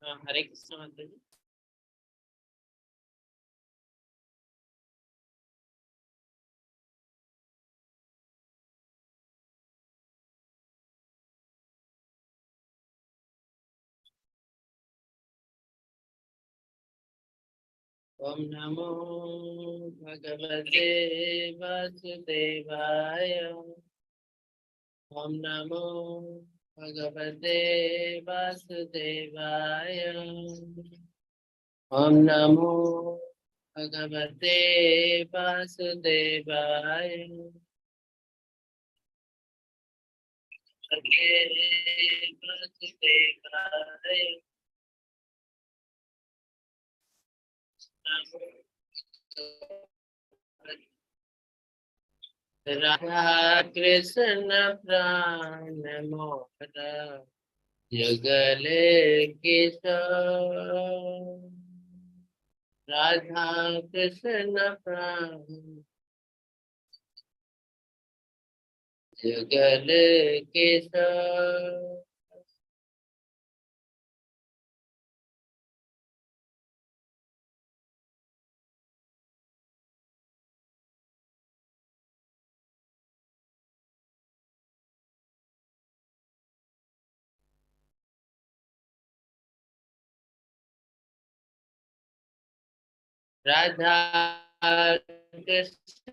Hare Krishna Mataji. Om Namo Bhagavate Vasudevaya. Om Namo Bhagavate Vasudevaya. Om Namo Bhagavate Vasudevaya. Bhagavate Vasudevaya. Radha Krishna Pran Mora Jugale Kishore. Radha Krishna Pran Jugale Kishore. Radha Krishna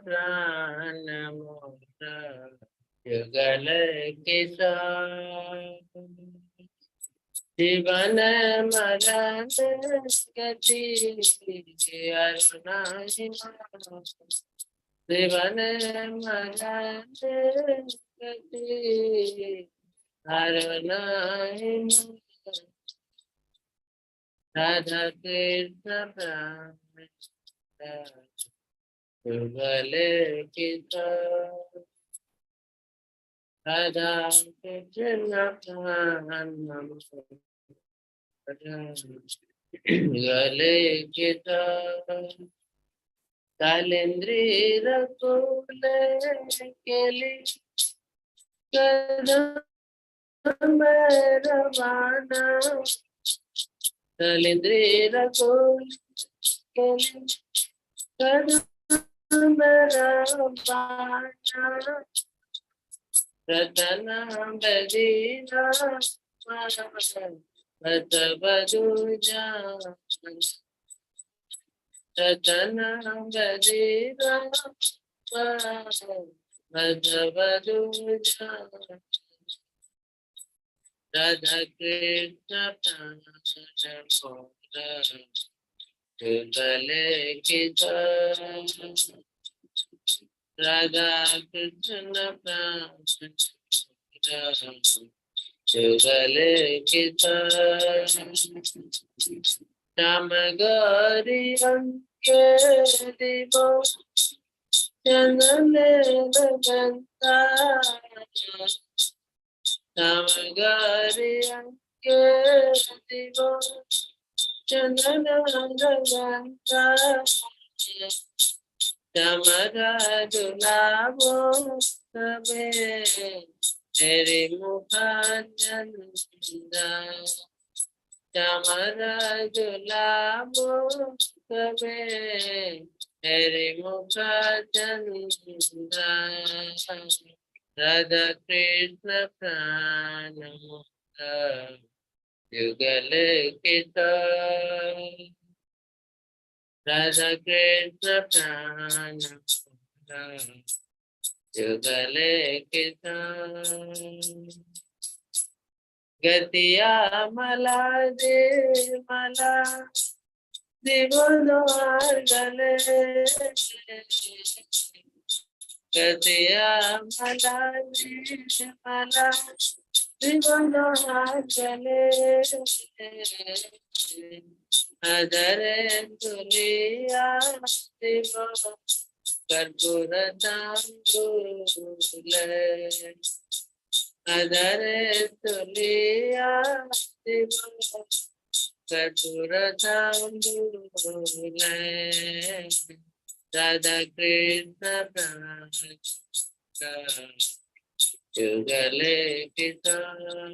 Pran Mora Jugale Kishore. Jivan Maran Gati Aruna. Jivan Maran Gati Aruna. Radha Krishna Pran Jugale Kishore. Radha Krishna Pran Jugale Kishore. Kalindri Rakule Keli Kadam Ravana. Kalindri Rakule Keli Kadam Ravana. Ratana Badina Bhatabaduja. Ratana Badina Bhatabaduja. Radha Krishna Pran Jugale Kishore. Radha Krishna Pran Jugale Kishore. Shyam Gauri Anke Dibo Chandan Ganta. Shyam Gauri Anke Dibo Chandan Ganta. Chamara Dulabo Sabe Tere Mukha Chanda. Chamara Dulabo Sabe Tere Mukha Chanda. Radha Krishna Pran Mora Jugale Kishore. Radha Krishna Pran Mora Jugale Kishore. Gatiya Mala De Mala Divono Gale. Gatiya Mala De Mala Divono Gale. Adare Tuliya Divo Karpura Tambule. Adare Tuliya Divo Karpura Tambule. Radha Krishna Pran Jugale Kishore.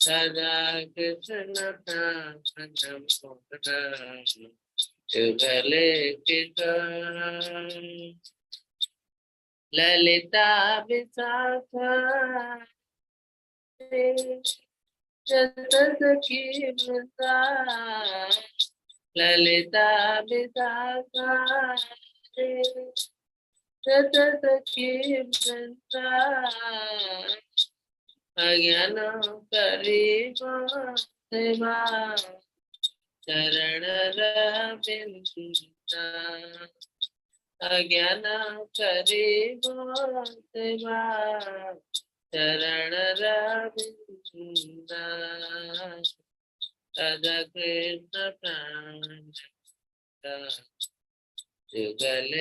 Radha Krishna प्राण जुगल किशोर। ललिता विशाखा जत सखी वृंदा, ललिता विशाखा जत सखी वृंदा, अज्ञान करीब सेवा चरण रविंदा, अज्ञान करीब सेवा चरण रविंदा। राधा कृष्ण प्राण जुगल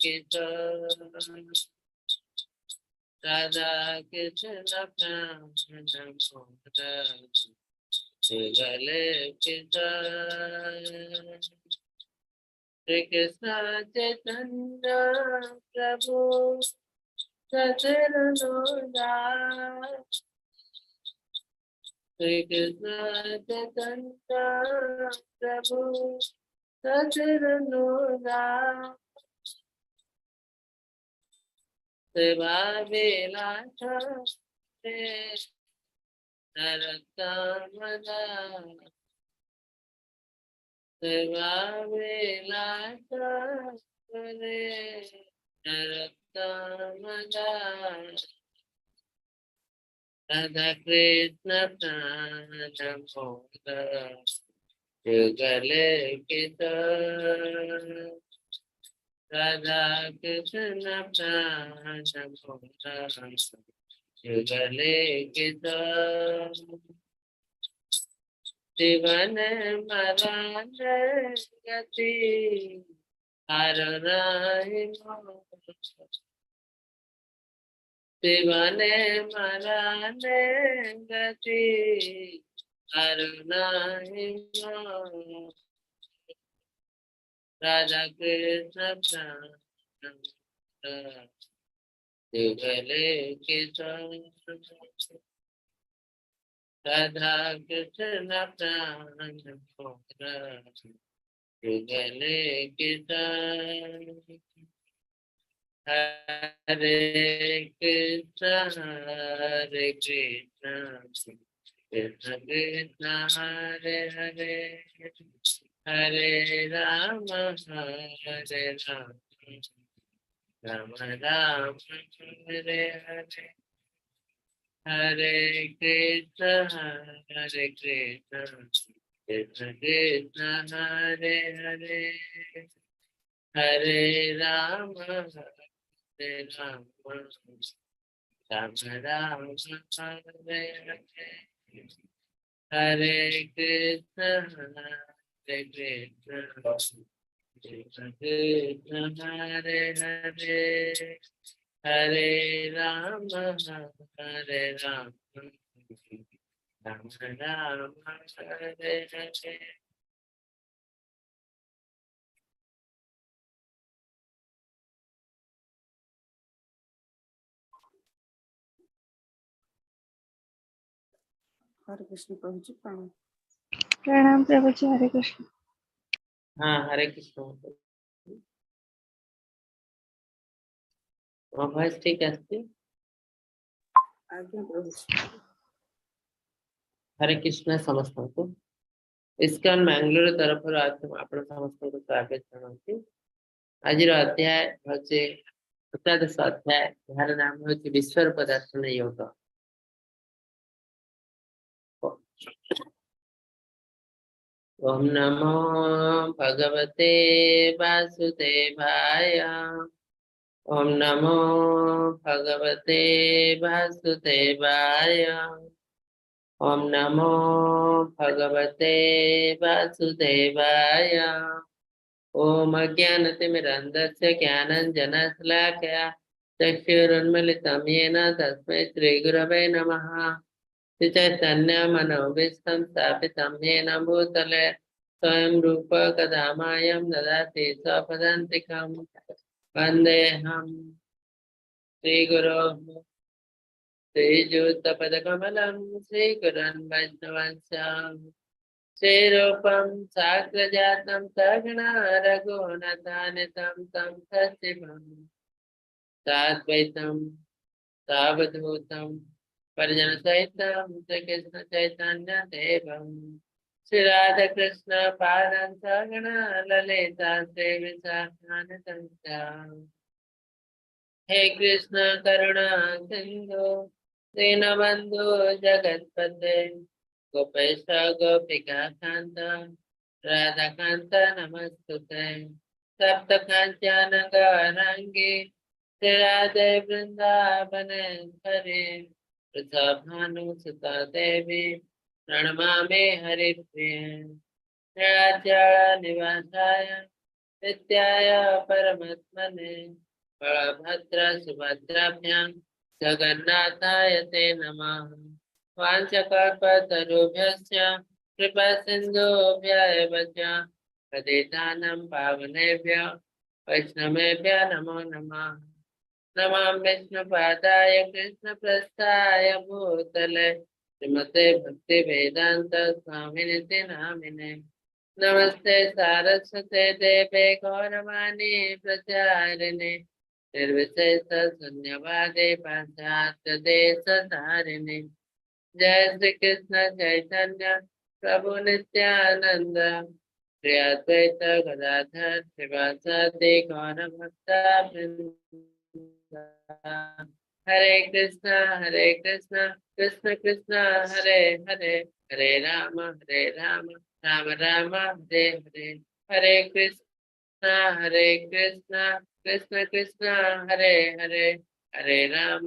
किशोर, राधा कृष्ण प्राण जुगल किशोर। श्री कृष्ण चैतन्य प्रभु सचरनोदास, श्री कृष्ण चैतन्य प्रभु सचरनोदास, सेवा विलास नरोत्तम, सेवा विलास रे नरोत्तम। राधा कृष्ण प्राण जुगल किशोर, राधा कृष्ण प्राण जुगल किशोर। जीवन मरण गति हर नाहि, जीवन मरण गति हर नाहि। राधा कृष्ण प्राण जुगल किशोर, राधा कृष्ण प्राण जुगल किशोर। हरे कृष्ण हरे कृष्ण कृष्ण कृष्ण हरे हरे, हरे राम हरे राम राम राम हरे हरे। हरे कृष्ण हरे कृष्ण कृष्ण कृष्ण हरे हरे, हरे राम हरे राम राम राम हरे हरे। हरे कृष्ण हरे कृष्ण कृष्ण कृष्ण हरे हरे, हरे राम हरे राम राम राम हरे हरे। हरे कृष्ण प्रभुजी, प्रणाम। प्रणाम प्रभु जी, हरे कृष्ण। हाँ, हरे कृष्ण। ମୋ ଭଏସ ଠିକ ଆସୁଛି? ଆଜ୍ଞା ପ୍ରଭୁଜୀ। ହରେ କୃଷ୍ଣ ସମସ୍ତଙ୍କୁ। ଇସ୍କନ ବାଙ୍ଗାଲୋର ତରଫରୁ ଆପଣ ସମସ୍ତଙ୍କୁ ସ୍ୱାଗତ ଜଣାଉଛି। ଆଜିର ଅଧ୍ୟାୟ ହଉଛି ଏକାଦଶ ଅଧ୍ୟାୟ, ଏହାର ନାମ ହଉଛି ବିଶ୍ୱରୂପ ଦର୍ଶନ ଯୋଗ। ଓମ୍ ନମୋ ଭଗବତେ ବାସୁଦେବାୟ। ଓମ୍ ନମୋ ଭଗବତେ ବାସୁଦେବାୟ। ଓମ୍ ନମୋ ଭଗବତେ ବାସୁଦେବାୟ। ओम अज्ञानतिमिरन्धस्य ज्ञानाञ्जनशलाकया चक्षुरुन्मिलितं येन तस्मै श्रीगुरवे नमः। श्रीचैतन्यमनोभीष्टं स्थापितं येन भूतले स्वयं रूप कदा मायं ददाति स्वपदान्तिकं। वन्देऽहं श्रीगुरोः श्रीयुतपदकमलं श्रीगुरुन् वैष्णवंश श्रीरूपं साग्रजातं सगणा रघुनाथान्वितं तं सचिवं साद्वैतं सावधूतं परिजनसहितं श्रीकृष्णचैतन्यदेवं श्रीराधाकृष्ण पादान् सगणा ललिता श्रीविशाखान्वितं च। हे कृष्ण करुणा सिन्धु दीनबन्धु जगत्पते गोपेश गोपिका कान्त राधाकान्त नमस्तुते। तप्त काञ्चन गौराङ्गी श्रीराधे वृन्दावनेश्वरी वृषभानुसुता देवी प्रणमामि हरिप्रिये। नीलाचल निवासाय नित्याय परमात्मने बलभद्र सुभद्राभ्यां जगन्नाथाय ते नमः। वाञ्छाकल्पतरुभ्यश्च कृपासिन्धुभ्य एव च पतितानां पावनेभ्यो वैष्णवेभ्यो नमो नमः। नमः विष्णुपादाय कृष्णप्रस्थाय भूतले श्रीमते भक्तिवेदान्त स्वामिनिति नामिने। नमस्ते सारस्वते देवे गौरवाणी प्रचारिणे निर्विशेष शून्यवादे पाश्चात्य देशधारिणे। जय श्री कृष्ण चैतन्य प्रभु नित्यानंद श्री अद्वैत गदाधर श्रीवासादि गौर भक्त वृंद। हरे कृष्ण कृष्ण कृष्ण हरे हरे, हरे राम राम राम हरे हरे। हरे कृष्ण कृष्ण कृष्ण हरे हरे, हरे राम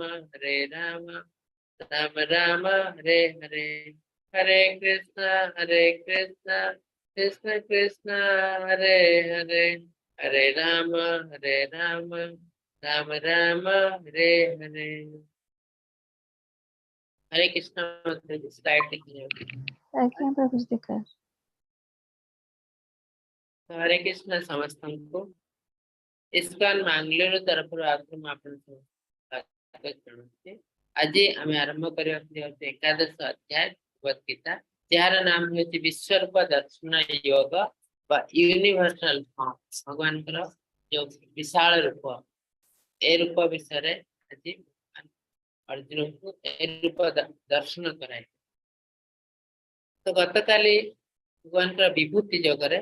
राम राम हरे हरे। हरे कृष्ण कृष्ण कृष्ण हरे हरे, हरे राम राम राम हरे हरे। हरे कृष्ण। स्लाइड देखिए। ଆଜ୍ଞା ପ୍ରଭୁଜୀ ଦେଖା। ହରେ କୃଷ୍ଣ ସମସ୍ତଙ୍କୁ। ଇସ୍କନ ମାଙ୍ଗଲୋର ତରଫରୁ ଆଗରୁ ମୁଁ ଆପଣଙ୍କୁ ସ୍ୱାଗତ ଜଣାଉଛି। ଆଜି ଆମେ ଆରମ୍ଭ କରିବାକୁ ଯାଉଛୁ ଏକାଦଶ ଅଧ୍ୟାୟ ଭଗବତ ଗୀତା, ଯାହାର ନାମ ହେଉଛି ବିଶ୍ୱରୂପ ଦର୍ଶନ ଯୋଗ ବା ୟୁନିଭର୍ସାଲ ଫର୍ମ। ଭଗବାନଙ୍କର ଯୋଉ ବିଶାଳ ରୂପ, ଏ ରୂପ ବିଷୟରେ ଆଜି ଭଗବାନ ଅର୍ଜୁନଙ୍କୁ ଏ ରୂପ ଦର୍ଶନ କରାଏ। ତ ଗତକାଲି ଭଗବାନଙ୍କର ବିଭୂତି ଯୋଗରେ,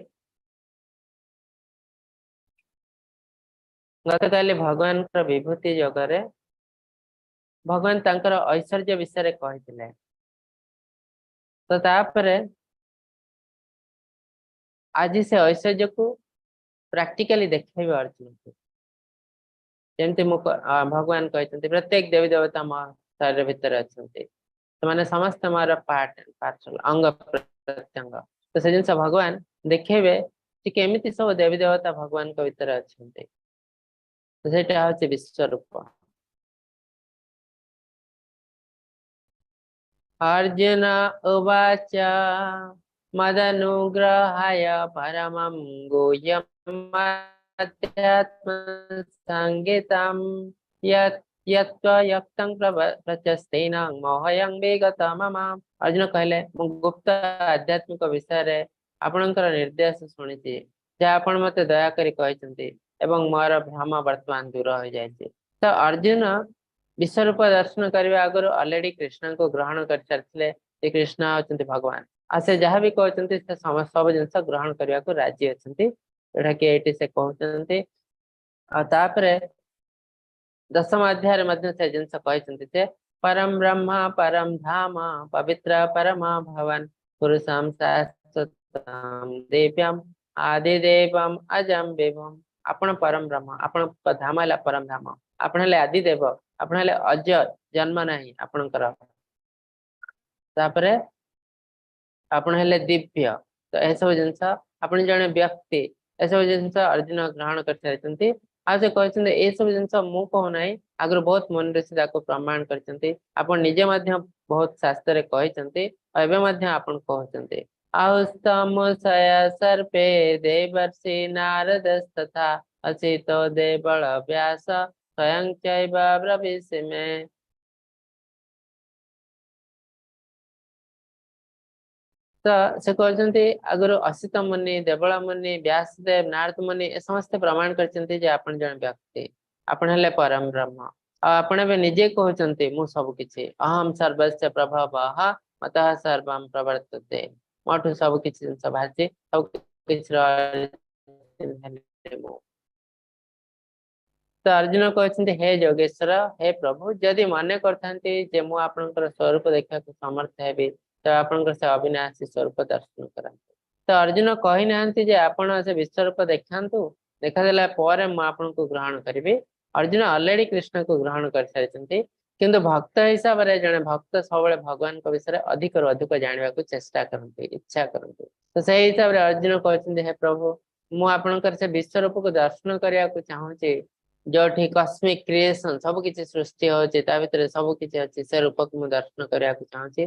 ଗତକାଲି ଭଗବାନଙ୍କର ବିଭୂତି ଯୋଗରେ ଭଗବାନ ତାଙ୍କର ଐଶ୍ୱର୍ଯ୍ୟ ବିଷୟରେ କହିଥିଲେ। ତ ତାପରେ ଆଜି ସେ ଐଶ୍ୱର୍ଯ୍ୟକୁ ପ୍ରାକ୍ଟିକାଲି ଦେଖେଇବେ ଅର୍ଜୁନକୁ। ଯେମିତି ମୁଁ ଭଗବାନ କହିଛନ୍ତି ପ୍ରତ୍ୟେକ ଦେବୀ ଦେବତା ମୋ ଶରୀର ଭିତରେ ଅଛନ୍ତି, ସେମାନେ ସମସ୍ତେ ମୋର ପାର୍ଟ ପାର୍ସଲ, ଅଙ୍ଗ ପ୍ରତ୍ୟଙ୍ଗ। ତ ସେ ଜିନିଷ ଭଗବାନ ଦେଖେଇବେ ଯେ କେମିତି ସବୁ ଦେବୀ ଦେବତା ଭଗବାନଙ୍କ ଭିତରେ ଅଛନ୍ତି। ତ ସେଇଟା ହଉଛି ବିଶ୍ୱରୂପ। अर्जुन उवाच मदनुग्रहाय परमं गुह्यमाध्यात्मसंगीतं यत् यत्त्वयुक्तं प्रचस्तेन मोहयं विगत मम। अर्जुन କହିଲେ ମୁଁ ଗୁପ୍ତ ଆଧ୍ୟାତ୍ମିକ ବିଷୟରେ ଆପଣଙ୍କର ନିର୍ଦ୍ଦେଶ ଶୁଣିଛି, ଯାହା ଆପଣ ମତେ ଦୟାକରି କହିଛନ୍ତି, ଏବଂ ମୋର ଭ୍ରମ ବର୍ତ୍ତମାନ ଦୂର ହୋଇଯାଇଛି। ତ ଅର୍ଜୁନ ବିଶ୍ୱରୂପ ଦର୍ଶନ କରିବା ଆଗରୁ ଅଲରେଡି କୃଷ୍ଣଙ୍କୁ ଗ୍ରହଣ କରିସାରିଥିଲେ ଯେ କୃଷ୍ଣ ହଉଛନ୍ତି ଭଗବାନ, ଆଉ ସେ ଯାହା ବି କହୁଛନ୍ତି ସେ ସବୁ ଜିନିଷ ଗ୍ରହଣ କରିବାକୁ ରାଜି ଅଛନ୍ତି, ଯୋଉଟା କି ଏଇଠି ସେ କହୁଛନ୍ତି। ଆଉ ତାପରେ ଦଶମ ଅଧ୍ୟାୟରେ ମଧ୍ୟ ସେ ଜିନିଷ କହିଛନ୍ତି ଯେ ପରମ ବ୍ରହ୍ମ ପରମ ଧାମ ପବିତ୍ର ପରମ ଭବନ ପୁରୁଷମ ଶାଶ୍ୱତମ ଦିବ୍ୟମ ଆଦିଦେବମ ଅଜମ ବିଭୁମ। ଆପଣ ପରମ ବ୍ରହ୍ମ, ଆପଣଙ୍କ ଧାମ ହେଲା ପରମ ଧାମ, ଆପଣ ହେଲେ ଆଦିଦେବ, ଆପଣ ହେଲେ ଅଜ, ଜନ୍ମ ନାହିଁ ଆପଣଙ୍କର। ତାପରେ ଆପଣ ହେଲେ ଦିବ୍ୟ। ତ ଏସବୁ ଜିନିଷ ଆପଣ ଜଣେ ବ୍ୟକ୍ତି, ଏସବୁ ଜିନିଷ ଅର୍ଜୁନ ଗ୍ରହଣ କରିସାରିଛନ୍ତି। ଆଉ ସେ କହିଛନ୍ତି ଏସବୁ ଜିନିଷ ମୁଁ କହୁନାହିଁ, ଆଗରୁ ବହୁତ ମୁନି ଋଷି ତାକୁ ପ୍ରମାଣ କରିଛନ୍ତି, ଆପଣ ନିଜେ ମଧ୍ୟ ବହୁତ ଶାସ୍ତ୍ରରେ କହିଛନ୍ତି, ଆଉ ଏବେ ମଧ୍ୟ ଆପଣ କହୁଛନ୍ତି। ଆହୁସ୍ତମୁଷୟ ସର୍ପେ ଦେବର୍ଷି ନାରଦସ୍ତଥା ଅସିતો ଦେବଳ ବ୍ୟାସ ସ୍ୱୟଂ ଚୈବ ବ୍ରବୀଷି ମେ। ତ ସେ କହୁଛନ୍ତି, ଆଗରୁ ଅସିତ ମୁନି, ଦେବଳ ମୁନି, ବ୍ୟାସଦେବ, ନାରଦ ମୁନି ଏ ସମସ୍ତେ ପ୍ରମାଣ କରିଛନ୍ତି ଯେ ଆପଣ ଜଣେ ବ୍ୟକ୍ତି, ଆପଣ ହେଲେ ପରମ ବ୍ରହ୍ମ। ଆଉ ଆପଣ ଏବେ ନିଜେ କହୁଛନ୍ତି ମୁଁ ସବୁ କିଛି। ଅହମ୍ ସର୍ବସ୍ୟ ପ୍ରଭବଃ ମତଃ ସର୍ବಂ ପ୍ରବର୍ତ୍ତତେ। ମୋଠୁ ସବୁ କିଛି ଜିନିଷ ବାହାରିଛି, ସବୁ କିଛିର ମୁଁ। ତ ଅର୍ଜୁନ କହୁଛନ୍ତି, ହେ ଯୋଗେଶ୍ୱର, ହେ ପ୍ରଭୁ, ଯଦି ମନେ କରିଥାନ୍ତି ଯେ ମୁଁ ଆପଣଙ୍କର ସ୍ୱରୂପ ଦେଖିବାକୁ ସମର୍ଥ ହେବି, ତ ଆପଣଙ୍କର ସେ ଅବିନାଶୀ ସ୍ୱରୂପ ଦର୍ଶନ କରାନ୍ତୁ। ତ ଅର୍ଜୁନ କହିନାହାନ୍ତି ଯେ ଆପଣ ସେ ବିଶ୍ୱରୂପ ଦେଖାନ୍ତୁ, ଦେଖାଦେଲା ପରେ ମୁଁ ଆପଣଙ୍କୁ ଗ୍ରହଣ କରିବି। ଅର୍ଜୁନ ଅଲରେଡି କୃଷ୍ଣକୁ ଗ୍ରହଣ କରିସାରିଛନ୍ତି, କିନ୍ତୁ ଭକ୍ତ ହିସାବରେ ଜଣେ ଭକ୍ତ ସବୁବେଳେ ଭଗବାନଙ୍କ ବିଷୟରେ ଅଧିକରୁ ଅଧିକ ଜାଣିବାକୁ ଚେଷ୍ଟା କରନ୍ତି, ଇଚ୍ଛା କରନ୍ତି। ତ ସେଇ ହିସାବରେ ଅର୍ଜୁନ କହୁଛନ୍ତି, ହେ ପ୍ରଭୁ, ମୁଁ ଆପଣଙ୍କର ସେ ବିଶ୍ୱରୂପକୁ ଦର୍ଶନ କରିବାକୁ ଚାହୁଁଛି, ଯୋଉଠି କସ୍ମିକ କ୍ରିଏସନ ସବୁ କିଛି ସୃଷ୍ଟି ହଉଛି, ତା ଭିତରେ ସବୁ କିଛି ଅଛି। ସେ ରୂପକୁ ମୁଁ ଦର୍ଶନ କରିବାକୁ ଚାହୁଁଛି।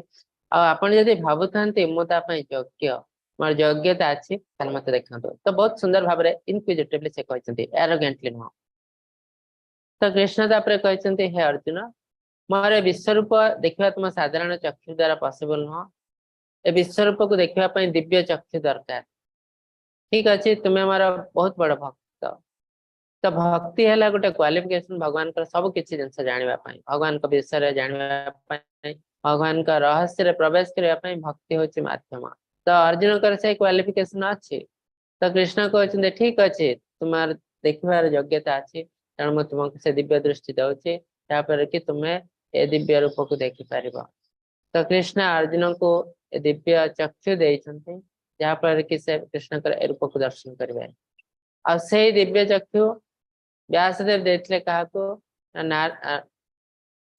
ଆଉ ଆପଣ ଯଦି ଭାବୁଥାନ୍ତି ମୁଁ ତା ପାଇଁ ଯୋଗ୍ୟ, ମୋର ଯୋଗ୍ୟତା ଅଛି, ତାହେଲେ ମତେ ଦେଖାନ୍ତୁ। ତ ବହୁତ ସୁନ୍ଦର ଭାବରେ ଇନକ୍ୱିଜିଟିଭଲି ସେ କହିଛନ୍ତି, ଆରୋଗେଣ୍ଟଲି ନୁହଁ। ତ କୃଷ୍ଣ ତାପରେ କହିଛନ୍ତି, ହେ ଅର୍ଜୁନ, ମୋର ଏ ବିଶ୍ୱରୂପ ଦେଖିବା ତୁମ ସାଧାରଣ ଚକ୍ଷୁ ଦ୍ଵାରା ପସିବଲ ନୁହଁ। ଏ ବିଶ୍ୱରୂପକୁ ଦେଖିବା ପାଇଁ ଦିବ୍ୟ ଚକ୍ଷୁ ଦରକାର। ଠିକ ଅଛି, ତୁମେ ମୋର ବହୁତ ବଡ ଭକ୍ତ। ତ ଭକ୍ତି ହେଲା ଗୋଟେ କ୍ୱାଲିଫିକେସନ ଭଗବାନଙ୍କର ସବୁ କିଛି ଜିନିଷ ଜାଣିବା ପାଇଁ, ଭଗବାନଙ୍କ ବିଷୟରେ ଜାଣିବା ପାଇଁ, ଭଗବାନଙ୍କ ରହସ୍ୟରେ ପ୍ରବେଶ କରିବା ପାଇଁ ଭକ୍ତି ହଉଛି ମାଧ୍ୟମ। ତ ଅର୍ଜୁନଙ୍କର ସେଇ କ୍ୱାଲିଫିକେସନ ଅଛି। ତ କୃଷ୍ଣ କହୁଛନ୍ତି, ଠିକ ଅଛି, ତୁମର ଦେଖିବାର ଯୋଗ୍ୟତା ଅଛି, ତେଣୁ ମୁଁ ତୁମକୁ ସେ ଦିବ୍ୟ ଦୃଷ୍ଟି ଦଉଛି, ତାପରେ କି ତୁମେ ଏ ଦିବ୍ୟ ରୂପକୁ ଦେଖିପାରିବ। ତ କୃଷ୍ଣ ଅର୍ଜୁନଙ୍କୁ ଏ ଦିବ୍ୟ ଚକ୍ଷୁ ଦେଇଛନ୍ତି, ଯାହା ଫଳରେ କି ସେ କୃଷ୍ଣଙ୍କର ଏ ରୂପକୁ ଦର୍ଶନ କରିବେ। ଆଉ ସେଇ ଦିବ୍ୟ ଚକ୍ଷୁ ବ୍ୟାସଦେବ ଦେଇଥିଲେ କାହାକୁ ନା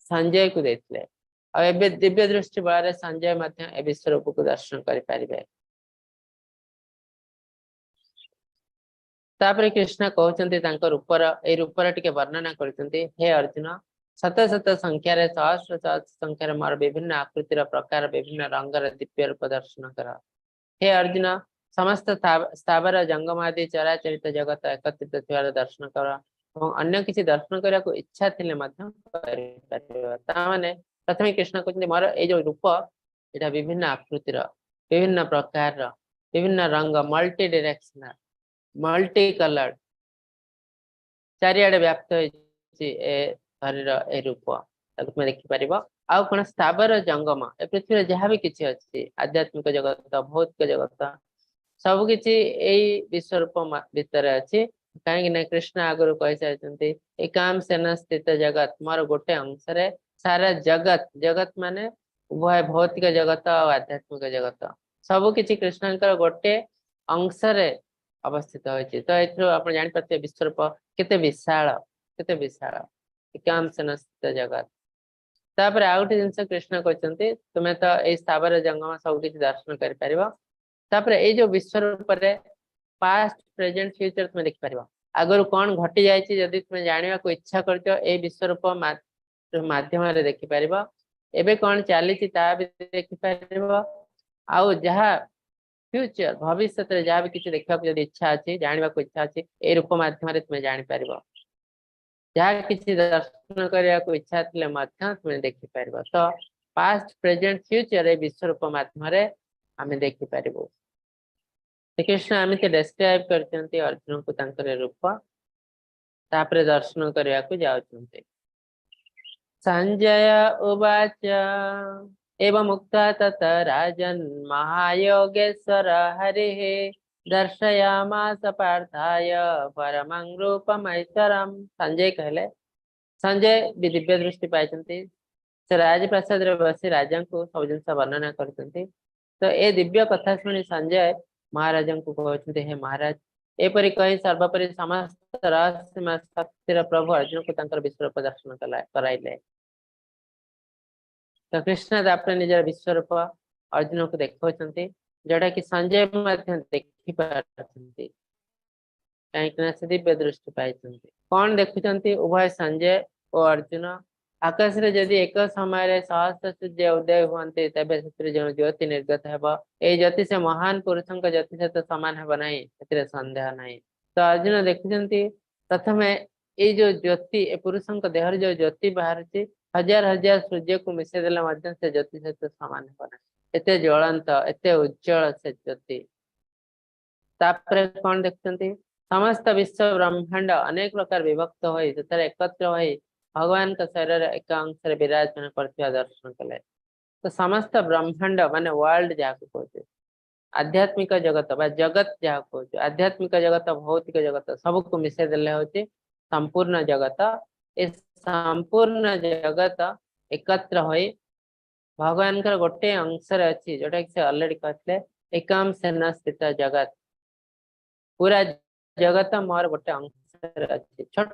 ସଞ୍ଜୟକୁ ଦେଇଥିଲେ। ଆଉ ଏବେ ଦିବ୍ୟ ଦୃଷ୍ଟି ବଳରେ ସଞ୍ଜୟ ମଧ୍ୟ ଏ ବିଶ୍ୱରୂପକୁ ଦର୍ଶନ କରିପାରିବେ। ତାପରେ କୃଷ୍ଣ କହୁଛନ୍ତି, ତାଙ୍କ ରୂପର ଏଇ ରୂପର ଟିକେ ବର୍ଣ୍ଣନା କରୁଛନ୍ତି। ହେ ଅର୍ଜୁନ, ଶତ ଶତ ସଂଖ୍ୟାରେ, ସହସ୍ର ସହସ୍ର ସଂଖ୍ୟାରେ ମୋର ବିଭିନ୍ନ ଆକୃତିର ପ୍ରକାର, ବିଭିନ୍ନ ରଙ୍ଗର ଦିବ୍ୟ ରୂପ ଦର୍ଶନ କର। ହେ ଅର୍ଜୁନ, ସମସ୍ତ ସ୍ଥାବର ଜଙ୍ଗମ ଆଦି ଚରାଚରିତ ଜଗତ ଏକତ୍ରିତ ଥିବାର ଦର୍ଶନ କର ଏବଂ ଅନ୍ୟ କିଛି ଦର୍ଶନ କରିବାକୁ ଇଚ୍ଛା ଥିଲେ ମଧ୍ୟ କରିପାରିବ। ତା ମାନେ ପ୍ରଥମେ କୃଷ୍ଣ କହୁଛନ୍ତି, ମୋର ଏଇ ଯୋଉ ରୂପ, ଏଇଟା ବିଭିନ୍ନ ଆକୃତିର, ବିଭିନ୍ନ ପ୍ରକାରର, ବିଭିନ୍ନ ରଙ୍ଗ, ମଲ୍ଟି ଡିରେକ୍ସନାଲ, ମଲ୍ଟି କଲର୍ଡ, ଚାରିଆଡେ ବ୍ୟାପ୍ତ ହେଇଛି ଏ ଶରୀର, ଏ ରୂପ, ତାକୁ ତୁମେ ଦେଖିପାରିବ। ଆଉ କଣ? ସ୍ଥାବର ଜଙ୍ଗମ, ଏ ପୃଥିବୀରେ ଯାହା ବି କିଛି ଅଛି, ଆଧ୍ୟାତ୍ମିକ ଜଗତ, ଭୌତିକ ଜଗତ, ସବୁ କିଛି ଏଇ ବିଶ୍ୱରୂପ ଭିତରେ ଅଛି। କାହିଁକି ନା କୃଷ୍ଣ ଆଗରୁ କହିସାରିଛନ୍ତି, ଏକାଂଶେନ ସ୍ଥିତ ଜଗତ, ମୋର ଗୋଟେ ଅଂଶରେ ସାରା ଜଗତ, ଜଗତ ମାନେ ଉଭୟ ଭୌତିକ ଜଗତ ଆଉ ଆଧ୍ୟାତ୍ମିକ ଜଗତ, ସବୁ କିଛି କୃଷ୍ଣଙ୍କର ଗୋଟେ ଅଂଶରେ ଅବସ୍ଥିତ ହୋଇଛି। ତ ଏଥିରୁ ଆପଣ ଜାଣିପାରୁଥିବେ ବିଶ୍ୱରୂପ କେତେ ବିଶାଳ, କେତେ ବିଶାଳ। ଏକାଂଶେନ ସ୍ଥିତ ଜଗତ। ତାପରେ ଆଉ ଗୋଟେ ଜିନିଷ କୃଷ୍ଣ କହିଛନ୍ତି, ତୁମେ ତ ଏଇ ସ୍ଥାବର ଜଙ୍ଗମ ସବୁ କିଛି ଦର୍ଶନ କରିପାରିବ। ତାପରେ ଏଇ ଯୋଉ ବିଶ୍ୱରୂପରେ ପାଷ୍ଟ, ପ୍ରେଜେଣ୍ଟ, ଫ୍ୟୁଚର ତୁମେ ଦେଖିପାରିବ। ଆଗରୁ କଣ ଘଟି ଯାଇଛି ଯଦି ତୁମେ ଜାଣିବାକୁ ଇଚ୍ଛା କରୁଛ, ଏଇ ବିଶ୍ୱରୂପ ମାଧ୍ୟମରେ ଦେଖିପାରିବ। ଏବେ କଣ ଚାଲିଛି ତାହା ବି ଦେଖିପାରିବ। ଆଉ ଯାହା ଫ୍ୟୁଚର, ଭବିଷ୍ୟତରେ ଯାହା ବି କିଛି ଦେଖିବାକୁ ଯଦି ଇଚ୍ଛା ଅଛି, ଜାଣିବାକୁ ଇଚ୍ଛା ଅଛି, ଏଇ ରୂପ ମାଧ୍ୟମରେ ତୁମେ ଜାଣିପାରିବ। ଯାହା କିଛି ଦର୍ଶନ କରିବାକୁ ଇଚ୍ଛା ଥିଲେ ମଧ୍ୟ ତୁମେ ଦେଖିପାରିବ। ତ ପାଷ୍ଟ, ପ୍ରେଜେଣ୍ଟ, ଫ୍ୟୁଚର ଏଇ ବିଶ୍ୱରୂପ ମାଧ୍ୟମରେ ଆମେ ଦେଖିପାରିବୁ। ଶ୍ରୀକୃଷ୍ଣ ଏମିତି ଡେସ୍କ୍ରାଇବ କରିଛନ୍ତି ଅର୍ଜୁନଙ୍କୁ ତାଙ୍କର ରୂପ। ତାପରେ ଦର୍ଶନ କରିବାକୁ ଯାଉଛନ୍ତି। ସଞ୍ଜୟ ଉବାଚ, एवं उक्त्वा तत राजन् महायोगेश्वर हरिः दर्शयामास पार्थाय परमं रूपमैश्वरम्। ସଞ୍ଜୟ କହିଲେ, ସଞ୍ଜୟ ବି ଦିବ୍ୟ ଦୃଷ୍ଟି ପାଇଛନ୍ତି। ସେ ରାଜପ୍ରାସାଦରେ ବସି ରାଜାଙ୍କୁ ସବୁ ଜିନିଷ ବର୍ଣ୍ଣନା କରୁଛନ୍ତି। ତ ଏ ଦିବ୍ୟ କଥା ଶୁଣି ସଞ୍ଜୟ ମହାରାଜଙ୍କୁ କହୁଛନ୍ତି, ହେ ମହାରାଜ, ଏପରି କହି ସର୍ବୋପରି ସମସ୍ତ ରହସ୍ୟମୟ ଶକ୍ତିର ପ୍ରଭୁ ଅର୍ଜୁନକୁ ତାଙ୍କର ବିଶ୍ୱରୂପ ଦର୍ଶନ କରାଇଲେ। ତ କୃଷ୍ଣ ତାପରେ ନିଜର ବିଶ୍ୱରୂପ ଅର୍ଜୁନକୁ ଦେଖାଉଛନ୍ତି, ଯୋଉଟା କି ସଞ୍ଜୟ ମଧ୍ୟ ଦେଖିପାରୁଛନ୍ତି, କାହିଁକି ନା ସେ ଦିବ୍ୟ ଦୃଷ୍ଟି ପାଇଛନ୍ତି। କଣ ଦେଖୁଛନ୍ତି ଉଭୟ ସଞ୍ଜୟ ଓ ଅର୍ଜୁନ? ଆକାଶରେ ଯଦି ଏକ ସମୟରେ ସହସ୍ର ସୂର୍ଯ୍ୟ ଉଦୟ ହୁଅନ୍ତି, ତେବେ ସେଥିରେ ଯେଉଁ ଜ୍ୟୋତି ନିର୍ଗତ ହେବ, ଏଇ ଜ୍ୟୋତି ସେ ମହାନ ପୁରୁଷଙ୍କ ଜ୍ୟୋତି ସହିତ ସମାନ ହେବ ନାହିଁ, ସେଥିରେ ସନ୍ଦେହ ନାହିଁ। ତ ଅର୍ଜୁନ ଦେଖୁଛନ୍ତି, ପ୍ରଥମେ ଏଇ ଯୋଉ ଜ୍ୟୋତି, ଏ ପୁରୁଷଙ୍କ ଦେହରେ ଯୋଉ ଜ୍ୟୋତି ବାହାରୁଛି, ହଜାର ହଜାର ସୂର୍ଯ୍ୟକୁ ମିଶେଇ ଦେଲେ ମଧ୍ୟ ସେ ଜ୍ୟୋତି ସହିତ ସମାନ ହେବ ନାହିଁ। ଏତେ ଜ୍ୱଳନ୍ତ, ଏତେ ଉଜ୍ଜଳ ସେ ଜ୍ୟୋତି। ତାପରେ କଣ ଦେଖୁଛନ୍ତି? ସମସ୍ତ ବିଶ୍ୱ ବ୍ରହ୍ମାଣ୍ଡ ଅନେକ ପ୍ରକାର ବିଭକ୍ତ ହୋଇ ସେଥିରେ ଏକତ୍ର ହୋଇ ଭଗବାନଙ୍କ ଶରୀରର ଏକ ଅଂଶରେ ବିରାଜମାନ କରୁଥିବା ଦର୍ଶନ କଲେ। ତ ସମସ୍ତ ବ୍ରହ୍ମାଣ୍ଡ ମାନେ ୱାର୍ଲଡ ଯାହାକୁ କହୁଛେ, ଆଧ୍ୟାତ୍ମିକ ଜଗତ ବା ଜଗତ ଯାହାକୁ କହୁଛୁ, ଆଧ୍ୟାତ୍ମିକ ଜଗତ, ଭୌତିକ ଜଗତ ସବୁକୁ ମିଶେଇ ଦେଲେ ହଉଛି ସମ୍ପୂର୍ଣ୍ଣ ଜଗତ। ଏ ସମ୍ପୂର୍ଣ୍ଣ ଜଗତ ଏକତ୍ର ହୋଇ ଭଗବାନଙ୍କର ଗୋଟେ ଅଂଶରେ ଅଛି, ଯୋଉଟା କି ସେ ଅଲରେଡି କହିଥିଲେ, ଏକାଂଶେନ ସ୍ଥିତ ଜଗତ। ପୁରା ଜଗତ ମୋର ଗୋଟେ ଅଂଶରେ ଅଛି, ଛୋଟ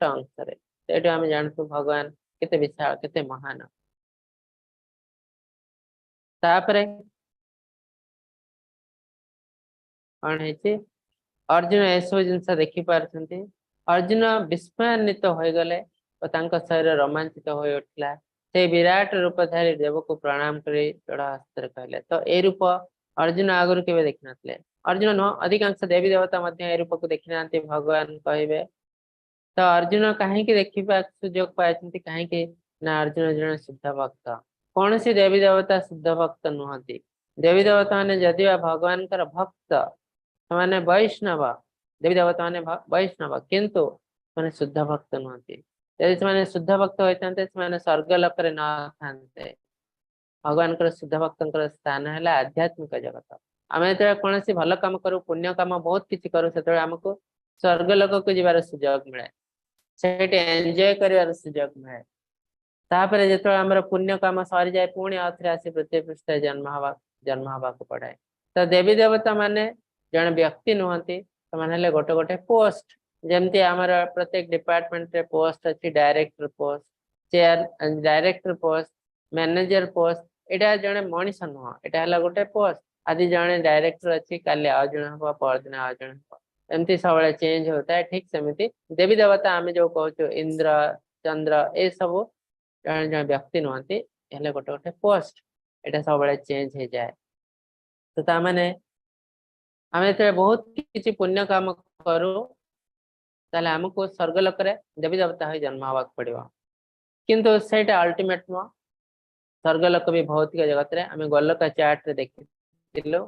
ଅଂଶରେ। ସେଇଠୁ ଆମେ ଜାଣୁଛୁ ଭଗବାନ କେତେ ବିଶାଳ, କେତେ ମହାନ। ତାପରେ କଣ ହେଇଛି? ଅର୍ଜୁନ ଏସବୁ ଜିନିଷ ଦେଖି ପାରୁଛନ୍ତି। ଅର୍ଜୁନ ବିସ୍ମୟାନ୍ୱିତ ହୋଇଗଲେ ଓ ତାଙ୍କ ଶରୀର ରୋମାଞ୍ଚିତ ହୋଇ ଉଠିଲା। ସେ ବିରାଟ ରୂପଧାରୀ ଦେବକୁ ପ୍ରଣାମ କରି ଯୋଡ଼ ହସ୍ତରେ କହିଲେ। ତ ଏ ରୂପ ଅର୍ଜୁନ ଆଗରୁ କେବେ ଦେଖିନଥିଲେ। ଅର୍ଜୁନ ନୁହଁ, ଅଧିକାଂଶ ଦେବୀ ଦେବତା ମଧ୍ୟ ଏ ରୂପକୁ ଦେଖିନାହାନ୍ତି, ଭଗବାନ କହିବେ। ତ ଅର୍ଜୁନ କାହିଁକି ଦେଖିବା ସୁଯୋଗ ପାଇଛନ୍ତି? କାହିଁକି ନା ଅର୍ଜୁନ ଜଣେ ଶୁଦ୍ଧ ଭକ୍ତ। କୌଣସି ଦେବୀ ଦେବତା ଶୁଦ୍ଧ ଭକ୍ତ ନୁହନ୍ତି। ଦେବୀ ଦେବତା ମାନେ ଯଦି ବା ଭଗବାନଙ୍କର ଭକ୍ତ, ସେମାନେ ବୈଷ୍ଣବ। ଦେବୀ ଦେବତା ମାନେ ବୈଷ୍ଣବ, କିନ୍ତୁ ସେମାନେ ଶୁଦ୍ଧ ଭକ୍ତ ନୁହନ୍ତି। ଯଦି ସେମାନେ ଶୁଦ୍ଧ ଭକ୍ତ ହୋଇଥାନ୍ତେ, ସେମାନେ ସ୍ୱର୍ଗ ଲୋକରେ ନଥାନ୍ତେ। ଭଗବାନଙ୍କର ଶୁଦ୍ଧ ଭକ୍ତଙ୍କର ସ୍ଥାନ ହେଲା ଆଧ୍ୟାତ୍ମିକ ଜଗତ। ଆମେ ଯେତେବେଳେ କୌଣସି ଭଲ କାମ କରୁ, ପୁଣ୍ୟ କାମ ବହୁତ କିଛି କରୁ, ସେତେବେଳେ ଆମକୁ ସ୍ୱର୍ଗ ଲୋକକୁ ଯିବାର ସୁଯୋଗ ମିଳେ, ସେଇଠି ଏନ୍ଜୟ କରିବାର ସୁଯୋଗ ମିଳେ। ତାପରେ ଯେତେବେଳେ ଆମର ପୁଣ୍ୟ କାମ ସରିଯାଏ, ପୁଣି ଆଉଥରେ ଆସି ପୃଥିବୀ ପୃଷ୍ଠରେ ଜନ୍ମ ହବାକୁ ପଡେ। ତ ଦେବୀ ଦେବତା ମାନେ ଜଣେ ବ୍ୟକ୍ତି ନୁହନ୍ତି, ସେମାନେ ହେଲେ ଗୋଟେ ଗୋଟେ ପୋଷ୍ଟ। ଯେମିତି ଆମର ପ୍ରତ୍ୟେକ ଡିପାର୍ଟମେଣ୍ଟରେ ପୋଷ୍ଟ ଅଛି, director post, chair, director post, manager post. ଏଇଟା ଜଣେ ମଣିଷ ନୁହଁ, ଏଇଟା ହେଲା ଗୋଟେ ପୋଷ୍ଟ। ଆଜି ଜଣେ ଡାଇରେକ୍ଟର ଅଛି, କାଲି ଆଉ ଜଣେ ହବ, ପରଦିନ ଆଉ ଜଣେ ହବ, ଏମିତି ସବୁବେଳେ ଚେଞ୍ଜ ହଉଥାଏ। ଠିକ ସେମିତି ଦେବୀ ଦେବତା ଆମେ ଯୋଉ କହୁଛୁ ଇନ୍ଦ୍ର, ଚନ୍ଦ୍ର, ଏସବୁ ଜଣେ ଜଣେ ବ୍ୟକ୍ତି ନୁହନ୍ତି, ହେଲେ ଗୋଟେ ଗୋଟେ ପୋଷ୍ଟ। ଏଇଟା ସବୁବେଳେ ଚେଞ୍ଜ ହେଇଯାଏ। ତ ତାମାନେ ଆମେ ଯେତେବେଳେ ବହୁତ କିଛି ପୁଣ୍ୟ କାମ କରୁ, ତାହେଲେ ଆମକୁ ସ୍ୱର୍ଗ ଲୋକରେ ଦେବୀ ଦେବତା ହୋଇ ଜନ୍ମ ହବାକୁ ପଡିବ। କିନ୍ତୁ ସେଇଟା ଅଲ୍ଟିମେଟ ନୁହଁ। ସ୍ୱର୍ଗ ଲୋକ ବି ଭୌତିକ ଜଗତରେ ଆମେ ଗୋଲକ ଚାର୍ଟରେ ଦେଖିଥିଲୁ।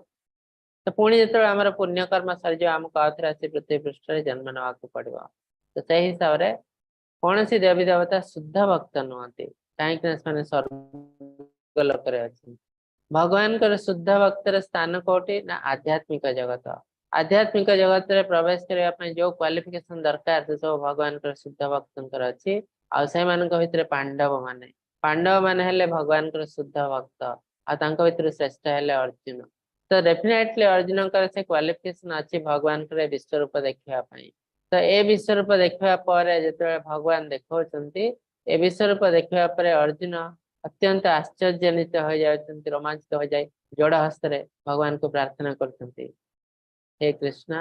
ତ ପୁଣି ଯେତେବେଳେ ଆମର ପୁଣ୍ୟ କର୍ମ ସରିଯିବ, ଆମକୁ ଆଉଥରେ ଆସି ପୃଥିବୀ ପୃଷ୍ଠରେ ଜନ୍ମ ନେବାକୁ ପଡିବ। ତ ସେଇ ହିସାବରେ କୌଣସି ଦେବୀ ଦେବତା ଶୁଦ୍ଧ ଭକ୍ତ ନୁହନ୍ତି, କାହିଁକି ନା ସେମାନେ ସ୍ୱର୍ଗ ଲୋକରେ ଅଛନ୍ତି। ଭଗବାନଙ୍କର ଶୁଦ୍ଧ ଭକ୍ତର ସ୍ଥାନ କୋଉଠି ନା ଆଧ୍ୟାତ୍ମିକ ଜଗତ। ଆଧ୍ୟାତ୍ମିକ ଜଗତରେ ପ୍ରବେଶ କରିବା ପାଇଁ ଯୋଉ କ୍ୱାଲିଫିକେସନ ଦରକାର, ସେ ସବୁ ଭଗବାନଙ୍କର ଶୁଦ୍ଧ ଭକ୍ତଙ୍କର ଅଛି। ଆଉ ସେମାନଙ୍କ ଭିତରେ ପାଣ୍ଡବ ମାନେ ହେଲେ ଭଗବାନଙ୍କର ଶୁଦ୍ଧ ଭକ୍ତ, ଆଉ ତାଙ୍କ ଭିତରୁ ଶ୍ରେଷ୍ଠ ହେଲେ ଅର୍ଜୁନ। ତ ଡେଫିନେଟଲି ଅର୍ଜୁନଙ୍କର ସେ କ୍ୱାଲିଫିକେସନ ଅଛି ଭଗବାନଙ୍କର ଏ ବିଶ୍ୱରୂପ ଦେଖିବା ପାଇଁ। ତ ଏ ବିଶ୍ୱରୂପ ଦେଖିବା ପରେ ଯେତେବେଳେ ଭଗବାନ ଦେଖାଉଛନ୍ତି, ଏ ବିଶ୍ୱରୂପ ଦେଖିବା ପରେ ଅର୍ଜୁନ ଅତ୍ୟନ୍ତ ଆଶ୍ଚର୍ଯ୍ୟାନ୍ୱିତ ହୋଇଯାଉଛନ୍ତି, ରୋମାଞ୍ଚିତ ହୋଇଯାଇ ଯୋଡ଼ ହସ୍ତରେ ଭଗବାନଙ୍କୁ ପ୍ରାର୍ଥନା କରୁଛନ୍ତି, ହେ କୃଷ୍ଣ,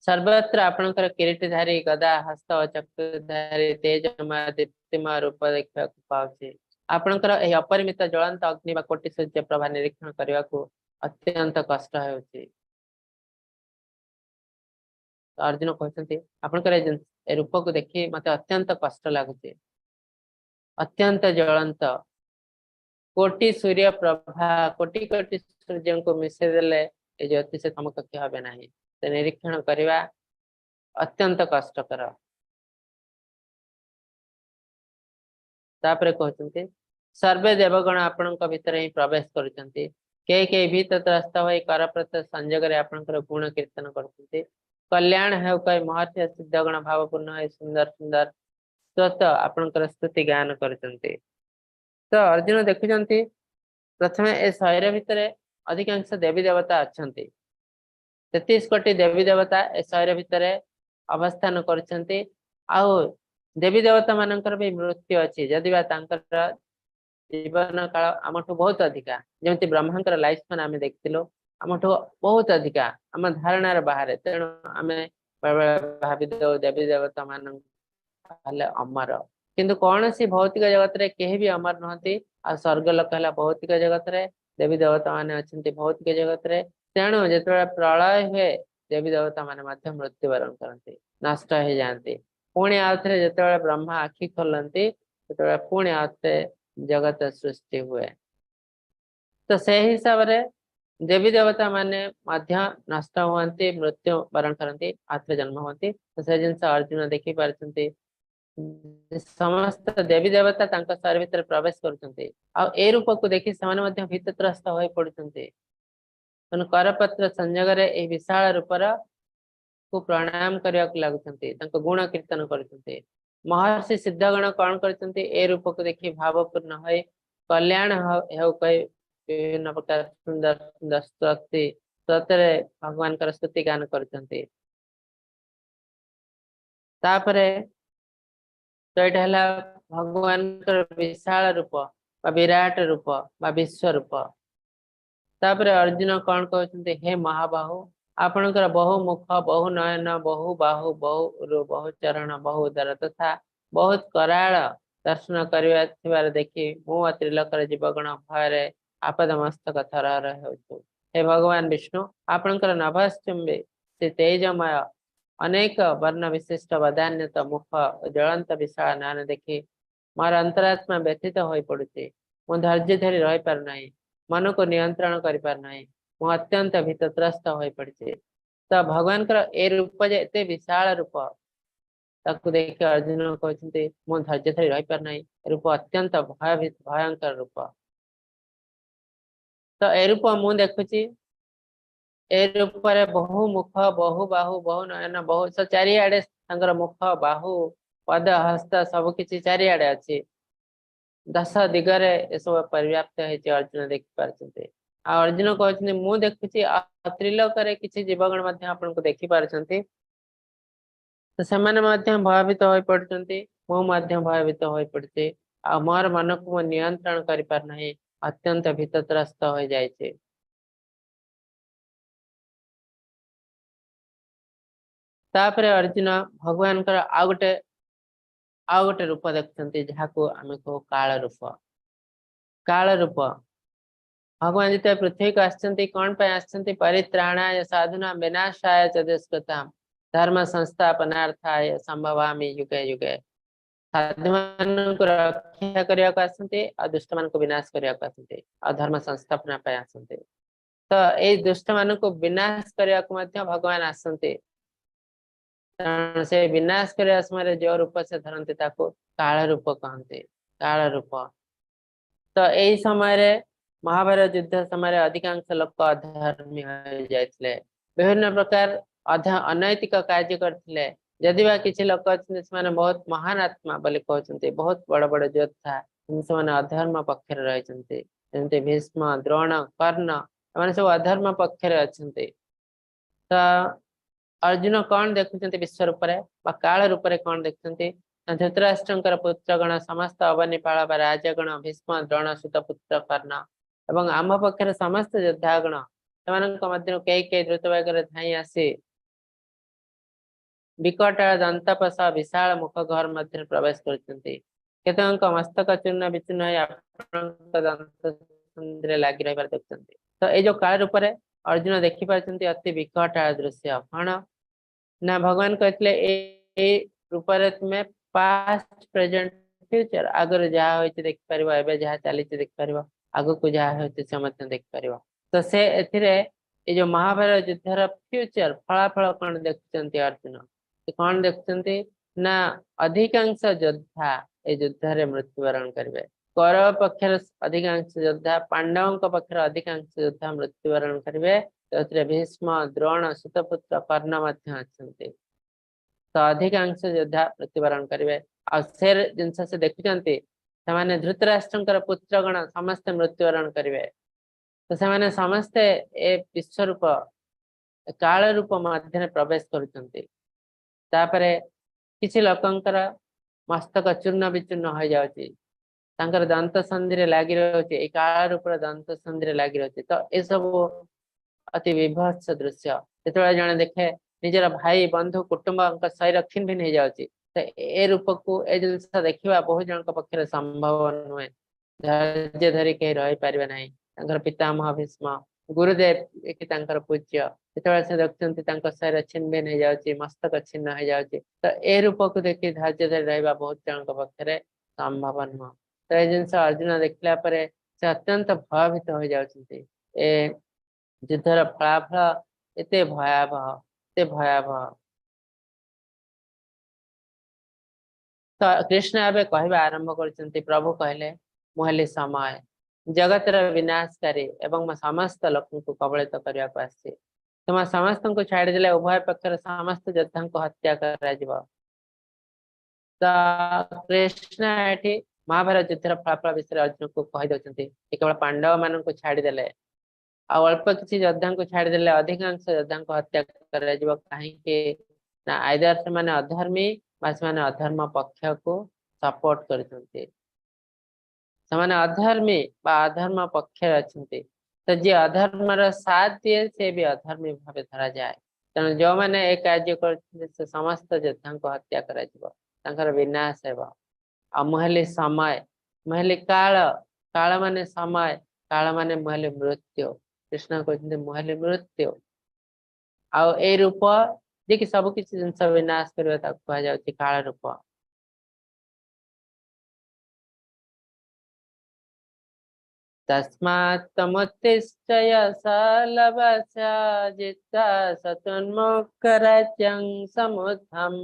ସର୍ବତ୍ର ଆପଣଙ୍କର କିରୀଟଧାରୀ, ଗଦା ହସ୍ତ ଓ ଚକ୍ରଧାରୀ ତେଜମୟ ଦୀପ୍ତିମୟ ରୂପ ଦେଖିବାକୁ ପାଉଛି। ଆପଣଙ୍କର ଏହି ଅପରିମିତ ଜ୍ୱଳନ୍ତ ଅଗ୍ନି ବା କୋଟି ସୂର୍ଯ୍ୟ ପ୍ରଭା ନିରୀକ୍ଷଣ କରିବାକୁ ଅତ୍ୟନ୍ତ କଷ୍ଟ ହେଉଛି। ଅର୍ଜୁନ କହୁଛନ୍ତି, ଆପଣଙ୍କର ଏ ରୂପକୁ ଦେଖି ମତେ ଅତ୍ୟନ୍ତ କଷ୍ଟ ଲାଗୁଛି, ଅତ୍ୟନ୍ତ ଜ୍ୱଳନ୍ତ। କୋଟି ସୂର୍ଯ୍ୟ ପ୍ରଭା, କୋଟି କୋଟି ସୂର୍ଯ୍ୟଙ୍କୁ ମିଶେଇ ଦେଲେ ଏ ଜ୍ୟୋତି ସେ ସମକକ୍ଷ ହେବେ ନାହିଁ। ସେ ନିରୀକ୍ଷଣ କରିବା ଅତ୍ୟନ୍ତ କଷ୍ଟକର। ତାପରେ କହୁଛନ୍ତି, ସର୍ବେ ଦେବଗଣ ଆପଣଙ୍କ ଭିତରେ ହିଁ ପ୍ରବେଶ କରୁଛନ୍ତି। କେହି କେହି ଭୀତତ୍ରସ୍ତ ହୋଇ କରପ୍ରତ ସଂଯୋଗରେ ଆପଣଙ୍କର ଗୁଣ କୀର୍ତ୍ତନ କରୁଛନ୍ତି। କଲ୍ୟାଣ ହେଉ କହି ମହର୍ଷି ସିଦ୍ଧଗଣ ଭାବପୂର୍ଣ୍ଣ ହୋଇ ସୁନ୍ଦର ସୁନ୍ଦର ସ୍ତୋତ୍ର ଆପଣଙ୍କର ସ୍ତୁତି ଗାନ କରୁଛନ୍ତି। ତ ଅର୍ଜୁନ ଦେଖୁଛନ୍ତି, ପ୍ରଥମେ ଏ ଶରୀର ଭିତରେ ଅଧିକାଂଶ ଦେବୀ ଦେବତା ଅଛନ୍ତି। 33 କୋଟି ଦେବୀ ଦେବତା ଏ ଶରୀର ଭିତରେ ଅବସ୍ଥାନ କରୁଛନ୍ତି। ଆଉ ଦେବୀ ଦେବତା ମାନଙ୍କର ବି ମୃତ୍ୟୁ ଅଛି, ଯଦି ବା ତାଙ୍କର ଜୀବନ କାଳ ଆମଠୁ ବହୁତ ଅଧିକା। ଯେମିତି ବ୍ରହ୍ମାଙ୍କର ଲାଇଫ ସ୍ପାନ ଆମେ ଦେଖିଥିଲୁ, ଆମଠୁ ବହୁତ ଅଧିକା, ଆମ ଧାରଣାର ବାହାରେ। ତେଣୁ ଆମେ ବେଳେବେଳେ ଭାବିଦଉ ଦେବୀ ଦେବତା ମାନଙ୍କୁ ହେଲେ ଅମର, କିନ୍ତୁ କୌଣସି ଭୌତିକ ଜଗତରେ କେହି ବି ଅମର ନୁହନ୍ତି। ଆଉ ସ୍ୱର୍ଗ ଲୋକ ହେଲା ଭୌତିକ ଜଗତରେ, ଦେବୀ ଦେବତା ମାନେ ଅଛନ୍ତି ଭୌତିକ ଜଗତରେ। ତେଣୁ ଯେତେବେଳେ ପ୍ରଳୟ ହୁଏ, ଦେବୀ ଦେବତା ମାନେ ମଧ୍ୟ ମୃତ୍ୟୁବରଣ କରନ୍ତି, ନଷ୍ଟ ହେଇଯାଆନ୍ତି। ପୁଣି ଆଉଥରେ ଯେତେବେଳେ ବ୍ରହ୍ମା ଆଖି ଖୋଲନ୍ତି, ସେତେବେଳେ ପୁଣି ଆଉଥରେ ଜଗତ ସୃଷ୍ଟି ହୁଏ। ତ ସେଇ ହିସାବରେ ଦେବୀ ଦେବତା ମାନେ ମଧ୍ୟ ନଷ୍ଟ ହୁଅନ୍ତି, ମୃତ୍ୟୁ ବରଣ କରନ୍ତି, ଆଉଥରେ ଜନ୍ମ ହୁଅନ୍ତି। ତ ସେ ଜିନିଷ ଅର୍ଜୁନ ଦେଖି ପାରୁଛନ୍ତି। ସମସ୍ତ ଦେବୀ ଦେବତା ତାଙ୍କ ଶରୀର ଭିତରେ ପ୍ରବେଶ କରୁଛନ୍ତି ଆଉ ଏ ରୂପକୁ ଦେଖି ସେମାନେ ମଧ୍ୟ ଭୀତତ୍ରସ୍ତ ହୋଇ ପଡୁଛନ୍ତି। ତେଣୁ କରପତ୍ର ସଂଯୋଗରେ ଏହି ବିଶାଳ ରୂପର କୁ ପ୍ରଣାମ କରିବାକୁ ଲାଗୁଛନ୍ତି, ତାଙ୍କ ଗୁଣ କୀର୍ତ୍ତନ କରୁଛନ୍ତି। ମହର୍ଷି ସିଦ୍ଧଗଣ କଣ କରିଛନ୍ତି? ଏ ରୂପକୁ ଦେଖି ଭାବପୂର୍ଣ୍ଣ ହୋଇ କଲ୍ୟାଣ ହେଉ କହି ବିଭିନ୍ନ ପ୍ରକାର ସୁନ୍ଦର ସୁନ୍ଦର ସ୍ତୁତି ସ୍ତୋତ୍ରରେ ଭଗବାନଙ୍କର ସ୍ତୁତି ଗାନ କରୁଛନ୍ତି। ତାପରେ ତ ଏଇଟା ହେଲା ଭଗବାନଙ୍କର ବିଶାଳ ରୂପ ବା ବିରାଟ ରୂପ ବା ବିଶ୍ୱ ରୂପ। ତାପରେ ଅର୍ଜୁନ କଣ କହୁଛନ୍ତି? ହେ ମହାବାହୁ, ଆପଣଙ୍କର ବହୁ ମୁଖ, ବହୁ ନୟନ, ବହୁ ବାହୁ, ବହୁ ଉରୁ, ବହୁ ଚରଣ, ବହୁ ଉଦର ତଥା ବହୁତ କରାଳ ଦର୍ଶନ କରିବା ଥିବାର ଦେଖି ମୁଁ ଓ ତ୍ରିଲୋକର ଜୀବଗଣ ଭୟରେ ଆପଦ ମସ୍ତକ ଥରହର ହେଉଛୁ। ହେ ଭଗବାନ ବିଷ୍ଣୁ, ଆପଣଙ୍କର ନଭଶ୍ଚୁମ୍ବୀ ସେ ତେଜମୟ ଅନେକ ବର୍ଣ୍ଣ ବିଶିଷ୍ଟ ବଦାନ୍ୟତ ମୁଖ ଓ ଜ୍ୱଳନ୍ତ ବିଶାଳ ନୟନ ଦେଖି ମୋର ଅନ୍ତରାତ୍ମା ବ୍ୟଥିତ ହୋଇ ପଡୁଛି। ମୁଁ ଧୈର୍ଯ୍ୟ ଧରି ରହିପାରୁନାହିଁ, ମନକୁ ନିୟନ୍ତ୍ରଣ କରିପାରୁନାହିଁ, ମୁଁ ଅତ୍ୟନ୍ତ ଭୀତତ୍ରସ୍ତ ହୋଇ ପଡିଛି। ତ ଭଗବାନଙ୍କର ଏ ରୂପ ଯେ ଏତେ ବିଶାଳ ରୂପ, ତାକୁ ଦେଖି ଅର୍ଜୁନ କହୁଛନ୍ତି ମୁଁ ଧୈର୍ଯ୍ୟ ଧରି ରହିପାରୁନାହିଁ, ଏ ରୂପ ଅତ୍ୟନ୍ତ ଭୟଭୀତ ଭୟଙ୍କର ରୂପ। ତ ଏ ରୂପ ମୁଁ ଦେଖୁଛି, ଏ ରୂପରେ ବହୁ ମୁଖ, ବହୁ ବାହୁ, ବହୁ ନୟନ, ବହୁ ଚାରିଆଡେ ତାଙ୍କର ମୁଖ, ବାହୁ, ପଦ, ହସ୍ତ ସବୁ କିଛି ଚାରିଆଡେ ଅଛି। ଦଶ ଦିଗରେ ଏସବୁ ପରିବ୍ୟାପ୍ତ ହେଇଛି, ଅର୍ଜୁନ ଦେଖିପାରୁଛନ୍ତି। ଆଉ ଅର୍ଜୁନ କହୁଛନ୍ତି ମୁଁ ଦେଖୁଛି, ଆଉ ତ୍ରିଲୋକରେ କିଛି ଜୀବଗଣ ମଧ୍ୟ ଆପଣଙ୍କୁ ଦେଖିପାରୁଛନ୍ତି। ତ ସେମାନେ ମଧ୍ୟ ଭୟଭୀତ ହୋଇ ପଡୁଛନ୍ତି, ମୁଁ ମଧ୍ୟ ଭୟଭୀତ ହୋଇ ପଡୁଛି, ଆଉ ମୋର ମନକୁ ମୁଁ ନିୟନ୍ତ୍ରଣ କରିପାରୁନାହିଁ, ଅତ୍ୟନ୍ତ ଭୀତତ୍ରସ୍ତ ହୋଇଯାଇଛି। ତାପରେ ଅର୍ଜୁନ ଭଗବାନଙ୍କର ଆଉ ଗୋଟେ ରୂପ ଦେଖୁଛନ୍ତି, ଯାହାକୁ ଆମେ କହୁ କାଳ ରୂପ। କାଳ ରୂପ ଭଗବାନ ଯେତେବେଳେ ପୃଥିବୀକୁ ଆସିଛନ୍ତି କଣ ପାଇଁ ଆସିଛନ୍ତି? ପରିତ୍ରାଣାୟ ସାଧୁନା ବିନାଶାୟ ଚ ଦୁଷ୍କୃତାମ୍ ଧର୍ମ ସଂସ୍ଥାପନାର୍ଥାୟ ସମ୍ଭବାମି ଯୁଗେ ଯୁଗେ। ସାଧୁମାନଙ୍କୁ ରକ୍ଷା କରିବାକୁ ଆସନ୍ତି ଆଉ ଦୁଷ୍ଟମାନଙ୍କୁ ବିନାଶ କରିବାକୁ ଆସନ୍ତି ଆଉ ଧର୍ମ ସଂସ୍ଥାପନା ପାଇଁ ଆସନ୍ତି। ତ ଏଇ ଦୁଷ୍ଟମାନଙ୍କୁ ବିନାଶ କରିବାକୁ ମଧ୍ୟ ଭଗବାନ ଆସନ୍ତି। କାରଣ ସେ ବିନାଶ କରିବା ସମୟରେ ଯୋଉ ରୂପ ସେ ଧରନ୍ତି ତାକୁ କାଳ ରୂପ କହନ୍ତି, କାଳ ରୂପ। ତ ଏଇ ସମୟରେ ମହାଭାରତ ଯୁଦ୍ଧ ସମୟରେ ଅଧିକାଂଶ ଲୋକ ଅଧର୍ମୀ ହୋଇଯାଇଥିଲେ, ବିଭିନ୍ନ ପ୍ରକାର ଅନୈତିକ କାର୍ଯ୍ୟ କରିଥିଲେ। ଯଦି ବା କିଛି ଲୋକ ଅଛନ୍ତି ସେମାନେ ବହୁତ ମହାନ ଆତ୍ମା ବୋଲି କହୁଛନ୍ତି, ବହୁତ ବଡ ବଡ ଯୋଦ୍ଧା, କିନ୍ତୁ ସେମାନେ ଅଧର୍ମ ପକ୍ଷରେ ରହିଛନ୍ତି। ଯେମିତି ଭୀଷ୍ମ, ଦ୍ରୋଣ, କର୍ଣ୍ଣ, ଏମାନେ ସବୁ ଅଧର୍ମ ପକ୍ଷରେ ଅଛନ୍ତି। ତ ଅର୍ଜୁନ କଣ ଦେଖୁଛନ୍ତି ବିଶ୍ୱ ରୂପରେ ବା କାଳ ରୂପରେ କଣ ଦେଖୁଛନ୍ତି? ଧୃତରାଷ୍ଟ୍ରଙ୍କର ପୁତ୍ରଗଣ, ସମସ୍ତ ଅବନୀପାଳ ବା ରାଜଗଣ, ଭୀଷ୍ମ, ଦ୍ରୋଣ, ସୁତପୁତ୍ର କର୍ଣ୍ଣ ଏବଂ ଆମ୍ଭ ପକ୍ଷରେ ସମସ୍ତ ଯୋଦ୍ଧାଗଣ, ସେମାନଙ୍କ ମଧ୍ୟରୁ କେହି କେହି ଦ୍ରୁତ ବେଗରେ ଧାଇଁ ଆସି ବିକଟାଳ ଦନ୍ତପ ସହ ବିଶାଳ ମୁଖ ଘର ମଧ୍ୟରେ ପ୍ରବେଶ କରୁଛନ୍ତି। କେତେକଙ୍କ ମସ୍ତକ ଚୂର୍ଣ୍ଣ ବିଚୂର୍ଣ୍ଣ ହୋଇ ଆପଣଙ୍କ ଦନ୍ତ ସନ୍ଧିରେ ଲାଗି ରହିବାର ଦେଖୁଛନ୍ତି। ତ ଏଇ ଯୋଉ କାଳ ରୂପରେ ଅର୍ଜୁନ ଦେଖିପାରୁଛନ୍ତି ଅତି ବିକଟାଳ ଦୃଶ୍ୟ। କଣ ନା ଭଗବାନ କହିଥିଲେ ଏଇ ରୂପରେ ତୁମେ ପାଷ୍ଟ, ପ୍ରେଜେଣ୍ଟ, ଫ୍ୟୁଚର, ଆଗରୁ ଯାହା ହୋଇଛି ଦେଖିପାରିବ, ଏବେ ଯାହା ଚାଲିଛି ଦେଖିପାରିବ, ଆଗକୁ ଯାହା ହେଉଛି ସେ ମଧ୍ୟ ଦେଖିପାରିବ। ତ ସେ ଏଥିରେ ଏଇ ଯୋଉ ମହାଭାରତ ଯୁଦ୍ଧର ଫ୍ୟୁଚର ଫଳାଫଳ କଣ ଦେଖୁଛନ୍ତି ଅର୍ଜୁନ? ସେ କଣ ଦେଖୁଛନ୍ତି ନା ଅଧିକାଂଶ ଯୋଦ୍ଧା ଏ ଯୁଦ୍ଧରେ ମୃତ୍ୟୁବରଣ କରିବେ। କୌରବ ପକ୍ଷରେ ଅଧିକାଂଶ ଯୋଦ୍ଧା, ପାଣ୍ଡବଙ୍କ ପକ୍ଷରେ ଅଧିକାଂଶ ଯୋଦ୍ଧା ମୃତ୍ୟୁବରଣ କରିବେ। ଯେଉଁଥିରେ ଭୀଷ୍ମ, ଦ୍ରୋଣ, ସୁତପୁତ୍ର କର୍ଣ୍ଣ ମଧ୍ୟ ଅଛନ୍ତି। ତ ଅଧିକାଂଶ ଯୋଦ୍ଧା ମୃତ୍ୟୁବରଣ କରିବେ। ଆଉ ସେ ଜିନିଷ ସେ ଦେଖୁଛନ୍ତି ସେମାନେ ଧୃତରାଷ୍ଟ୍ରଙ୍କର ପୁତ୍ରଗଣ ସମସ୍ତେ ମୃତ୍ୟୁବରଣ କରିବେ। ତ ସେମାନେ ସମସ୍ତେ ଏ ବିଶ୍ୱରୂପ କାଳ ରୂପ ମଧ୍ୟରେ ପ୍ରବେଶ କରୁଛନ୍ତି। ତାପରେ କିଛି ଲୋକଙ୍କର ମସ୍ତକ ଚୂର୍ଣ୍ଣ ବିଚୂର୍ଣ୍ଣ ହୋଇଯାଉଛି, ତାଙ୍କର ଦନ୍ତ ସନ୍ଧିରେ ଲାଗି ରହୁଛି, ଏଇ କାଳ ରୂପର ଦନ୍ତ ସନ୍ଧିରେ ଲାଗି ରହୁଛି। ତ ଏସବୁ ଅତି ବିଭତ୍ସ ଦୃଶ୍ୟ। ଯେତେବେଳେ ଜଣେ ଦେଖେ ନିଜର ଭାଇ ବନ୍ଧୁ କୁଟୁମ୍ବଙ୍କ ଶରୀର ଖିନ ଭିନ୍ନ ହେଇଯାଉଛି, ତ ଏ ରୂପକୁ ଏ ଜିନିଷ ଦେଖିବା ବହୁ ଜଣଙ୍କ ପକ୍ଷରେ ସମ୍ଭବ ନୁହେଁ। ଧୈର୍ଯ୍ୟ ଧରି କେହି ରହିପାରିବେ ନାହିଁ। ତାଙ୍କର ପିତାମହ ଭୀଷ୍ମ, ଗୁରୁଦେବ କି ତାଙ୍କର ପୂଜ୍ୟ, ଯେତେବେଳେ ସେ ଦେଖୁଛନ୍ତି ତାଙ୍କ ଶରୀର ଛିନ୍ନ ଭିନ୍ନ ହେଇଯାଉଛି, ମସ୍ତକ ଛିନ୍ନ ହେଇଯାଉଛି, ତ ଏ ରୂପକୁ ଦେଖି ଧୈର୍ଯ୍ୟ ଧରି ରହିବା ବହୁତ ଜଣଙ୍କ ପକ୍ଷରେ ସମ୍ଭବ ନୁହଁ। ତ ଏ ଜିନିଷ ଅର୍ଜୁନ ଦେଖିଲା ପରେ ସେ ସେ ଅତ୍ୟନ୍ତ ଭୟଭୀତ ହୋଇଯାଉଛନ୍ତି। ଏ ଯୁଦ୍ଧର ଫଳାଫଳ ଏତେ ଭୟାବହ, ଏତେ ଭୟାବହ। ତ କୃଷ୍ଣ ଏବେ କହିବା ଆରମ୍ଭ କରୁଛନ୍ତି। ପ୍ରଭୁ କହିଲେ, ମୁଁ ହେଲି ସମୟ, ଜଗତର ବିନାଶକାରୀ ଏବଂ ମୁଁ ସମସ୍ତ ଲୋକଙ୍କୁ କବଳିତ କରିବାକୁ ଆସିଛି। ତୁମ ସମସ୍ତଙ୍କୁ ଛାଡ଼ିଦେଲେ ଉଭୟ ପକ୍ଷର ସମସ୍ତ ଯୋଦ୍ଧାଙ୍କୁ ହତ୍ୟା କରାଯିବ। ତ କୃଷ୍ଣ ଏଠି ମହାଭାରତ ଯୁଦ୍ଧର ଫଳାଫଳ ବିଷୟରେ ଅର୍ଜୁନକୁ କହିଦଉଛନ୍ତି ଯେ କେବଳ ପାଣ୍ଡବ ମାନଙ୍କୁ ଛାଡ଼ିଦେଲେ ଆଉ ଅଳ୍ପ କିଛି ଯୋଦ୍ଧାଙ୍କୁ ଛାଡ଼ିଦେଲେ ଅଧିକାଂଶ ଯୋଦ୍ଧାଙ୍କୁ ହତ୍ୟା କରାଯିବ। କାହିଁକି ନା ଆଇଦର ସେମାନେ ଅଧର୍ମୀ ବା ସେମାନେ ଅଧର୍ମ ପକ୍ଷକୁ ସପୋର୍ଟ କରୁଛନ୍ତି। ସେମାନେ ଅଧର୍ମୀ ବା ଅଧର୍ମ ପକ୍ଷରେ ଅଛନ୍ତି। ତ ଯିଏ ଅଧର୍ମର ସାଥ ଦିଏ, ସେ ବି ଅଧର୍ମୀ ଭାବେ ଧରାଯାଏ। ତେଣୁ ଯୋଉମାନେ ଏ କାର୍ଯ୍ୟ କରୁଛନ୍ତି, ସେ ସମସ୍ତ ଯୋଦ୍ଧାଙ୍କୁ ହତ୍ୟା କରାଯିବ, ତାଙ୍କର ବିନାଶ ହେବ। ଆଉ ମୁଁ ହେଲି ସମୟ, ମୁଁ ହେଲି କାଳ। କାଳ ମାନେ ସମୟ, କାଳ ମାନେ ମୁଁ ହେଲି ମୃତ୍ୟୁ। କୃଷ୍ଣ କହୁଛନ୍ତି, ମୁଁ ହେଲି ମୃତ୍ୟୁ। ଆଉ ଏଇ ରୂପ ଯେ କି ସବୁ କିଛି ଜିନିଷ ବିନାଶ କରିବ, ତାକୁ କୁହାଯାଉଛି କାଳ ରୂପ। ତସ୍ମାତ୍ ତ୍ୱମୁତ୍ତିଷ୍ଠ ଶଲଭସ୍ୟ ଜିତ୍ୱା ଶତ୍ରୁନ୍ମୁଖରାଜ୍ୟଂ ସମୁଦ୍ଧମ୍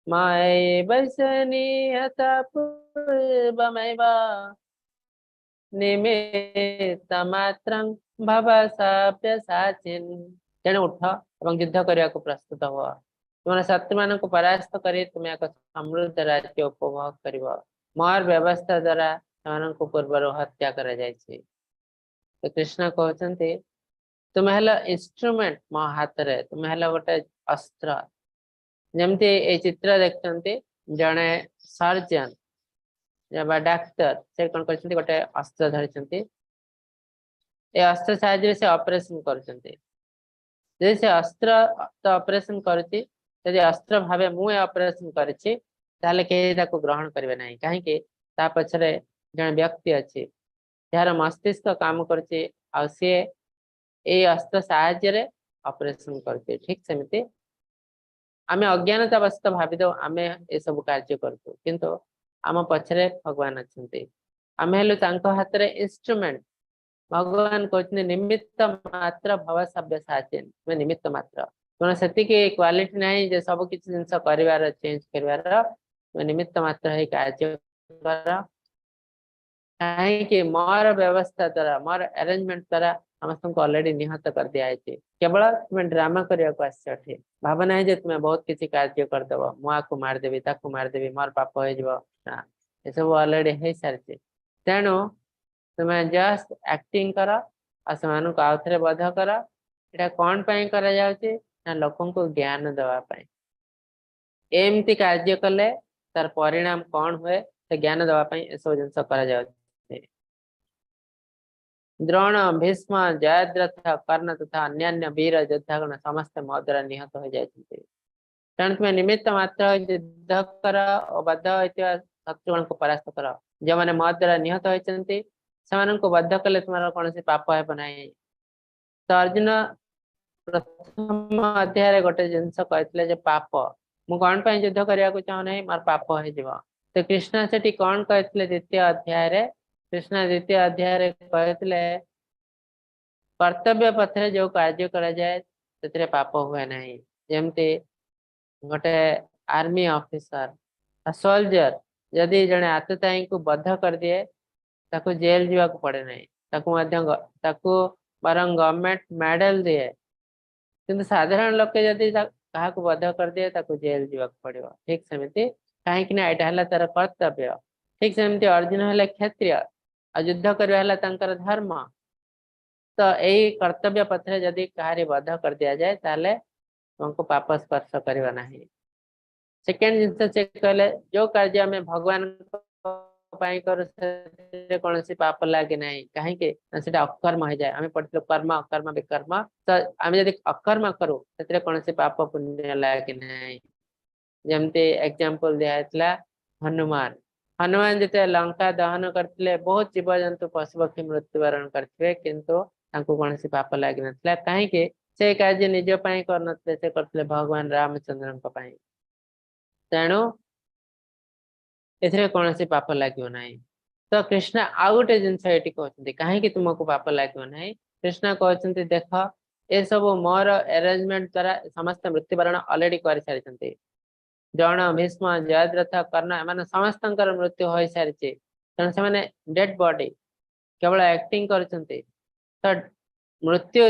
ମୟୈବ ନିହତ ପୂର୍ବମେବ ନିମିତ୍ତମାତ୍ରଂ ଭବ ସବ୍ୟସାଚିନ୍। ତେଣୁ ଉଠ ଏବଂ ଯୁଦ୍ଧ କରିବାକୁ ପ୍ରସ୍ତୁତ ହୁଅ। ତୁମର ଶତ୍ରୁମାନଙ୍କୁ ପରାସ୍ତ କରି ତୁମେ ଏକ ସମୃଦ୍ଧ ରାଜ୍ୟ ଉପଭୋଗ କରିବ। ମୋର ବ୍ୟବସ୍ଥା ଦ୍ଵାରା ସେମାନଙ୍କୁ ପୂର୍ବରୁ ହତ୍ୟା କରାଯାଇଛି। ତ କୃଷ୍ଣ କହୁଛନ୍ତି, ତୁମେ ହେଲ ଇନଷ୍ଟ୍ରୁମେଣ୍ଟ ମୋ ହାତରେ, ତୁମେ ହେଲ ଗୋଟେ ଅସ୍ତ୍ର। ଯେମିତି ଏଇ ଚିତ୍ର ଦେଖୁଛନ୍ତି, ଜଣେ ସର୍ଜନ ବା ଡାକ୍ତର, ସେ କଣ କରିଛନ୍ତି? ଗୋଟେ ଅସ୍ତ୍ର ଧରିଛନ୍ତି। ଏ ଅସ୍ତ୍ର ସାହାଯ୍ୟରେ ସେ ଅପରେସନ କରୁଛନ୍ତି। ଯଦି ସେ ଅସ୍ତ୍ର ତ ଅପରେସନ କରୁଛି, ଯଦି ଅସ୍ତ୍ର ଭାବେ ମୁଁ ଏ ଅପରେସନ କରିଛି, ତାହେଲେ କେହି ତାକୁ ଗ୍ରହଣ କରିବେ ନାହିଁ। କାହିଁକି? ତା ପଛରେ ଜଣେ ବ୍ୟକ୍ତି ଅଛି, ଯାହାର ମସ୍ତିଷ୍କ କାମ କରୁଛି ଆଉ ସିଏ ଏଇ ଅସ୍ତ୍ର ସାହାଯ୍ୟରେ ଅପରେସନ କରୁଛି। ଠିକ ସେମିତି ଆମେ ଅଜ୍ଞାନତା ବଶତଃ ଭାବିଦଉ ଆମେ ଏସବୁ କାର୍ଯ୍ୟ କରୁଛୁ, କିନ୍ତୁ ଆମ ପଛରେ ଭଗବାନ ଅଛନ୍ତି। ଆମେ ହେଲୁ ତାଙ୍କ ହାତରେ ଇନଷ୍ଟ୍ରୁମେଣ୍ଟ। ଭଗବାନ କହୁଛନ୍ତି, ନିମିତ୍ତ ମାତ୍ର ଭବ ସବ୍ୟସାଚୀନ। ତୁମେ ନିମିତ୍ତ ମାତ୍ର। ତୁମର ସେତିକି କ୍ୱାଲିଟି ନାହିଁ ଯେ ସବୁ କିଛି ଜିନିଷ କରିବାର, ଚେଞ୍ଜ କରିବାର। ତୁମେ ନିମିତ୍ତ ମାତ୍ର ହେଇ କାର୍ଯ୍ୟ କର। କାହିଁକି? ମୋର ବ୍ୟବସ୍ଥା ଦ୍ଵାରା, ମୋର ଆରେଞ୍ଜମେଣ୍ଟ ଦ୍ଵାରା ସମସ୍ତଙ୍କୁ ଅଲରେଡି ନିହତ କରିଦିଆଯାଇଛି। କେବଳ ତୁମେ ଡ୍ରାମା କରିବାକୁ ଆସିଛ ଏଠି। ଭାବ ନାହିଁ ଯେ ତୁମେ ବହୁତ କିଛି କାର୍ଯ୍ୟ କରିଦବ, ମୁଁ ଆକୁ ମାରିଦେବି, ତାକୁ ମାରିଦେବି, ମୋର ପାପ ହେଇଯିବ। ନା, ଏସବୁ ଅଲରେଡି ହେଇସାରିଛି। ତେଣୁ ତୁମେ ଜଷ୍ଟ ଆକ୍ଟିଂ କର ଆଉ ସେମାନଙ୍କୁ ଆଉଥରେ ବଧ କର। ଏଇଟା କଣ ପାଇଁ କରାଯାଉଛି? ନା ଲୋକଙ୍କୁ ଜ୍ଞାନ ଦେବା ପାଇଁ। ଏମିତି କାର୍ଯ୍ୟ କଲେ ତାର ପରିଣାମ କଣ ହୁଏ, ସେ ଜ୍ଞାନ ଦେବା ପାଇଁ ଏସବୁ ଜିନିଷ କରାଯାଉଛି। ଦ୍ରୋଣ, ଭୀଷ୍ମ, ଜୟଦ୍ରଥ, କର୍ଣ୍ଣ ତଥା ଅନ୍ୟାନ୍ୟ ବୀର ଯୋଦ୍ଧାଗଣ ସମସ୍ତେ ମୋ ଦ୍ୱାରା ନିହତ ହୋଇଯାଇଛନ୍ତି। ତେଣୁ ତୁମେ ନିମିତ୍ତ ମାତ୍ର ହୋଇ ଯୁଦ୍ଧ କର ଓ ବଦ୍ଧ ହୋଇଥିବା ଶତ୍ରୁଗଣକୁ ପରାସ୍ତ କର। ଯେଉଁମାନେ ମୋ ଦ୍ୱାରା ନିହତ ହୋଇଛନ୍ତି, ସେମାନଙ୍କୁ ବଦ୍ଧ କଲେ ତୁମର କୌଣସି ପାପ ହେବ ନାହିଁ। ତ ଅର୍ଜୁନ ପ୍ରଥମ ଅଧ୍ୟାୟରେ ଗୋଟେ ଜିନିଷ କହିଥିଲେ ଯେ ପାପ, ମୁଁ କଣ ପାଇଁ ଯୁଦ୍ଧ କରିବାକୁ ଚାହୁଁନାହିଁ? ମୋର ପାପ ହେଇଯିବ। ତ କୃଷ୍ଣ ସେଠି କଣ କହିଥିଲେ ଦ୍ୱିତୀୟ ଅଧ୍ୟାୟରେ? କୃଷ୍ଣ ଦ୍ୱିତୀୟ ଅଧ୍ୟାୟରେ କହିଥିଲେ, କର୍ତ୍ତବ୍ୟ ପଥରେ ଯୋଉ କାର୍ଯ୍ୟ କରାଯାଏ ସେଥିରେ ପାପ ହୁଏ ନାହିଁ। ଯେମିତି ଗୋଟେ ଆର୍ମି ଅଫିସର, ସୋଲଜର ଯଦି ଜଣେ ଆତତାୟୀଙ୍କୁ ବଧ କରିଦିଏ, ତାକୁ ଜେଲ ଯିବାକୁ ପଡେ ନାହିଁ। ତାକୁ ମଧ୍ୟ ତାକୁ ବରଂ ଗଭର୍ଣମେଣ୍ଟ ମେଡାଲ ଦିଏ। କିନ୍ତୁ ସାଧାରଣ ଲୋକେ ଯଦି କାହାକୁ ବଧ କରିଦିଏ, ତାକୁ ଜେଲ ଯିବାକୁ ପଡିବ। ଠିକ ସେମିତି, କାହିଁକି ନା ଏଇଟା ହେଲା ତାର କର୍ତ୍ତବ୍ୟ। ଠିକ ସେମିତି ଅର୍ଜୁନ ହେଲେ କ୍ଷତ୍ରିୟ ଆଉ ଯୁଦ୍ଧ କରିବା ହେଲା ତାଙ୍କର ଧର୍ମ। ତ ଏଇ କର୍ତ୍ତବ୍ୟ ପଥରେ ଯଦି କାହାରି ବଧ କରିଦିଆଯାଏ, ତାହେଲେ ତୁମକୁ ପାପ ସ୍ପର୍ଶ କରିବ ନାହିଁ। ସେକେଣ୍ଡ ଜିନିଷ ସେ କହିଲେ, ଯୋଉ କାର୍ଯ୍ୟ ଆମେ ଭଗବାନଙ୍କ ପାଇଁ କରୁ, ସେଥିରେ କୌଣସି ପାପ ଲାଗେ ନାହିଁ। କାହିଁକି ନା ସେଟା ଅକର୍ମ ହେଇଯାଏ। ଆମେ ପଢିଥିଲୁ କର୍ମ, ଅକର୍ମ, ବିକର୍ମ। ତ ଆମେ ଯଦି ଅକର୍ମ କରୁ, ସେଥିରେ କୌଣସି ପାପ ପୁଣ୍ୟ ଲାଗେ ନାହିଁ। ଯେମିତି ଏକ୍ଜାମ୍ପଲ ଦିଆହେଇଥିଲା ହନୁମାନ। ହନୁମାନ ଯେତେବେଳେ ଲଙ୍କା ଦହନ କରିଥିଲେ, ବହୁତ ଜୀବଜନ୍ତୁ, ପଶୁପକ୍ଷୀ ମୃତ୍ୟୁବରଣ କରିଥିବେ, କିନ୍ତୁ ତାଙ୍କୁ କୌଣସି ପାପ ଲାଗିନଥିଲା। କାହିଁକି? ସେ କାର୍ଯ୍ୟ ନିଜ ପାଇଁ କରିନଥିଲେ, ସେ କରିଥିଲେ ଭଗବାନ ରାମଚନ୍ଦ୍ରଙ୍କ ପାଇଁ। ତେଣୁ ଏଥିରେ କୌଣସି ପାପ ଲାଗିବ ନାହିଁ। ତ କୃଷ୍ଣ ଆଉ ଗୋଟେ ଜିନିଷ ଏଠି କହୁଛନ୍ତି, କାହିଁକି ତୁମକୁ ପାପ ଲାଗିବ ନାହିଁ। କୃଷ୍ଣ କହୁଛନ୍ତି, ଦେଖ, ଏସବୁ ମୋର ଆରେଞ୍ଜମେଣ୍ଟ ଦ୍ଵାରା ସମସ୍ତେ ମୃତ୍ୟୁବରଣ ଅଲରେଡି କରିସାରିଛନ୍ତି। ଦ୍ରୋଣ, ଭୀଷ୍ମ, ଜୟଦ୍ରଥ, କର୍ଣ୍ଣ, ଏମାନେ ସମସ୍ତଙ୍କର ମୃତ୍ୟୁ ହୋଇସାରିଛି। ତେଣୁ ସେମାନେ ଡେଡ ବଡି, କେବଳ ଆକ୍ଟିଂ କରୁଛନ୍ତି। ତ ମୃତ୍ୟୁ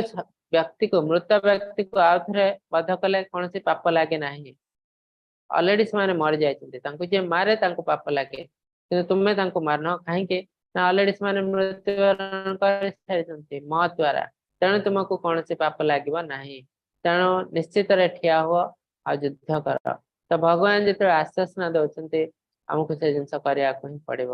ବ୍ୟକ୍ତିକୁ, ମୃତ ବ୍ୟକ୍ତିକୁ ଆଉ ଥରେ ବଧ କଲେ କୌଣସି ପାପ ଲାଗେ ନାହିଁ। ଅଲରେଡି ସେମାନେ ମରିଯାଇଛନ୍ତି। ତାଙ୍କୁ ଯିଏ ମାରେ ତାଙ୍କୁ ପାପ ଲାଗେ, କିନ୍ତୁ ତୁମେ ତାଙ୍କୁ ମାରୁନ। କାହିଁକି ନା ଅଲରେଡି ସେମାନେ ମୃତ୍ୟୁବରଣ କରିସାରିଛନ୍ତି ମୋ ଦ୍ଵାରା। ତେଣୁ ତୁମକୁ କୌଣସି ପାପ ଲାଗିବ ନାହିଁ। ତେଣୁ ନିଶ୍ଚିତରେ ଠିଆ ହୁଅ ଆଉ ଯୁଦ୍ଧ କର। ତ ଭଗବାନ ଯେତେବେଳେ ଆଶ୍ୱାସନା ଦଉଛନ୍ତି, ଆମକୁ ସେ ଜିନିଷ କରିବାକୁ ହିଁ ପଡିବ।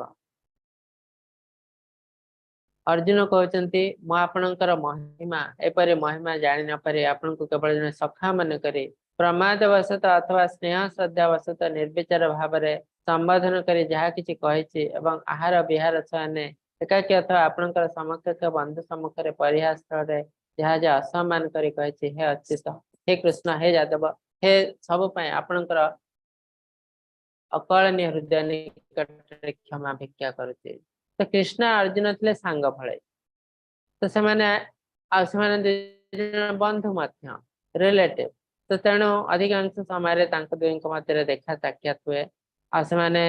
ଅର୍ଜୁନ କହୁଛନ୍ତି, ମୁଁ ଆପଣଙ୍କର ମହିମା, ଏପରି ମହିମା ଜାଣି ନପାରି ଆପଣଙ୍କୁ କେବଳ ଜଣେ ସଖା ମନେ କରି ପ୍ରମାଦ ବଶତଃ ଅଥବା ସ୍ନେହ ଶ୍ରଦ୍ଧା ବଶତଃ ନିର୍ବିଚାର ଭାବରେ ସମ୍ବୋଧନ କରି ଯାହା କିଛି କହିଛି ଏବଂ ଆହାର ବିହାର ଶୟନେ ଏକାକୀ ଅଥବା ଆପଣଙ୍କର ସମକକ୍ଷ ବନ୍ଧୁ ସମ୍ମୁଖରେ ପରିହାସ ସ୍ଥଳରେ ଯାହା ଯାହା ଅସମ୍ମାନ କରି କହିଛି, ହେ ଅଚ୍ୟୁତ, ହେ କୃଷ୍ଣ, ହେ ଯାଦବ, ହେ ସବୁ ପାଇଁ ଆପଣଙ୍କର ଅକଳନୀୟ ହୃଦୟ ନିକଟରେ କ୍ଷମା ଭିକ୍ଷା କରୁଛି। ତ କୃଷ୍ଣ ଅର୍ଜୁନ ଥିଲେ ସାଙ୍ଗ ଭଳି। ତ ସେମାନେ ଆଉ ସେମାନେ ଦୁଇ ଜଣ ବନ୍ଧୁ ମଧ୍ୟ, ରିଲେଟିଭ। ତ ତେଣୁ ଅଧିକାଂଶ ସମୟରେ ତାଙ୍କ ଦୁଇଙ୍କ ମଧ୍ୟରେ ଦେଖା ସାକ୍ଷାତ ହୁଏ ଆଉ ସେମାନେ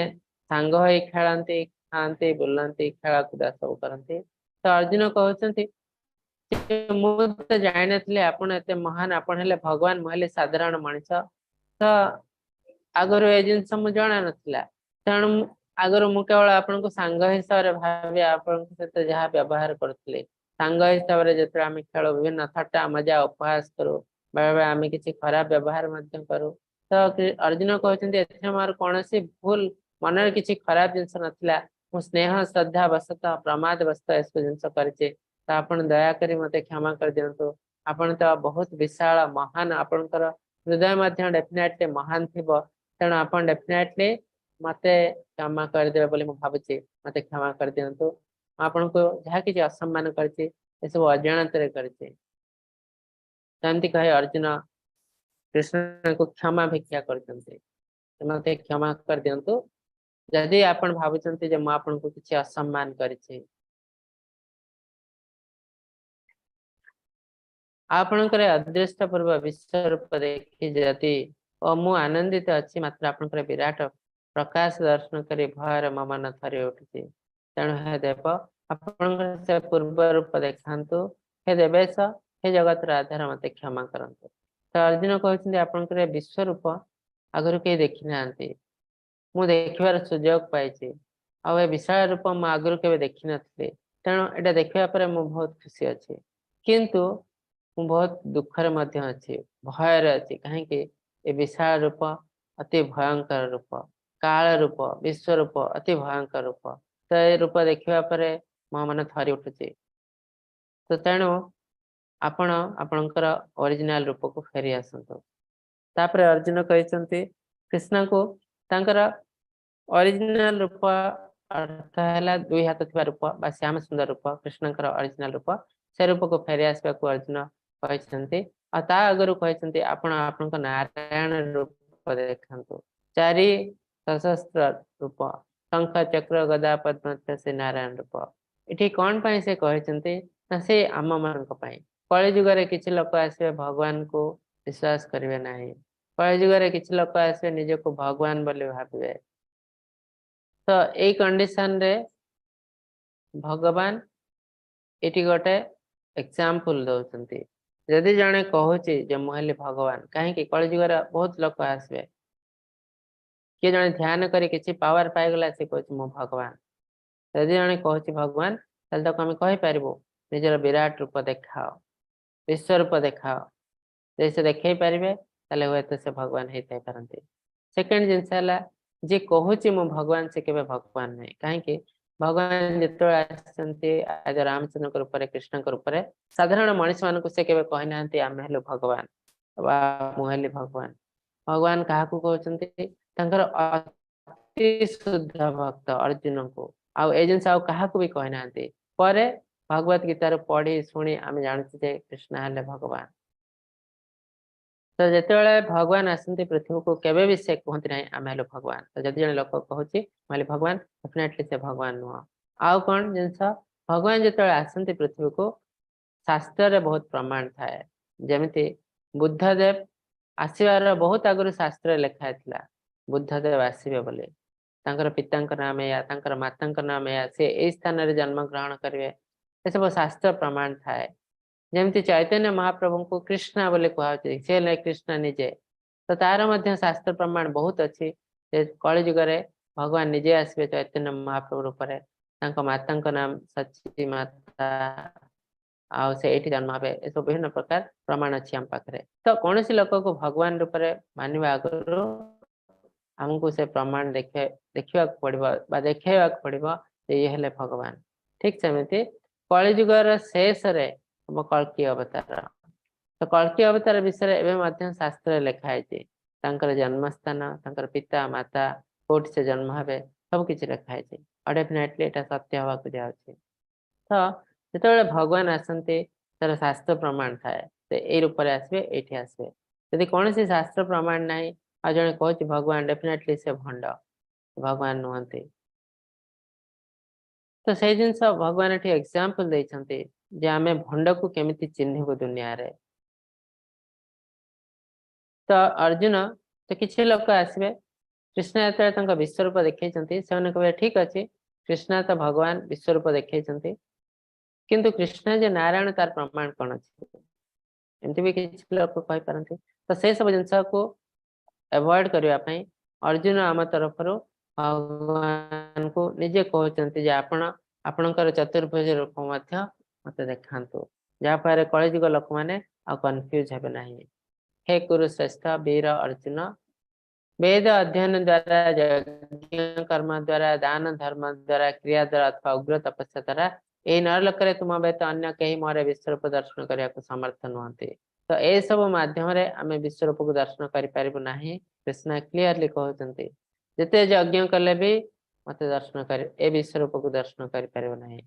ସାଙ୍ଗ ହୋଇ ଖେଳନ୍ତି, ଖାଆନ୍ତି, ବୁଲନ୍ତି, ଖେଳକୁଦା ସବୁ କରନ୍ତି। ତ ଅର୍ଜୁନ କହୁଛନ୍ତି, ମୁଁ ତ ଜାଣିନଥିଲି ଆପଣ ଏତେ ମହାନ, ଆପଣ ହେଲେ ଭଗବାନ, ମୁଁ ହେଲି ସାଧାରଣ ମଣିଷ। ତ ଆଗରୁ ଏ ଜିନିଷ ମୁଁ ଜଣା ନଥିଲା। ତେଣୁ ଆଗରୁ ମୁଁ କେବଳ ଆପଣଙ୍କୁ ସାଙ୍ଗ ହିସାବରେ ଭାବି ଆପଣଙ୍କ ସହିତ ଯାହା ବ୍ୟବହାର କରୁଥିଲି। ସାଙ୍ଗ ହିସାବରେ ଯେତେବେଳେ ଆମେ ଖେଳୁ, ବିଭିନ୍ନ ଥଟ୍ଟା ମଜା ଉପହାସ କରୁ, ବେଳେବେଳେ ଆମେ କିଛି ଖରାପ ବ୍ୟବହାର ମଧ୍ୟ କରୁ। ତ ଅର୍ଜୁନ କହୁଛନ୍ତି, ଏଥିରେ ମୋର କୌଣସି ଭୁଲ, ମନରେ କିଛି ଖରାପ ଜିନିଷ ନଥିଲା। ମୁଁ ସ୍ନେହ ଶ୍ରଦ୍ଧା ବଶତଃ, ପ୍ରମାଦ ବଶତଃ ଏସବୁ ଜିନିଷ କରିଛି। ତ ଆପଣ ଦୟାକରି ମତେ କ୍ଷମା କରିଦିଅନ୍ତୁ। ଆପଣ ତ ବହୁତ ବିଶାଳ ମହାନ, ଆପଣଙ୍କର ହୃଦୟ ମଧ୍ୟ ଡେଫିନେଟଲି ମହାନ ଥିବ। ତେଣୁ ଆପଣ ଡେଫିନେଟଲି ମତେ କ୍ଷମା କରିଦେବେ ବୋଲି ମୁଁ ଭାବୁଛି। ମତେ କ୍ଷମା କରିଦିଅନ୍ତୁ। ମୁଁ ଆପଣଙ୍କୁ ଯାହା କିଛି ଅସମ୍ମାନ କରିଛି, ଏସବୁ ଅଜାଣତରେ କରିଛି। ଏମିତି କହି ଅର୍ଜୁନ କୃଷ୍ଣଙ୍କୁ କ୍ଷମା ଭିକ୍ଷା କରିଛନ୍ତି, ମତେ କ୍ଷମା କରିଦିଅନ୍ତୁ ଯଦି ଆପଣ ଭାବୁଛନ୍ତି ଯେ ମୁଁ ଆପଣଙ୍କୁ କିଛି ଅସମ୍ମାନ କରିଛି। ଆପଣଙ୍କର ଅଦୃଷ୍ଟ ପୂର୍ବ ବିଶ୍ୱରୂପ ଦେଖି ଯଦି ଓ ମୁଁ ଆନନ୍ଦିତ ଅଛି, ମାତ୍ର ଆପଣଙ୍କର ବିରାଟ ପ୍ରକାଶ ଦର୍ଶନ କରି ଭୟରେ ମୋ ମନ ଥରି ଉଠୁଛି। ତେଣୁ ହେ ଦେବ, ଆପଣଙ୍କର ସେ ପୂର୍ବ ରୂପ ଦେଖାନ୍ତୁ। ହେ ଦେବେଶ, ହେ ଜଗତର ଆଧାର, ମତେ କ୍ଷମା କରନ୍ତୁ। ତ ଅର୍ଜୁନ କହୁଛନ୍ତି, ଆପଣଙ୍କର ଏ ବିଶ୍ୱରୂପ ଆଗରୁ କେହି ଦେଖି ନାହାନ୍ତି, ମୁଁ ଦେଖିବାର ସୁଯୋଗ ପାଇଛି। ଆଉ ଏ ବିଶାଳ ରୂପ ମୁଁ ଆଗରୁ କେବେ ଦେଖିନଥିଲି। ତେଣୁ ଏଇଟା ଦେଖିବା ପରେ ମୁଁ ବହୁତ ଖୁସି ଅଛି, କିନ୍ତୁ ମୁଁ ବହୁତ ଦୁଃଖରେ ମଧ୍ୟ ଅଛି, ଭୟରେ ଅଛି। କାହିଁକି ଏ ବିଶାଳ ରୂପ ଅତି ଭୟଙ୍କର ରୂପ, କାଳ ରୂପ, ବିଶ୍ୱ ରୂପ ଅତି ଭୟଙ୍କର ରୂପ। ତ ଏ ରୂପ ଦେଖିବା ପରେ ମୋ ମନ ଥରି ଉଠୁଛି। ତ ତେଣୁ ଆପଣ ଆପଣଙ୍କର ଅରିଜିନାଲ ରୂପକୁ ଫେରି ଆସନ୍ତୁ। ତାପରେ ଅର୍ଜୁନ କହିଛନ୍ତି କୃଷ୍ଣଙ୍କୁ, ତାଙ୍କର ଅରିଜିନାଲ ରୂପ ଅର୍ଥ ହେଲା ଦୁଇ ହାତ ଥିବା ରୂପ ବା ଶ୍ୟାମ ସୁନ୍ଦର ରୂପ, କୃଷ୍ଣଙ୍କର ଅରିଜିନାଲ ରୂପ। ସେ ରୂପକୁ ଫେରି ଆସିବାକୁ ଅର୍ଜୁନ କହିଛନ୍ତି। ଆଉ ତା ଆଗରୁ କହିଛନ୍ତି, ଆପଣ ଆପଣଙ୍କ ନାରାୟଣ ରୂପ ଦେଖାନ୍ତୁ, ଚାରି ସଶସ୍ତ୍ର ରୂପ, ଶଙ୍ଖ ଚକ୍ର ଗଦା ପଦ୍ମ, ସେ ନାରାୟଣ ରୂପ। ଏଠି କଣ ପାଇଁ ସେ କହିଛନ୍ତି ନା ସେ ଆମ ମାନଙ୍କ ପାଇଁ। କଳିଯୁଗରେ କିଛି ଲୋକ ଆସିବେ, ଭଗବାନଙ୍କୁ ବିଶ୍ୱାସ କରିବେ ନାହିଁ। କଳିଯୁଗରେ କିଛି ଲୋକ ଆସିବେ, ନିଜକୁ ଭଗବାନ ବୋଲି ଭାବିବେ। ତ ଏଇ କଣ୍ଡିସନରେ ଭଗବାନ ଏଠି ଗୋଟେ ଏକ୍ସାମ୍ପଲ ଦଉଛନ୍ତି। ଯଦି ଜଣେ କହୁଛି ଯେ ମୁଁ ହେଲି ଭଗବାନ, କାହିଁକି କଳିଯୁଗରେ ବହୁତ ଲୋକ ଆସିବେ, କିଏ ଜଣେ ଧ୍ୟାନ କରି କିଛି ପାୱାର ପାଇଗଲା, ସେ କହୁଛି ମୁଁ ଭଗବାନ। ଯଦି ଜଣେ କହୁଛି ଭଗବାନ, ତାହେଲେ ତାକୁ ଆମେ କହିପାରିବୁ ନିଜର ବିରାଟ ରୂପ ଦେଖାଅ, ବିଶ୍ୱ ରୂପ ଦେଖାଅ। ଯଦି ସେ ଦେଖେଇ ପାରିବେ, ତାହେଲେ ହୁଏତ ସେ ଭଗବାନ ହେଇଥାଇ ପାରନ୍ତି। ସେକେଣ୍ଡ ଜିନିଷ ହେଲା, ଯିଏ କହୁଛି ମୁଁ ଭଗବାନ, ସେ କେବେ ଭଗବାନ ନୁହେଁ। କାହିଁକି ଭଗବାନ ଯେତେବେଳେ ଆସିଛନ୍ତି ଆଜ ରାମଚନ୍ଦ୍ରଙ୍କ ରୂପରେ, କୃଷ୍ଣଙ୍କ ରୂପରେ, ସାଧାରଣ ମଣିଷ ମାନଙ୍କୁ ସେ କେବେ କହିନାହାନ୍ତି ଆମେ ହେଲୁ ଭଗବାନ ବା ମୁଁ ହେଲି ଭଗବାନ। ଭଗବାନ କାହାକୁ କହୁଛନ୍ତି? ତାଙ୍କର ଅତି ଶୁଦ୍ଧ ଭକ୍ତ ଅର୍ଜୁନଙ୍କୁ। ଆଉ ଏଇ ଜିନିଷ ଆଉ କାହାକୁ ବି କହିନାହାନ୍ତି। ପରେ ଭଗବତ ଗୀତାରୁ ପଢି ଶୁଣି ଆମେ ଜାଣୁଛୁ ଯେ କୃଷ୍ଣ ହେଲେ ଭଗବାନ। ତ ଯେତେବେଳେ ଭଗବାନ ଆସନ୍ତି ପୃଥିବୀକୁ, କେବେ ବି ସେ କୁହନ୍ତି ନାହିଁ ଆମେ ହେଲୁ ଭଗବାନ। ତ ଯଦି ଜଣେ ଲୋକ କହୁଛି ମୁଁ ହେଲି ଭଗବାନ, ଡେଫିନେଟଲି ସେ ଭଗବାନ ନୁହଁ। ଆଉ କଣ ଜିନିଷ, ଭଗବାନ ଯେତେବେଳେ ଆସନ୍ତି ପୃଥିବୀକୁ ଶାସ୍ତ୍ରରେ ବହୁତ ପ୍ରମାଣ ଥାଏ। ଯେମିତି ବୁଦ୍ଧଦେବ ଆସିବାର ବହୁତ ଆଗରୁ ଶାସ୍ତ୍ରରେ ଲେଖା ହେଇଥିଲା ବୁଦ୍ଧଦେବ ଆସିବେ ବୋଲି। ତାଙ୍କର ପିତାଙ୍କ ନାମ ଏଇଆ, ତାଙ୍କର ମାତାଙ୍କ ନାମ ଏଇଆ, ସେ ଏଇ ସ୍ଥାନରେ ଜନ୍ମ ଗ୍ରହଣ କରିବେ, ଏସବୁ ଶାସ୍ତ୍ର ପ୍ରମାଣ ଥାଏ। ଯେମିତି ଚୈତନ୍ୟ ମହାପ୍ରଭୁଙ୍କୁ କୃଷ୍ଣ ବୋଲି କୁହାଯାଉଛି, ସେ ହେଲେ କୃଷ୍ଣ ନିଜେ। ତ ତାର ମଧ୍ୟ ଶାସ୍ତ୍ର ପ୍ରମାଣ ବହୁତ ଅଛି ଯେ କଳିଯୁଗରେ ଭଗବାନ ନିଜେ ଆସିବେ ଚୈତନ୍ୟ ମହାପ୍ରଭୁ ରୂପରେ, ତାଙ୍କ ମାତାଙ୍କ ନାମ ସଚି ମାତା, ଆଉ ସେ ଏଇଠି ଜନ୍ମ ହେବେ। ଏସବୁ ବିଭିନ୍ନ ପ୍ରକାର ପ୍ରମାଣ ଅଛି ଆମ ପାଖରେ। ତ କୌଣସି ଲୋକକୁ ଭଗବାନ ରୂପରେ ମାନିବା ଆଗରୁ ଆମକୁ ସେ ପ୍ରମାଣ ଦେଖିବାକୁ ପଡିବ ବା ଦେଖେଇବାକୁ ପଡିବ ଯେ ଇଏ ହେଲେ ଭଗବାନ। ଠିକ ସେମିତି କଳିଯୁଗର ଶେଷରେ ହବ କଳ୍କୀ ଅବତାର। ତ କଳ୍କୀ ଅବତାର ବିଷୟରେ ଏବେ ମଧ୍ୟ ଶାସ୍ତ୍ରରେ ଲେଖା ହେଇଛି। ତାଙ୍କର ଜନ୍ମସ୍ଥାନ, ତାଙ୍କର ପିତା ମାତା, କୋଉଠି ସେ ଜନ୍ମ ହେବେ, ସବୁ କିଛି ଲେଖା ହେଇଛି। ଆଉ ଡେଫିନେଟଲି ଏଇଟା ସତ୍ୟ ହବାକୁ ଯାଉଛି। ତ ଯେତେବେଳେ ଭଗବାନ ଆସନ୍ତି ତାର ଶାସ୍ତ୍ର ପ୍ରମାଣ ଥାଏ, ସେ ଏଇ ରୂପରେ ଆସିବେ, ଏଇଠି ଆସିବେ। ଯଦି କୌଣସି ଶାସ୍ତ୍ର ପ୍ରମାଣ ନାହିଁ ଆଉ ଜଣେ କହୁଛି ଭଗବାନ, ଡେଫିନେଟଲି ସେ ଭଣ୍ଡ, ଭଗବାନ ନୁହନ୍ତି। ତ ସେଇ ଜିନିଷ ଭଗବାନ ଏଠି ଏକ୍ସାମ୍ପଲ ଦେଇଛନ୍ତି ଯେ ଆମେ ଭଣ୍ଡକୁ କେମିତି ଚିହ୍ନିବୁ ଦୁନିଆରେ। ତ ଅର୍ଜୁନ, ତ କିଛି ଲୋକ ଆସିବେ, କୃଷ୍ଣ ଯେତେବେଳେ ତାଙ୍କ ବିଶ୍ୱରୂପ ଦେଖେଇଛନ୍ତି ସେମାନେ କହିବେ ଠିକ ଅଛି, କୃଷ୍ଣ ତ ଭଗବାନ ବିଶ୍ୱରୂପ ଦେଖେଇଛନ୍ତି, କିନ୍ତୁ କୃଷ୍ଣ ଯେ ନାରାୟଣ ତାର ପ୍ରମାଣ କଣ ଅଛି? ଏମିତି ବି କିଛି ଲୋକ କହିପାରନ୍ତି। ତ ସେ ସବୁ ଜିନିଷକୁ ଆଭଏଡ କରିବା ପାଇଁ ଅର୍ଜୁନ ଆମ ତରଫରୁ ଭଗବାନଙ୍କୁ ନିଜେ କହୁଛନ୍ତି ଯେ ଆପଣ ଆପଣଙ୍କର ଚତୁର୍ଭୁଜ ରୂପ ମଧ୍ୟ ମତେ ଦେଖାନ୍ତୁ, ଯାହାଫଳରେ କଳିଯୁଗ ଲୋକମାନେ ଆଉ କନଫ୍ୟୁଜ ହେବେ ନାହିଁ। ହେ କୁରୁଶ୍ରେଷ୍ଠ ବୀର ଅର୍ଜୁନ, ବେଦ ଅଧ୍ୟୟନ ଦ୍ୱାରା, ଯଜ୍ଞ କର୍ମ ଦ୍ୱାରା, ଦାନ ଧର୍ମ ଦ୍ୱାରା, କ୍ରିୟା ଦ୍ୱାରା ଅଥବା ଉଗ୍ର ତପସ୍ୟା ଦ୍ୱାରା ଏଇ ନରଲୋକରେ ତୁମ ବ୍ୟତୀତ ଅନ୍ୟ କେହି ମୋର ବିଶ୍ୱରୂପ ଦର୍ଶନ କରିବାକୁ ସମର୍ଥ ନୁହନ୍ତି। ତ ଏସବୁ ମାଧ୍ୟମରେ ଆମେ ବିଶ୍ୱରୂପକୁ ଦର୍ଶନ କରିପାରିବୁ ନାହିଁ। କୃଷ୍ଣ କ୍ଲିୟରଲି କହୁଛନ୍ତି ଯେତେ ଯଜ୍ଞ କଲେ ବି ମତେ ଦର୍ଶନ କରି ଏ ବିଶ୍ୱରୂପକୁ ଦର୍ଶନ କରିପାରିବ ନାହିଁ,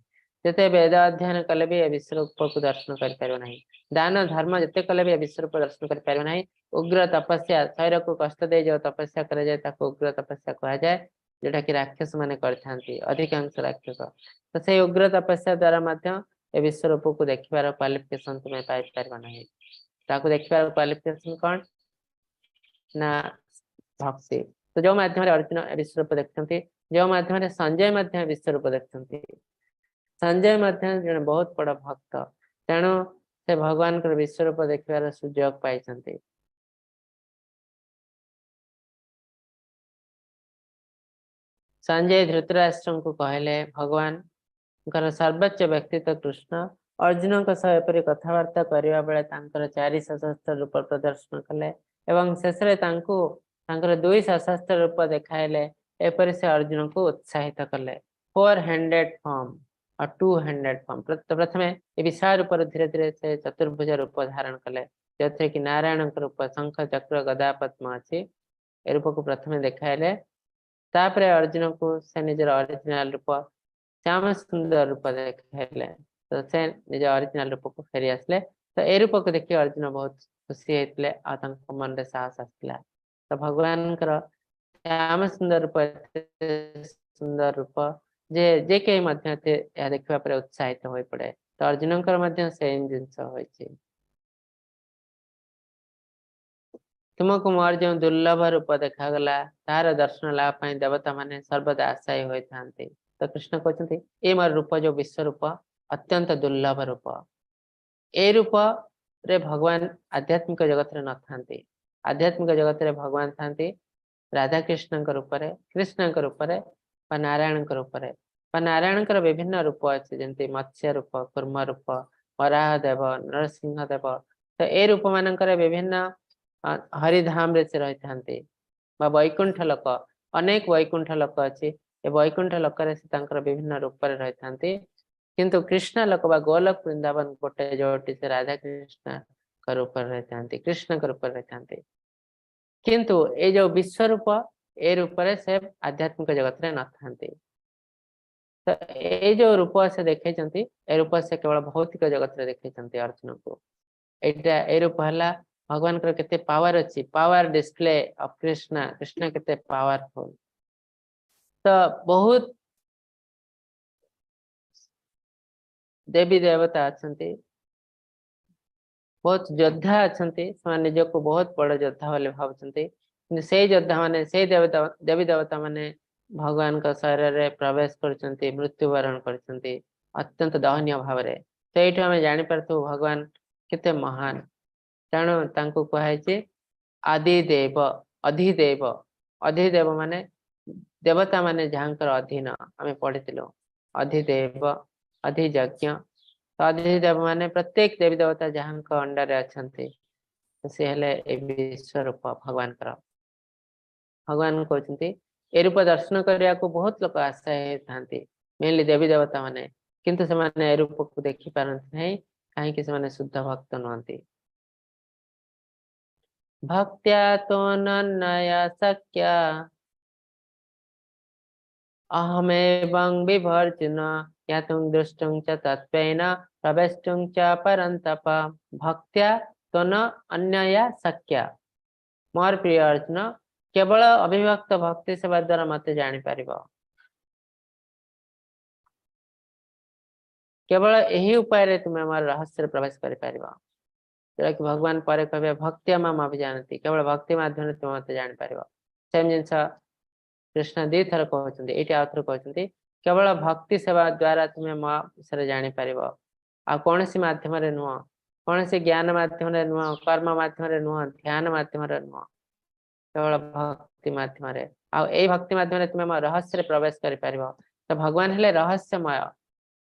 ଯେତେ ବେଦ ଅଧ୍ୟୟନ କଲେ ବି ଏ ବିଶ୍ୱରୂପକୁ ଦର୍ଶନ କରିପାରିବ ନାହିଁ, ଦାନ ଧର୍ମ ଯେତେ କଲେ ବି ଏ ବିଶ୍ୱରୂପ ଦର୍ଶନ କରିପାରିବ ନାହିଁ। ଉଗ୍ର ତପସ୍ୟା, ଶରୀରକୁ କଷ୍ଟ ଦେଇ ଯୋଉ ତପସ୍ୟା କରାଯାଏ ତାକୁ ଉଗ୍ର ତପସ୍ୟା କୁହାଯାଏ, ଯୋଉଟା କି ରାକ୍ଷସ ମାନେ କରିଥାନ୍ତି, ଅଧିକାଂଶ ରାକ୍ଷସ। ତ ସେଇ ଉଗ୍ର ତପସ୍ୟା ଦ୍ଵାରା ମଧ୍ୟ ଏ ବିଶ୍ୱରୂପକୁ ଦେଖିବାର କ୍ୱାଲିଫିକେସନ ତୁମେ ପାଇପାରିବ ନାହିଁ। ତାକୁ ଦେଖିବାର କ୍ୱାଲିଫିକେସନ କଣ ନା ଭକ୍ତି। ତ ଯୋଉ ମାଧ୍ୟମରେ ଅର୍ଜୁନ ଏ ବିଶ୍ୱରୂପ ଦେଖୁଛନ୍ତି, ଯୋଉ ମାଧ୍ୟମରେ ସଞ୍ଜୟ ମଧ୍ୟ ଏ ବିଶ୍ୱରୂପ ଦେଖୁଛନ୍ତି, ସଞ୍ଜୟ ମଧ୍ୟ ଜଣେ ବହୁତ ବଡ ଭକ୍ତ, ତେଣୁ ସେ ଭଗବାନଙ୍କର ବିଶ୍ୱରୂପ ଦେଖିବାର ସୁଯୋଗ ପାଇଛନ୍ତି। ସଞ୍ଜୟ ଧୃତରାଷ୍ଟ୍ରଙ୍କୁ କହିଲେ ଭଗବାନଙ୍କର ସର୍ବୋଚ୍ଚ ବ୍ୟକ୍ତିତ୍ୱ କୃଷ୍ଣ ଅର୍ଜୁନଙ୍କ ସହ ଏପରି କଥାବାର୍ତ୍ତା କରିବା ବେଳେ ତାଙ୍କର 4 ସଶସ୍ତ୍ର ରୂପ ପ୍ରଦର୍ଶନ କଲେ ଏବଂ ଶେଷରେ ତାଙ୍କୁ ତାଙ୍କର 2 ସଶସ୍ତ୍ର ରୂପ ଦେଖାଇଲେ। ଏପରି ସେ ଅର୍ଜୁନଙ୍କୁ ଉତ୍ସାହିତ କଲେ। 400 ଫର୍ମ ଆଉ 200 ଫର୍ମ। ପ୍ରଥମେ ଏ ବିଶାଳ ରୂପରୁ ଧୀରେ ଧୀରେ ସେ ଚତୁର୍ଭୁଜ ରୂପ ଧାରଣ କଲେ, ଯେଉଁଥିରେ କି ନାରାୟଣଙ୍କ ରୂପ ଶଙ୍ଖ ଚକ୍ର ଗଦା ପଦ୍ମ ଅଛି। ଏ ରୂପକୁ ପ୍ରଥମେ ଦେଖାଇଲେ। ତାପରେ ଅର୍ଜୁନକୁ ସେ ନିଜର ଅରିଜିନାଲ ରୂପ ଶ୍ୟାମ ସୁନ୍ଦର ରୂପ ଦେଖାଇଲେ। ତ ସେ ନିଜ ଅରିଜିନାଲ ରୂପକୁ ଫେରି ଆସିଲେ। ତ ଏ ରୂପକୁ ଦେଖି ଅର୍ଜୁନ ବହୁତ ଖୁସି ହେଇଥିଲେ ଆଉ ତାଙ୍କ ମନରେ ସାହସ ଆସିଥିଲା। ତ ଭଗବାନଙ୍କର ଶ୍ୟାମ ସୁନ୍ଦର ରୂପ ଏତେ ସୁନ୍ଦର ରୂପ ଯେ ଯେ କେହି ମଧ୍ୟ ଏତେ ଏହା ଦେଖିବା ପରେ ଉତ୍ସାହିତ ହୋଇପଡେ। ତ ଅର୍ଜୁନଙ୍କର ମଧ୍ୟ ସେମ୍ ଜିନିଷ ହୋଇଛି। ତୁମକୁ ମୋର ଯେଉଁ ଦୁର୍ଲଭ ରୂପ ଦେଖାଗଲା ତାହାର ଦର୍ଶନ ଲାଭ ପାଇଁ ଦେବତା ମାନେ ସର୍ବଦା ଆଶାୟୀ ହୋଇଥାନ୍ତି। ତ କୃଷ୍ଣ କହୁଛନ୍ତି ଏ ମୋର ରୂପ ଯୋଉ ବିଶ୍ୱ ରୂପ ଅତ୍ୟନ୍ତ ଦୁର୍ଲଭ ରୂପ, ଏ ରୂପରେ ଭଗବାନ ଆଧ୍ୟାତ୍ମିକ ଜଗତରେ ନଥାନ୍ତି। ଆଧ୍ୟାତ୍ମିକ ଜଗତରେ ଭଗବାନ ଥାନ୍ତି ରାଧାକୃଷ୍ଣଙ୍କ ରୂପରେ, କୃଷ୍ଣଙ୍କ ରୂପରେ ବା ନାରାୟଣଙ୍କ ରୂପରେ। ବା ନାରାୟଣଙ୍କର ବିଭିନ୍ନ ରୂପ ଅଛି, ଯେମିତି ମତ୍ସ୍ୟ ରୂପ, କୂର୍ମ ରୂପ, ବରାହ ଦେବ, ନରସିଂହ ଦେବ। ତ ଏ ରୂପ ମାନଙ୍କରେ ବିଭିନ୍ନ ହରିଧାମରେ ସେ ରହିଥାନ୍ତି ବା ବୈକୁଣ୍ଠ ଲୋକ, ଅନେକ ବୈକୁଣ୍ଠ ଲୋକ ଅଛି। ଏ ବୈକୁଣ୍ଠ ଲୋକରେ ସେ ତାଙ୍କର ବିଭିନ୍ନ ରୂପରେ ରହିଥାନ୍ତି। କିନ୍ତୁ କୃଷ୍ଣ ଲୋକ ବା ଗୋଲକ ବୃନ୍ଦାବନ ଗୋଟେ ଯୋଉଠି ସେ ରାଧା କୃଷ୍ଣଙ୍କ ରୂପରେ ରହିଥାନ୍ତି, କୃଷ୍ଣଙ୍କ ରୂପରେ ରହିଥାନ୍ତି। କିନ୍ତୁ ଏଇ ଯୋଉ ବିଶ୍ୱରୂପ, ଏ ରୂପରେ ସେ ଆଧ୍ୟାତ୍ମିକ ଜଗତରେ ନଥାନ୍ତି। ତ ଏଇ ଯୋଉ ରୂପ ସେ ଦେଖେଇଛନ୍ତି, ଏ ରୂପ ସେ କେବଳ ଭୌତିକ ଜଗତରେ ଦେଖେଇଛନ୍ତି ଅର୍ଜୁନକୁ। ଏଇ ରୂପ ହେଲା ଭଗବାନଙ୍କର କେତେ ପାୱାର ଅଛି, power display of Krishna. Krishna କେତେ ପାୱାରଫୁଲ। ତ ବହୁତ ଦେବୀ ଦେବତା ଅଛନ୍ତି, ବହୁତ ଯୋଦ୍ଧା ଅଛନ୍ତି, ସେମାନେ ନିଜକୁ ବହୁତ ବଡ ଯୋଦ୍ଧା ବୋଲି ଭାବୁଛନ୍ତି। କିନ୍ତୁ ସେଇ ଯୋଦ୍ଧା ମାନେ, ସେଇ ଦେବତା ଦେବୀ ଦେବତା ମାନେ ଭଗବାନଙ୍କ ଶରୀରରେ ପ୍ରବେଶ କରୁଛନ୍ତି, ମୃତ୍ୟୁବରଣ କରୁଛନ୍ତି ଅତ୍ୟନ୍ତ ଦୟନୀୟ ଭାବରେ। ସେଇଠୁ ଆମେ ଜାଣିପାରୁଥିବୁ ଭଗବାନ କେତେ ମହାନ। ତେଣୁ ତାଙ୍କୁ କୁହାଯାଇଛି ଆଦିଦେବ, ଅଧିଦେବ। ଅଧିଦେବ ମାନେ ଦେବତା ମାନେ ଯାହାଙ୍କର ଅଧୀନ, ଆମେ ପଢିଥିଲୁ ଅଧିଦେବ, ଅଧିଯଜ୍ଞ। ଅଧିଦେବ ମାନେ ପ୍ରତ୍ୟେକ ଦେବୀ ଦେବତା ଯାହାଙ୍କ ଅଣ୍ଡରରେ ଅଛନ୍ତି, ସେ ହେଲେ ଏ ବିଶ୍ୱରୂପ ଭଗବାନଙ୍କର। ଭଗବାନ କହୁଛନ୍ତି ଏ ରୂପ ଦର୍ଶନ କରିବାକୁ ବହୁତ ଲୋକ ଆଶା ହେଇଥାନ୍ତି, ମେନଲି ଦେବୀ ଦେବତା ମାନେ, କିନ୍ତୁ ସେମାନେ ଏ ରୂପକୁ ଦେଖି ପାରନ୍ତି ନାହିଁ। କାହିଁକି? ସେମାନେ ଶୁଦ୍ଧ ଭକ୍ତ ନୁହନ୍ତି। ଭକ୍ତ୍ୟା ତୋ ସଖ୍ୟା ଅହମେବଂ ବିଭର୍ଜୁନ ଜ୍ଞାତୁଂ ଦ୍ରଷ୍ଟୁଂ ଚ ତତ୍ତ୍ୱେନ ପ୍ରବେଷ୍ଟୁଂ ଚ ପରନ୍ତପ। ଭକ୍ତ୍ୟା ତୋନ ଅନ୍ୟୟା ସଖ୍ୟା, ମୋର ପ୍ରିୟ ଅର୍ଜୁନ, କେବଳ ଅବିଭକ୍ତ ଭକ୍ତି ସେବା ଦ୍ଵାରା ମତେ ଜାଣିପାରିବ। କେବଳ ଏହି ଉପାୟରେ ତୁମେ ମୋର ରହସ୍ୟରେ ପ୍ରବେଶ କରିପାରିବ। ଯୋଉଟାକି ଭଗବାନ ପରେ କହିବେ ଭକ୍ତି ମାମ ଅଭିଜାନନ୍ତି, କେବଳ ଭକ୍ତି ମାଧ୍ୟମରେ ତୁମେ ମତେ ଜାଣିପାରିବ। ସେମ ଜିନିଷ କୃଷ୍ଣ 2 ଥର କହୁଛନ୍ତି, ଏଇଠି ଆଉ ଥରେ କହୁଛନ୍ତି, କେବଳ ଭକ୍ତି ସେବା ଦ୍ଵାରା ତୁମେ ମୋ ବିଷୟରେ ଜାଣିପାରିବ, ଆଉ କୌଣସି ମାଧ୍ୟମରେ ନୁହଁ, କୌଣସି ଜ୍ଞାନ ମାଧ୍ୟମରେ ନୁହଁ, କର୍ମ ମାଧ୍ୟମରେ ନୁହଁ, ଧ୍ୟାନ ମାଧ୍ୟମରେ ନୁହଁ, କେବଳ ଭକ୍ତି ମାଧ୍ୟମରେ। ଆଉ ଏଇ ଭକ୍ତି ମାଧ୍ୟମରେ ତୁମେ ମୋ ରହସ୍ୟରେ ପ୍ରବେଶ କରିପାରିବ। ତ ଭଗବାନ ହେଲେ ରହସ୍ୟମୟ।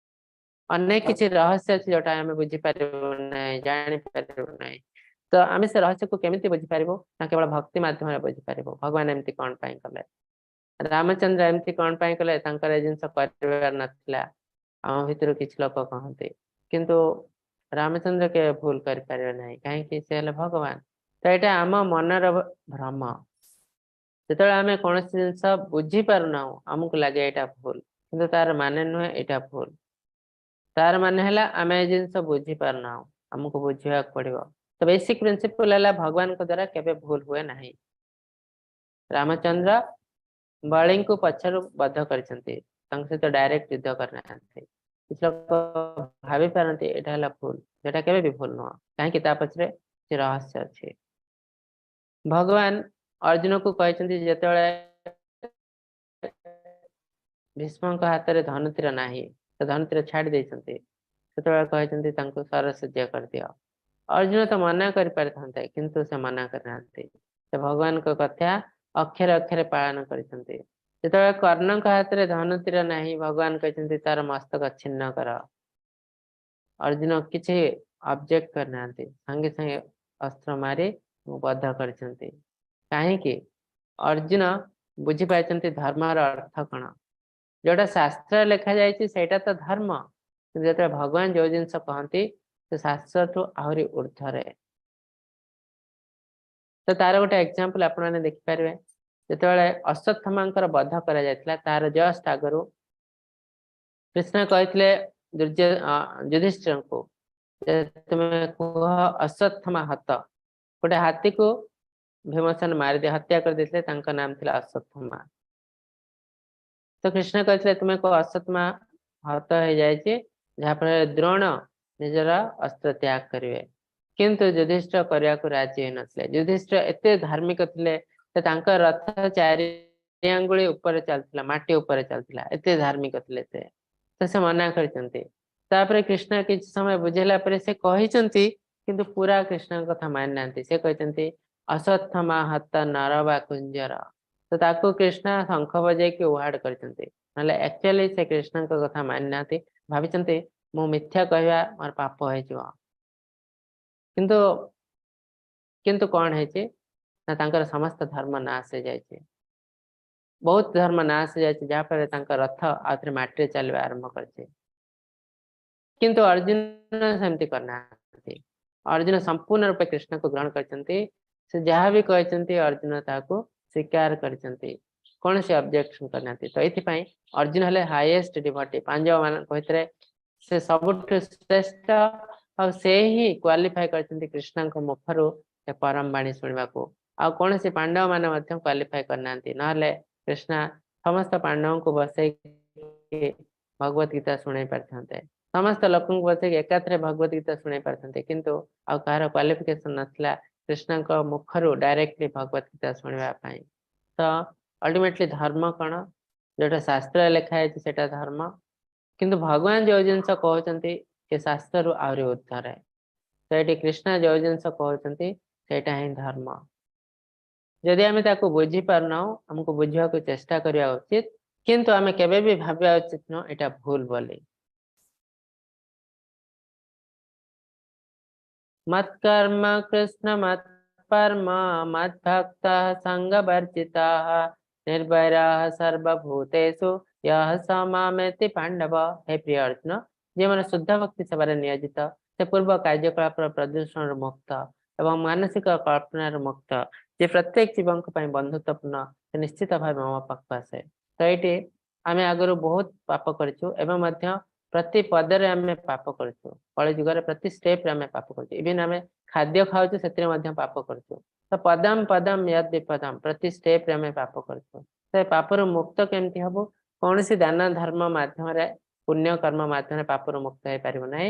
ଅନେକ କିଛି ରହସ୍ୟ ଅଛି ଯୋଉଟା ଆମେ ବୁଝିପାରିବୁ ନାହିଁ, ଜାଣିପାରିବୁ ନାହିଁ। ତ ଆମେ ସେ ରହସ୍ୟକୁ କେମିତି ବୁଝିପାରିବୁ? ନା, କେବଳ ଭକ୍ତି ମାଧ୍ୟମରେ ବୁଝିପାରିବୁ। ଭଗବାନ ଏମିତି କଣ ପାଇଁ କଲେ, ରାମଚନ୍ଦ୍ର ଏମିତି କଣ ପାଇଁ କଲେ, ତାଙ୍କର ଏ ଜିନିଷ କରିବାର ନଥିଲା, ଆମ ଭିତରୁ କିଛି ଲୋକ କହନ୍ତି। କିନ୍ତୁ ରାମଚନ୍ଦ୍ର କେବେ ଭୁଲ କରିପାରିବେ ନାହିଁ। କାହିଁକି? ସେ ହେଲେ ଭଗବାନ। ତ ଏଇଟା ଆମ ମନର ଭ୍ରମ। ଯେତେବେଳେ ଆମେ କୌଣସି ଜିନିଷ ବୁଝିପାରୁନାହୁଁ, ଆମକୁ ଲାଗେ ଏଇଟା ଭୁଲ। କିନ୍ତୁ ତାର ମାନେ ନୁହେଁ ଏଇଟା ଭୁଲ। ତାର ମାନେ ହେଲା ଆମେ ଏ ଜିନିଷ ବୁଝିପାରୁନାହୁଁ, ଆମକୁ ବୁଝିବାକୁ ପଡିବ। ତ ବେସିକ ପ୍ରିନ୍ସିପଲ ହେଲା ଭଗବାନଙ୍କ ଦ୍ଵାରା କେବେ ଭୁଲ ହୁଏ ନାହିଁ। ରାମଚନ୍ଦ୍ର ବଳିଙ୍କୁ ପଛରୁ ବଧ କରିଛନ୍ତି, ତାଙ୍କ ସହିତ ଡାଇରେକ୍ଟ ଯୁଦ୍ଧ କରିନାହାନ୍ତି। କିଛି ଲୋକ ଭାବି ପାରନ୍ତି ଏଇଟା ହେଲା ଭୁଲ। ସେଟା କେବେ ବି ଭୁଲ ନୁହଁ। କାହିଁକି? ତା ପଛରେ କିଛି ରହସ୍ୟ ଅଛି। ଭଗବାନ ଅର୍ଜୁନକୁ କହିଛନ୍ତି, ଯେତେବେଳେ ଭୀଷ୍ମଙ୍କ ହାତରେ ଧନୁତୀର ନାହିଁ, ସେ ଧନୁତୀର ଛାଡି ଦେଇଛନ୍ତି, ସେତେବେଳେ କହିଛନ୍ତି ତାଙ୍କୁ ଶରଶଯ୍ୟା କରିଦିଅ। ଅର୍ଜୁନ ତ ମନା କରିପାରିଥାନ୍ତେ, କିନ୍ତୁ ସେ ମନା କରିନାହାନ୍ତି। ସେ ଭଗବାନଙ୍କ କଥା ଅକ୍ଷରେ ଅକ୍ଷରେ ପାଳନ କରିଛନ୍ତି। ଯେତେବେଳେ କର୍ଣ୍ଣଙ୍କ ହାତରେ ଧନୁତୀର ନାହିଁ, ଭଗବାନ କହିଛନ୍ତି ତାର ମସ୍ତକ ଛିନ୍ନ କର। ଅର୍ଜୁନ କିଛି ଅବଜେକ୍ଟ କରିନାହାନ୍ତି, ସାଙ୍ଗେ ସାଙ୍ଗେ ଅସ୍ତ୍ର ମାରି ବଧ କରିଛନ୍ତି। କାହିଁକି? ଅର୍ଜୁନ ବୁଝିପାରିଛନ୍ତି ଧର୍ମର ଅର୍ଥ କଣ। ଯୋଉଟା ଶାସ୍ତ୍ରରେ ଲେଖା ଯାଇଛି ସେଇଟା ତ ଧର୍ମ, କିନ୍ତୁ ଯେତେବେଳେ ଭଗବାନ ଯୋଉ ଜିନିଷ କହନ୍ତି ସେ ଶାସ୍ତ୍ରଠୁ ଆହୁରି ଉର୍ଦ୍ଧ୍ୱରେ। ତ ତାର ଗୋଟେ ଏକ୍ଜାମ୍ପଲ ଆପଣମାନେ ଦେଖିପାରିବେ। ଯେତେବେଳେ ଅଶ୍ୱତ୍ଥମାଙ୍କର ବଧ କରାଯାଇଥିଲା, ତାର ଜଷ୍ଟ ଆଗରୁ କୃଷ୍ଣ କହିଥିଲେ ଯୁଧିଷ୍ଠିରଙ୍କୁ ଯେ ତୁମେ କୁହ ଅଶ୍ୱତ୍ଥମା ହତ। ଗୋଟେ ହାତୀକୁ ଭୀମସେନ ମାରିଦେଇ ହତ୍ୟା କରିଦେଇଥିଲେ, ତାଙ୍କ ନାମ ଥିଲା ଅଶ୍ୱତ୍ଥମା। ତ କୃଷ୍ଣ କହିଥିଲେ ତୁମେ କୁହ ଅଶ୍ୱତ୍ଥମା ହତ ହେଇଯାଇଛି, ଯାହାଫଳରେ ଦ୍ରୋଣ ନିଜର ଅସ୍ତ୍ର ତ୍ୟାଗ କରିବେ। କିନ୍ତୁ ଯୁଧିଷ୍ଠିର କରିବାକୁ ରାଜି ହେଇନଥିଲେ। ଯୁଧିଷ୍ଠିର ଏତେ ଧାର୍ମିକ ଥିଲେ ଯେ ତାଙ୍କ ରଥ 4 ଆଙ୍ଗୁଳି ଉପରେ ଚାଲୁଥିଲା, ମାଟି ଉପରେ ଚାଲୁଥିଲା। ଏତେ ଧାର୍ମିକ ଥିଲେ ସେ। ତ ସେ ମନା କରିଛନ୍ତି। ତାପରେ କୃଷ୍ଣ କିଛି ସମୟ ବୁଝେଇଲା ପରେ ସେ କହିଛନ୍ତି, କିନ୍ତୁ ପୁରା କୃଷ୍ଣଙ୍କ କଥା ମାନିନାହାନ୍ତି। ସେ କହିଛନ୍ତି ଅଶ୍ୱତ୍ଥମା ହତ ନର ବା କୁଞ୍ଜର। ତ ତାକୁ କୃଷ୍ଣ ଶଙ୍ଖ ବଜେଇକି ଉହାଡ଼ କରିଛନ୍ତି। ନହେଲେ ଆକ୍ଚୁଆଲି ସେ କୃଷ୍ଣଙ୍କ କଥା ମାନିନାହାନ୍ତି। ଭାବିଛନ୍ତି ମୁଁ ମିଥ୍ୟା କହିବା ମୋର ପାପ ହେଇଯିବ। କିନ୍ତୁ କିନ୍ତୁ କଣ ହେଇଛି ନା, ତାଙ୍କର ସମସ୍ତ ଧର୍ମ ନାଶ ହେଇଯାଇଛି, ବହୁତ ଧର୍ମ ନାଶ ହେଇଯାଇଛି, ଯାହାଫଳରେ ତାଙ୍କ ରଥ ଆଉଥରେ ମାଟିରେ ଚାଲିବା ଆରମ୍ଭ କରିଛି। କିନ୍ତୁ ଅର୍ଜୁନ ସେମିତି କରିନାହାନ୍ତି। ଅର୍ଜୁନ ସମ୍ପୂର୍ଣ୍ଣ ରୂପେ କୃଷ୍ଣକୁ ଗ୍ରହଣ କରିଛନ୍ତି। ସେ ଯାହା ବି କହିଛନ୍ତି, ଅର୍ଜୁନ ତାହାକୁ ସ୍ୱୀକାର କରିଛନ୍ତି, କୌଣସି ଅବଜେକ୍ସନ କରିନାହାନ୍ତି। ତ ଏଥିପାଇଁ ଅର୍ଜୁନ ହେଲେ ହାଇଏଷ୍ଟ ଡିଭୋଟି। ପାଣ୍ଡବ ମାନଙ୍କ ଭିତରେ ସେ ସବୁଠୁ ଶ୍ରେଷ୍ଠ, ଆଉ ସେ ହିଁ କ୍ୱାଲିଫାଏ କରିଛନ୍ତି କୃଷ୍ଣଙ୍କ ମୁଖରୁ ସେ ପରମ ବାଣୀ ଶୁଣିବାକୁ। ଆଉ କୌଣସି ପାଣ୍ଡବ ମାନେ ମଧ୍ୟ କ୍ୱାଲିଫାଏ କରିନାହାନ୍ତି। ନହେଲେ କୃଷ୍ଣ ସମସ୍ତ ପାଣ୍ଡବଙ୍କୁ ବସେଇକି ଭଗବତ ଗୀତା ଶୁଣେଇ ପାରିଥାନ୍ତେ। ସମସ୍ତ ଲୋକଙ୍କୁ ବସେଇକି ଏକାଥରେ ଭଗବତ ଗୀତା ଶୁଣେଇ ପାରିଥାନ୍ତେ, କିନ୍ତୁ ଆଉ କାହାର କ୍ୱାଲିଫିକେସନ ନଥିଲା କୃଷ୍ଣଙ୍କ ମୁଖରୁ ଡାଇରେକ୍ଟଲି ଭଗବତ ଗୀତା ଶୁଣିବା ପାଇଁ। ତ ଅଲ୍ଟିମେଟଲି ଧର୍ମ କଣ? ଯୋଉଟା ଶାସ୍ତ୍ରରେ ଲେଖା ହେଇଛି ସେଇଟା ଧର୍ମ, କିନ୍ତୁ ଭଗବାନ ଯୋଉ ଜିନିଷ କହୁଛନ୍ତି ସେ ଶାସ୍ତ୍ରରୁ ଆହୁରି ଉର୍ଦ୍ଧ୍ୱରେ। ତ ଏଠି କୃଷ୍ଣ ଯୋଉ ଜିନିଷ କହୁଛନ୍ତି ସେଇଟା ହିଁ ଧର୍ମ। ଯଦି ଆମେ ତାକୁ ବୁଝିପାରୁନାହୁଁ, ଆମକୁ ବୁଝିବାକୁ ଚେଷ୍ଟା କରିବା ଉଚିତ, କିନ୍ତୁ ଆମେ କେବେ ବି ଭାବିବା ଉଚିତ ନୁହଁ ଏଇଟା ଭୁଲ ବୋଲି। ମତ୍କର୍ମ କୃଷ୍ଣ ମତ୍ପର୍ମ ମଦ୍ଭକ୍ତ ସଙ୍ଗବର୍ଜିତାଃ ନିର୍ବୈରାଃ ସର୍ବଭୂତେଷୁ ଯଃ ସ ମାମେତି ପାଣ୍ଡବ। ହେ ପ୍ରିୟ ଅର୍ଜୁନ, ଯେଉଁମାନେ ଶୁଦ୍ଧ ଭକ୍ତି ସେବାରେ ନିୟୋଜିତ, ସେ ପୂର୍ବ କାର୍ଯ୍ୟକଳାପର ପ୍ରଦୂଷଣରୁ ମୁକ୍ତ ଏବଂ ମାନସିକ କଳ୍ପନାରୁ ମୁକ୍ତ, ଯେ ପ୍ରତ୍ୟେକ ଜୀବଙ୍କ ପାଇଁ ବନ୍ଧୁତ୍ୱପୂର୍ଣ୍ଣ, ସେ ନିଶ୍ଚିତ ଭାବେ ମୋ ପାଖକୁ ଆସେ। ତ ଏଇଠି ଆମେ ଆଗରୁ ବହୁତ ପାପ କରିଛୁ, ଏବେ ମଧ୍ୟ ପ୍ରତି ପଦରେ ଆମେ ପାପ କରୁଛୁ। କଳି ଯୁଗରେ ପ୍ରତି ଷ୍ଟେପରେ ଆମେ ପାପ କରୁଛୁ। ଇଭିନ୍ ଆମେ ଖାଦ୍ୟ ଖାଉଛୁ ସେଥିରେ ମଧ୍ୟ ପାପ କରୁଛୁ। ତ ପଦମ ପଦମ ୟଦ୍ ବିପଦମ, ପ୍ରତି ଷ୍ଟେପରେ ଆମେ ପାପ କରୁଛୁ। ସେ ପାପରୁ ମୁକ୍ତ କେମିତି ହବୁ? କୌଣସି ଦାନ ଧର୍ମ ମାଧ୍ୟମରେ, ପୁଣ୍ୟ କର୍ମ ମାଧ୍ୟମରେ ପାପରୁ ମୁକ୍ତ ହେଇପାରିବ ନାହିଁ।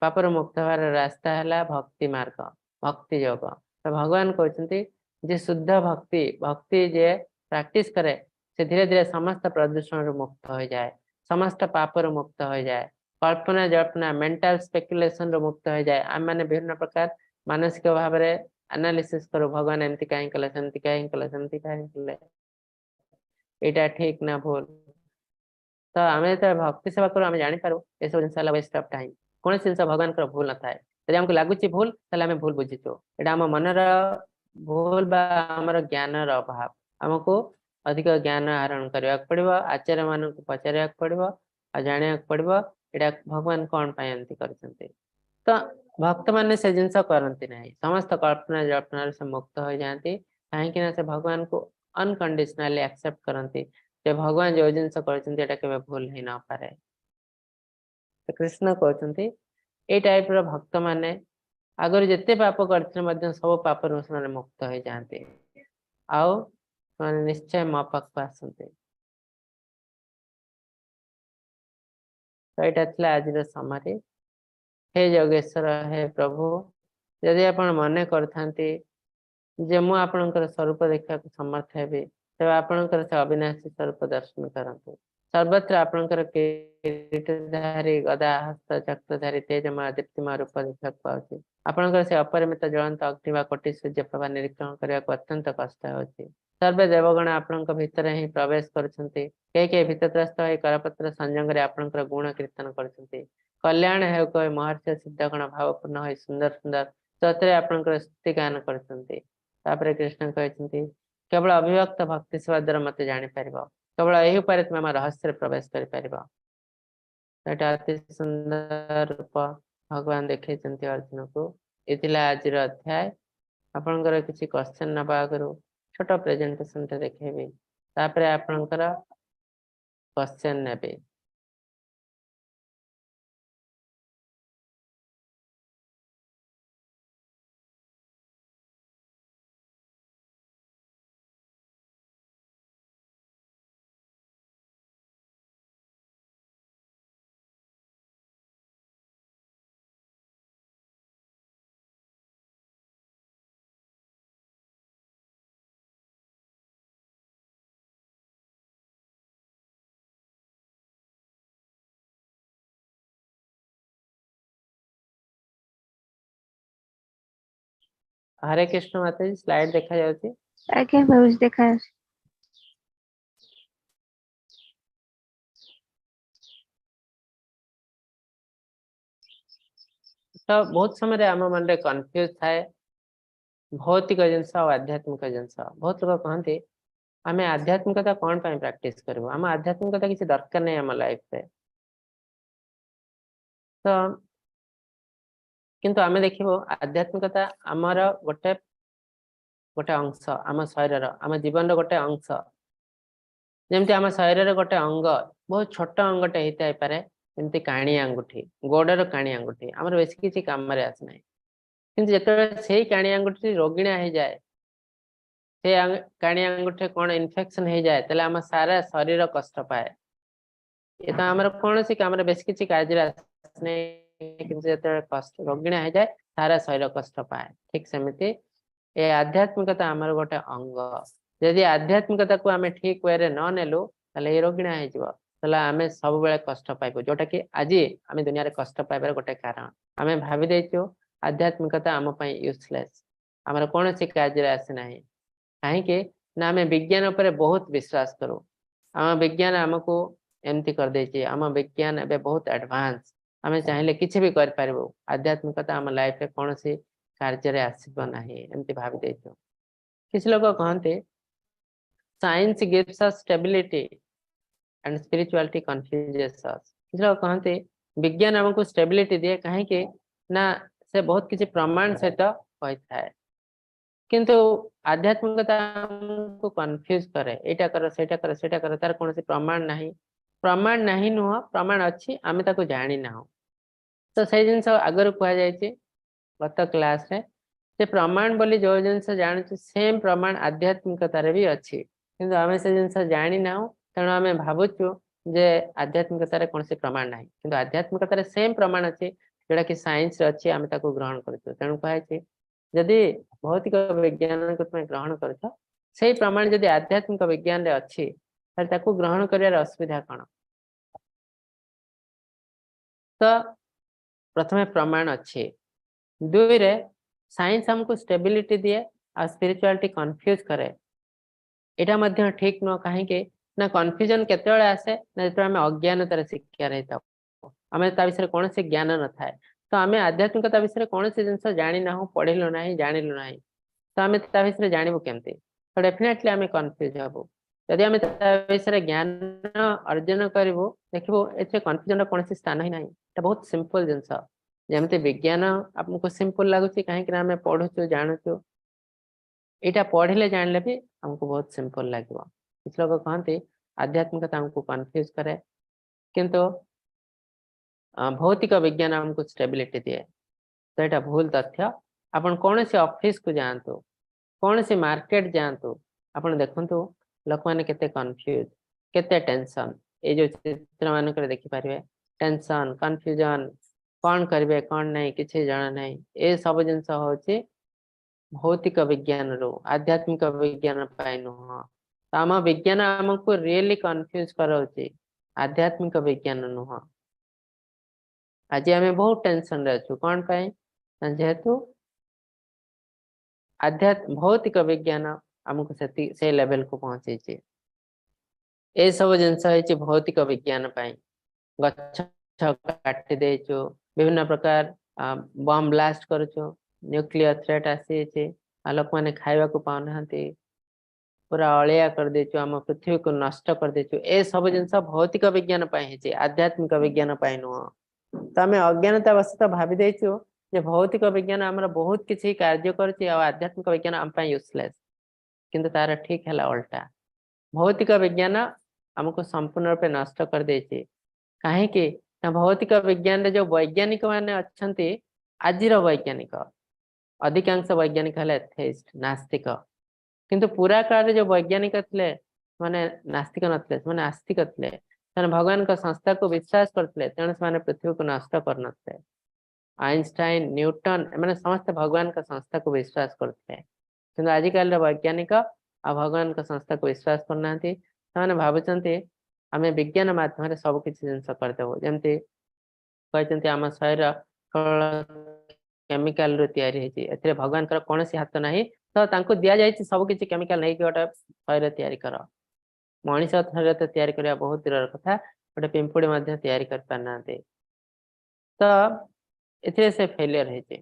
ପାପରୁ ମୁକ୍ତ ହେବାର ରାସ୍ତା ହେଲା ଭକ୍ତି ମାର୍ଗ, ଭକ୍ତି ଯୋଗ। ତ ଭଗବାନ କହୁଛନ୍ତି ଯେ ଶୁଦ୍ଧ ଭକ୍ତି, ଭକ୍ତି ଯିଏ ପ୍ରାକ୍ଟିସ କରେ ସେ ଧୀରେ ଧୀରେ ସମସ୍ତ ପ୍ରଦୂଷଣରୁ ମୁକ୍ତ ହୋଇଯାଏ, ସମସ୍ତ ପାପରୁ ମୁକ୍ତ ହୋଇଯାଏ, କଳ୍ପନା ଜଳ୍ପନା ମେଣ୍ଟାଲ ସ୍ପେକୁଲେସନରୁ ମୁକ୍ତ ହୋଇଯାଏ। ଆମେମାନେ ବିଭିନ୍ନ ପ୍ରକାର ମାନସିକ ଭାବରେ ଆନାଲିସିସ୍ କରୁ, ଭଗବାନ ଏମିତି କାହିଁ କଲେ, ସେମିତି କାହିଁ କଲେ, ସେମିତି କାହିଁ କଲେ, ଏଇଟା ଠିକ ନା ଭୁଲ। ତ ଆମେ ଯେତେବେଳେ ଭକ୍ତି ସେବା କରୁ ଆମେ ଜାଣିପାରୁ ଏସବୁ ଜିନିଷ ହେଲା ୱେଷ୍ଟ ଅଫ ଟାଇମ। କୌଣସି ଜିନିଷ ଭଗବାନଙ୍କର ଭୁଲ ନଥାଏ। ଯଦି ଆମକୁ ଲାଗୁଛି ଭୁଲ, ତାହେଲେ ଆମେ ଭୁଲ ବୁଝିଛୁ। ଏଇଟା ଆମ ମନର ଭୁଲ ବା ଆମର ଜ୍ଞାନର ଅଭାବ। ଆମକୁ ଅଧିକ ଜ୍ଞାନ ଆହରଣ କରିବାକୁ ପଡିବ, ଆଚାର୍ଯ୍ୟ ମାନଙ୍କୁ ପଚାରିବାକୁ ପଡିବ, ଆଉ ଜାଣିବାକୁ ପଡିବ ଏଇଟା ଭଗବାନ କଣ ପାଇଁ ଏମିତି କରିଛନ୍ତି। ତ ଭକ୍ତମାନେ ସେ ଜିନିଷ କରନ୍ତି ନାହିଁ, ସମସ୍ତ କଳ୍ପନା ଜଳ୍ପନାରୁ ସେ ମୁକ୍ତ ହୋଇଯାଆନ୍ତି। କାହିଁକି ନା ସେ ଭଗବାନଙ୍କୁ ଅନକଣ୍ଡିସନାଲି ଆକ୍ସେପ୍ଟ କରନ୍ତି ଯେ ଭଗବାନ ଯୋଉ ଜିନିଷ କରିଛନ୍ତି ଏଇଟା କେବେ ଭୁଲ ହେଇ ନପାରେ। ତ କୃଷ୍ଣ କହୁଛନ୍ତି ଏଇ ଟାଇପର ଭକ୍ତମାନେ ଆଗରୁ ଯେତେ ପାପ କରିଥିଲେ ମଧ୍ୟ ସବୁ ପାପରୁ ସେମାନେ ମୁକ୍ତ ହେଇଯାଆନ୍ତି, ଆଉ ସେମାନେ ନିଶ୍ଚୟ ମୋ ପାଖକୁ ଆସନ୍ତି। ତ ଏଇଟା ଥିଲା ଆଜିର ସମାରି। ହେ ଯୋଗେଶ୍ୱର, ହେ ପ୍ରଭୁ, ଯଦି ଆପଣ ମନେ କରିଥାନ୍ତି ଯେ ମୁଁ ଆପଣଙ୍କର ସ୍ୱରୂପ ଦେଖିବାକୁ ସମର୍ଥ ହେବି, ତେବେ ଆପଣଙ୍କର ସେ ଅବିନାଶୀ ସ୍ୱରୂପ ଦର୍ଶନ କରନ୍ତୁ। ସର୍ବତ୍ର ଆପଣଙ୍କର କିରୀଟଧାରୀ, ଗଦା ହସ୍ତ, ଚକ୍ରଧାରୀ, ତେଜମୟ ଦୀପ୍ତିମୟ ରୂପ ଦେଖିବାକୁ ପାଉଛି। ଆପଣଙ୍କର ସେ ଅପରିମିତ ଜ୍ୱଳନ୍ତ ଅଗ୍ନି ବା କୋଟି ସୂର୍ଯ୍ୟ ପ୍ରଭା ନିରୀକ୍ଷଣ କରିବାକୁ ଅତ୍ୟନ୍ତ କଷ୍ଟ ହେଉଛି। ସର୍ବେ ଦେବଗଣ ଆପଣଙ୍କ ଭିତରେ ହିଁ ପ୍ରବେଶ କରୁଛନ୍ତି। କେହି କେହି ଭୀତତ୍ରସ୍ତ ହୋଇ କରପତ୍ର ସଂଯୋଗରେ ଆପଣଙ୍କର ଗୁଣ କୀର୍ତ୍ତନ କରୁଛନ୍ତି। କଲ୍ୟାଣ ହେଉ କହି ମହର୍ଷି ସିଦ୍ଧଗଣ ଭାବପୂର୍ଣ୍ଣ ହୋଇ ସୁନ୍ଦର ସୁନ୍ଦର ସ୍ତୋତ୍ରରେ ଆପଣଙ୍କର ସ୍ତୁତି ଗାନ କରୁଛନ୍ତି। ତାପରେ କୃଷ୍ଣ କହିଛନ୍ତି, କେବଳ ଅବିଭକ୍ତ ଭକ୍ତି ସେବା ଦ୍ୱାରା ମତେ ଜାଣିପାରିବ, କେବଳ ଏହି ଉପାୟରେ ତୁମେ ଆମ ରହସ୍ୟରେ ପ୍ରବେଶ କରିପାରିବ। ଏଇଟା ଅତି ସୁନ୍ଦର ରୂପ ଭଗବାନ ଦେଖେଇଛନ୍ତି ଅର୍ଜୁନକୁ। ଏ ଥିଲା ଆଜିର ଅଧ୍ୟାୟ। ଆପଣଙ୍କର କିଛି କ୍ୱେଶ୍ଚନ ନେବା ଆଗରୁ ଛୋଟ ପ୍ରେଜେଣ୍ଟେସନ ଟେ ଦେଖେଇବି, ତାପରେ ଆପଣଙ୍କର କ୍ୱେଶ୍ଚନ ନେବି। ହରେ କୃଷ୍ଣ ମାତାଜୀ, ସ୍ଲାଇଡ ଦେଖା ଯାଉଛି? ଆଜ୍ଞା ପ୍ରଭୁଜୀ ଦେଖା ଯାଉଛି। ତ ବହୁତ ସମୟରେ ଆମ ମନରେ କନଫ୍ୟୁଜ ଥାଏ ଭୌତିକ ଜିନିଷ ଆଉ ଆଧ୍ୟାତ୍ମିକ ଜିନିଷ। ବହୁତ ଲୋକ କହନ୍ତି ଆମେ ଆଧ୍ୟାତ୍ମିକତା କଣ ପାଇଁ ପ୍ରାକ୍ଟିସ କରିବୁ, ଆମ ଆଧ୍ୟାତ୍ମିକତା କିଛି ଦରକାର ନାହିଁ ଆମ ଲାଇଫରେ। ତ କିନ୍ତୁ ଆମେ ଦେଖିବୁ ଆଧ୍ୟାତ୍ମିକତା ଆମର ଗୋଟେ ଗୋଟେ ଅଂଶ, ଆମ ଶରୀରର, ଆମ ଜୀବନର ଗୋଟେ ଅଂଶ। ଯେମିତି ଆମ ଶରୀରର ଗୋଟେ ଅଙ୍ଗ, ବହୁତ ଛୋଟ ଅଙ୍ଗଟେ ହେଇଥାଇପାରେ, ଯେମିତି କାଣି ଆଙ୍ଗୁଠି, ଗୋଡର କାଣି ଆଙ୍ଗୁଠି ଆମର ବେଶୀ କିଛି କାମରେ ଆସେ ନାହିଁ। କିନ୍ତୁ ଯେତେବେଳେ ସେଇ କାଣି ଆଙ୍ଗୁଠି ରୋଗିଣା ହେଇଯାଏ, ସେ କାଣି ଆଙ୍ଗୁଠିରେ କଣ ଇନଫେକ୍ସନ ହେଇଯାଏ, ତାହେଲେ ଆମ ସାରା ଶରୀର କଷ୍ଟ ପାଏ। ଏ ତ ଆମର କୌଣସି କାମରେ ବେଶୀ କିଛି କାର୍ଯ୍ୟରେ ଆସେ ଆସେ, କିନ୍ତୁ ଯେତେବେଳେ କଷ୍ଟ ରୋଗିଣା ହେଇଯାଏ, ସାରା ଶରୀର କଷ୍ଟ ପାଏ। ଠିକ ସେମିତି ଏ ଆଧ୍ୟାତ୍ମିକତା ଆମର ଗୋଟେ ଅଙ୍ଗ। ଯଦି ଆଧ୍ୟାତ୍ମିକତାକୁ ଆମେ ଠିକ ୱେରେ ନ ନେଲୁ, ତାହେଲେ ଏ ରୋଗିଣା ହେଇଯିବ। ତାହେଲେ ଆମେ ସବୁବେଳେ କଷ୍ଟ ପାଇବୁ, ଯୋଉଟା କି ଆଜି ଆମେ ଦୁନିଆରେ କଷ୍ଟ ପାଇବାର ଗୋଟେ କାରଣ। ଆମେ ଭାବି ଦେଇଛୁ ଆଧ୍ୟାତ୍ମିକତା ଆମ ପାଇଁ ୟୁଜଲେସ୍, ଆମର କୌଣସି କାର୍ଯ୍ୟରେ ଆସେ ନାହିଁ। କାହିଁକି ନା ଆମେ ବିଜ୍ଞାନ ଉପରେ ବହୁତ ବିଶ୍ୱାସ କରୁ। ଆମ ବିଜ୍ଞାନ ଆମକୁ ଏମିତି କରିଦେଇଛି, ଆମ ବିଜ୍ଞାନ ଏବେ ବହୁତ ଆଡଭାନ୍ସ, ଆମେ ଚାହିଁଲେ କିଛି ବି କରିପାରିବୁ, ଆଧ୍ୟାତ୍ମିକତା ଆମ ଲାଇଫରେ କୌଣସି କାର୍ଯ୍ୟରେ ଆସିବ ନାହିଁ, ଏମିତି ଭାବି ଦେଇଛୁ। କିଛି ଲୋକ କହନ୍ତି, "Science gives us stability and spirituality confuses us." କିଛି ଲୋକ କହନ୍ତି, ବିଜ୍ଞାନ ଆମକୁ ଷ୍ଟେବିଲିଟି ଦିଏ, କାହିଁକି ନା ସେ ବହୁତ କିଛି ପ୍ରମାଣ ସହିତ କହିଥାଏ। କିନ୍ତୁ ଆଧ୍ୟାତ୍ମିକତା ଆମକୁ କନଫ୍ୟୁଜ କରେ। ଏଇଟା କର, ସେଇଟା କର, ସେଇଟା କର, ତାର କୌଣସି ପ୍ରମାଣ ନାହିଁ। ପ୍ରମାଣ ନାହିଁ ନୁହଁ, ପ୍ରମାଣ ଅଛି, ଆମେ ତାକୁ ଜାଣିନାହୁଁ। ତ ସେଇ ଜିନିଷ ଆଗରୁ କୁହାଯାଇଛି ଗତ କ୍ଲାସରେ ଯେ ପ୍ରମାଣ ବୋଲି ଯୋଉ ଜିନିଷ ଜାଣୁଛୁ, ସେମ ପ୍ରମାଣ ଆଧ୍ୟାତ୍ମିକତାରେ ବି ଅଛି। କିନ୍ତୁ ଆମେ ସେ ଜିନିଷ ଜାଣିନାହୁଁ, ତେଣୁ ଆମେ ଭାବୁଛୁ ଯେ ଆଧ୍ୟାତ୍ମିକତାରେ କୌଣସି ପ୍ରମାଣ ନାହିଁ। କିନ୍ତୁ ଆଧ୍ୟାତ୍ମିକତାରେ ସେମ ପ୍ରମାଣ ଅଛି, ଯୋଉଟା କି ସାଇନ୍ସରେ ଅଛି, ଆମେ ତାକୁ ଗ୍ରହଣ କରୁଛୁ। ତେଣୁ କୁହାଯାଇଛି, ଯଦି ଭୌତିକ ବିଜ୍ଞାନକୁ ତୁମେ ଗ୍ରହଣ କରୁଛ, ସେଇ ପ୍ରମାଣ ଯଦି ଆଧ୍ୟାତ୍ମିକ ବିଜ୍ଞାନରେ ଅଛି, ତାହେଲେ ତାକୁ ଗ୍ରହଣ କରିବାର ଅସୁବିଧା କଣ? ତ ପ୍ରଥମେ ପ୍ରମାଣ ଅଛି। ଦୁଇରେ, ସାଇନ୍ସ ଆମକୁ ଷ୍ଟେବିଲିଟି ଦିଏ ଆଉ ସ୍ପିରିଚୁଆଲିଟି କନଫ୍ୟୁଜ କରେ, ଏଇଟା ମଧ୍ୟ ଠିକ ନୁହଁ। କାହିଁକି ନା କନଫ୍ୟୁଜନ କେତେବେଳେ ଆସେ ନା ଯେତେବେଳେ ଆମେ ଅଜ୍ଞାନତାର ଶିକାର ହେଇଥାଉ, ଆମେ ତା ବିଷୟରେ କୌଣସି ଜ୍ଞାନ ନଥାଏ। ତ ଆମେ ଆଧ୍ୟାତ୍ମିକତା ବିଷୟରେ କୌଣସି ଜିନିଷ ଜାଣିନାହୁଁ, ପଢିଲୁ ନାହିଁ, ଜାଣିଲୁ ନାହିଁ, ତ ଆମେ ତା ବିଷୟରେ ଜାଣିବୁ କେମିତି? ତ ଡେଫିନେଟଲି ଆମେ କନଫ୍ୟୁଜ ହବୁ। ଯଦି ଆମେ ତା ବିଷୟରେ ଜ୍ଞାନ ଅର୍ଜନ କରିବୁ, ଦେଖିବୁ ଏଥିରେ କନଫ୍ୟୁଜନର କୌଣସି ସ୍ଥାନ ହିଁ ନାହିଁ। ଏଟା ବହୁତ ସିମ୍ପଲ ଜିନିଷ। ଯେମିତି ବିଜ୍ଞାନ ଆମକୁ ସିମ୍ପଲ ଲାଗୁଛି, କାହିଁକି ନା ଆମେ ପଢୁଛୁ, ଜାଣୁଛୁ, ଏଇଟା ପଢିଲେ ଜାଣିଲେ ବି ଆମକୁ ବହୁତ ସିମ୍ପଲ ଲାଗିବ। କିଛି ଲୋକ କହନ୍ତି, ଆଧ୍ୟାତ୍ମିକତା ଆମକୁ କନଫ୍ୟୁଜ କରେ, କିନ୍ତୁ ଭୌତିକ ବିଜ୍ଞାନ ଆମକୁ ଷ୍ଟେବିଲିଟି ଦିଏ। ତ ଏଇଟା ଭୁଲ ତଥ୍ୟ। ଆପଣ କୌଣସି ଅଫିସକୁ ଯାଆନ୍ତୁ, କୌଣସି ମାର୍କେଟ ଯାଆନ୍ତୁ, ଆପଣ ଦେଖନ୍ତୁ ଲୋକମାନେ କେତେ କନଫ୍ୟୁଜ, କେତେ ଟେନସନ। ଏଇ ଯୋଉ ଚିତ୍ର ମାନଙ୍କରେ ଦେଖିପାରିବେ, ଟେନସନ, କନଫ୍ୟୁଜନ, କଣ କରିବେ କଣ ନାହିଁ କିଛି ଜଣା ନାହିଁ। ଏ ସବୁ ଜିନିଷ ହଉଛି ଭୌତିକ ବିଜ୍ଞାନରୁ, ଆଧ୍ୟାତ୍ମିକ ବିଜ୍ଞାନ ପାଇଁ ନୁହଁ। ତ ଆମ ବିଜ୍ଞାନ ଆମକୁ ରିଏଲି କନଫ୍ୟୁଜ କରାଉଛି, ଆଧ୍ୟାତ୍ମିକ ବିଜ୍ଞାନ ନୁହଁ। ଆଜି ଆମେ ବହୁତ ଟେନସନରେ ଅଛୁ, କଣ ପାଇଁ ନା ଯେହେତୁ ଭୌତିକ ବିଜ୍ଞାନ ଆମକୁ ସେ ଲେଭେଲକୁ ପହଞ୍ଚେଇଛି। ଏସବୁ ଜିନିଷ ହେଇଛି ଭୌତିକ ବିଜ୍ଞାନ ପାଇଁ। ଗଛ କାଟି ଦେଇଛୁ, ବିଭିନ୍ନ ପ୍ରକାର ବମ୍ ବ୍ଲାଷ୍ଟ କରୁଛୁ, ନ୍ୟୁକ୍ଲିୟର ଥ୍ରେଟ୍ ଆସିଯାଇଛି, ଆଉ ଲୋକମାନେ ଖାଇବାକୁ ପାଉନାହାନ୍ତି, ପୁରା ଅଳିଆ କରିଦେଇଛୁ, ଆମ ପୃଥିବୀକୁ ନଷ୍ଟ କରିଦେଇଛୁ। ଏ ସବୁ ଜିନିଷ ଭୌତିକ ବିଜ୍ଞାନ ପାଇଁ ହେଇଛି, ଆଧ୍ୟାତ୍ମିକ ବିଜ୍ଞାନ ପାଇଁ ନୁହଁ। ତ ଆମେ ଅଜ୍ଞାନତା ବଶତଃ ଭାବି ଦେଇଛୁ ଯେ ଭୌତିକ ବିଜ୍ଞାନ ଆମର ବହୁତ କିଛି କାର୍ଯ୍ୟ କରୁଛି ଆଉ ଆଧ୍ୟାତ୍ମିକ ବିଜ୍ଞାନ ଆମ ପାଇଁ ୟୁଜଲେସ୍। କିନ୍ତୁ ତାର ଠିକ ହେଲା ଓଲଟା। ଭୌତିକ ବିଜ୍ଞାନ ଆମକୁ ସମ୍ପୂର୍ଣ୍ଣ ରୂପେ ନଷ୍ଟ କରିଦେଇଛି। କାହିଁକି ନା ଭୌତିକ ବିଜ୍ଞାନରେ ଯୋଉ ବୈଜ୍ଞାନିକ ମାନେ ଅଛନ୍ତି, ଆଜିର ବୈଜ୍ଞାନିକ, ଅଧିକାଂଶ ବୈଜ୍ଞାନିକ ହେଲେ ଏଥେଇଷ୍ଟ, ନାସ୍ତିକ। କିନ୍ତୁ ପୁରା କାଳରେ ଯୋଉ ବୈଜ୍ଞାନିକ ଥିଲେ, ସେମାନେ ନାସ୍ତିକ ନଥିଲେ, ସେମାନେ ଆସ୍ତିକ ଥିଲେ। ସେମାନେ ଭଗବାନଙ୍କ ସଂସ୍ଥାକୁ ବିଶ୍ୱାସ କରୁଥିଲେ, ତେଣୁ ସେମାନେ ପୃଥିବୀକୁ ନଷ୍ଟ କରୁନଥିଲେ। ଆଇନଷ୍ଟାଇନ, ନ୍ୟୁଟନ, ଏମାନେ ସମସ୍ତେ ଭଗବାନଙ୍କ ସଂସ୍ଥାକୁ ବିଶ୍ୱାସ କରୁଥିଲେ। କିନ୍ତୁ ଆଜିକାଲିର ବୈଜ୍ଞାନିକ ଆଉ ଭଗବାନଙ୍କ ସଂସ୍ଥାକୁ ବିଶ୍ୱାସ କରୁନାହାନ୍ତି। ସେମାନେ ଭାବୁଛନ୍ତି, ଆମେ ବିଜ୍ଞାନ ମାଧ୍ୟମରେ ସବୁ କିଛି ଜିନିଷ କରିଦେବୁ। ଯେମିତି କହିଛନ୍ତି, ଆମ ଶରୀର କେମିକାଲ ରୁ ତିଆରି ହେଇଛି, ଏଥିରେ ଭଗବାନଙ୍କର କୌଣସି ହାତ ନାହିଁ। ତ ତାଙ୍କୁ ଦିଆଯାଇଛି ସବୁ କିଛି କେମିକାଲ ନେଇକି ଗୋଟେ ଶରୀର ତିଆରି କର। ମଣିଷ ଶରୀର ତ ତିଆରି କରିବା ବହୁତ ଦୂରର କଥା, ଗୋଟେ ପିମ୍ପୁଡି ମଧ୍ୟ ତିଆରି କରିପାରୁନାହାନ୍ତି। ତ ଏଥିରେ ସେ ଫେଲିୟର ହେଇଛି।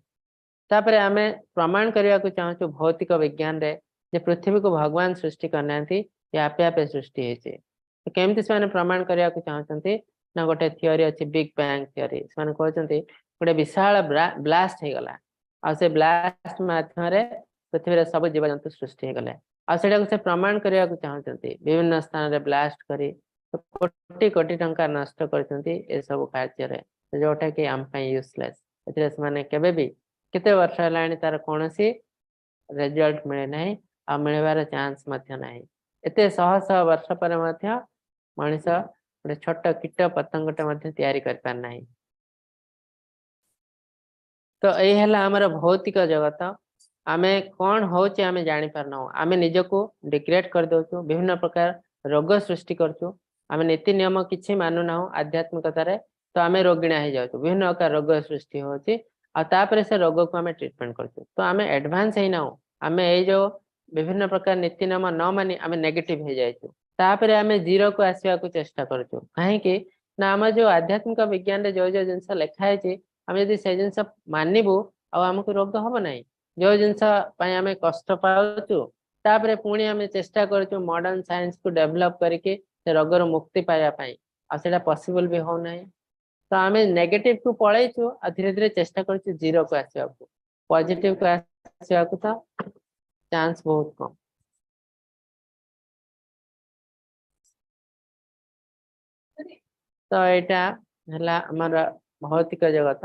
ତାପରେ ଆମେ ପ୍ରମାଣ କରିବାକୁ ଚାହୁଁଛୁ ଭୌତିକ ବିଜ୍ଞାନରେ ଯେ ପୃଥିବୀକୁ ଭଗବାନ ସୃଷ୍ଟି କରିନାହାନ୍ତି, ଏ ଆପେ ଆପେ ସୃଷ୍ଟି ହେଇଛି। ତ କେମିତି ସେମାନେ ପ୍ରମାଣ କରିବାକୁ ଚାହୁଁଛନ୍ତି ନା ଗୋଟେ ଥିଓରି ଅଛି, ବିଗ ବ୍ୟାଙ୍ଗ ଥିଓରି। ସେମାନେ କହୁଛନ୍ତି, ଗୋଟେ ବିଶାଳ ବ୍ଲାଷ୍ଟ ହେଇଗଲା ଆଉ ସେ ବ୍ଲାଷ୍ଟ ମାଧ୍ୟମରେ ପୃଥିବୀରେ ସବୁ ଜୀବଜନ୍ତୁ ସୃଷ୍ଟି ହେଇଗଲେ। ଆଉ ସେଇଟାକୁ ସେ ପ୍ରମାଣ କରିବାକୁ ଚାହୁଁଛନ୍ତି ବିଭିନ୍ନ ସ୍ଥାନରେ ବ୍ଲାଷ୍ଟ କରି। କୋଟି କୋଟି ଟଙ୍କା ନଷ୍ଟ କରିଛନ୍ତି ଏସବୁ କାର୍ଯ୍ୟରେ, ଯୋଉଟା କି ଆମ ପାଇଁ ୟୁଜଲେସ୍। ଏଥିରେ ସେମାନେ କେବେ ବି, କେତେ ବର୍ଷ ହେଲାଣି, ତାର କୌଣସି ରେଜଲ୍ଟ ମିଳେ ନାହିଁ ଆଉ ମିଳିବାର ଚାନ୍ସ ମଧ୍ୟ ନାହିଁ। ଏତେ ଶହ ଶହ ବର୍ଷ ପରେ ମଧ୍ୟ ମଣିଷ ଗୋଟେ ଛୋଟ କୀଟ ପତଙ୍ଗଟେ ମଧ୍ୟ ତିଆରି କରିପାରେ ନାହିଁ। ତ ଏଇ ହେଲା ଆମର ଭୌତିକ ଜଗତ। ଆମେ କଣ ହଉଛି ଆମେ ଜାଣିପାରୁନାହୁଁ। ଆମେ ନିଜକୁ ଡିଗ୍ରେଡ କରିଦଉଛୁ, ବିଭିନ୍ନ ପ୍ରକାର ରୋଗ ସୃଷ୍ଟି କରୁଛୁ। ଆମେ ନୀତି ନିୟମ କିଛି ମାନୁନାହୁଁ ଆଧ୍ୟାତ୍ମିକତାରେ, ତ ଆମେ ରୋଗିଣା ହେଇଯାଉଛୁ, ବିଭିନ୍ନ ପ୍ରକାର ରୋଗ ସୃଷ୍ଟି ହଉଛି। ଆଉ ତାପରେ ସେ ରୋଗକୁ ଆମେ ଟ୍ରିଟମେଣ୍ଟ କରୁଛୁ। ତ ଆମେ ଆଡଭାନ୍ସ ହେଇନାହୁଁ। ଆମେ ଏଇ ଯୋଉ ବିଭିନ୍ନ ପ୍ରକାର ନୀତି ନିୟମ ନ ମାନି ଆମେ ନେଗେଟିଭ ହେଇଯାଇଛୁ। ତାପରେ ଆମେ ଜିରୋକୁ ଆସିବାକୁ ଚେଷ୍ଟା କରୁଛୁ। କାହିଁକି ନା ଆମର ଯୋଉ ଆଧ୍ୟାତ୍ମିକ ବିଜ୍ଞାନରେ ଯୋଉ ଯୋଉ ଜିନିଷ ଲେଖା ହେଇଛି, ଆମେ ଯଦି ସେ ଜିନିଷ ମାନିବୁ ଆଉ ଆମକୁ ରୋଗ ହବ ନାହିଁ। ଯୋଉ ଜିନିଷ ପାଇଁ ଆମେ କଷ୍ଟ ପାଉଛୁ, ତାପରେ ପୁଣି ଆମେ ଚେଷ୍ଟା କରୁଛୁ ମଡର୍ନ ସାଇନ୍ସକୁ ଡେଭଲପ କରିକି ସେ ରୋଗରୁ ମୁକ୍ତି ପାଇବା ପାଇଁ, ଆଉ ସେଇଟା ପସିବଲ ବି ହଉନାହିଁ। ତ ଆମେ ନେଗେଟିଭ କୁ ପଳେଇଛୁ ଆଉ ଧୀରେ ଧୀରେ ଚେଷ୍ଟା କରୁଛୁ ଜିରୋକୁ ଆସିବାକୁ। ପଜିଟିଭ କୁ ଆସିବାକୁ ତ ଚାନ୍ସ ବହୁତ କମ। ତ ଏଇଟା ହେଲା ଆମର ଭୌତିକ ଜଗତ।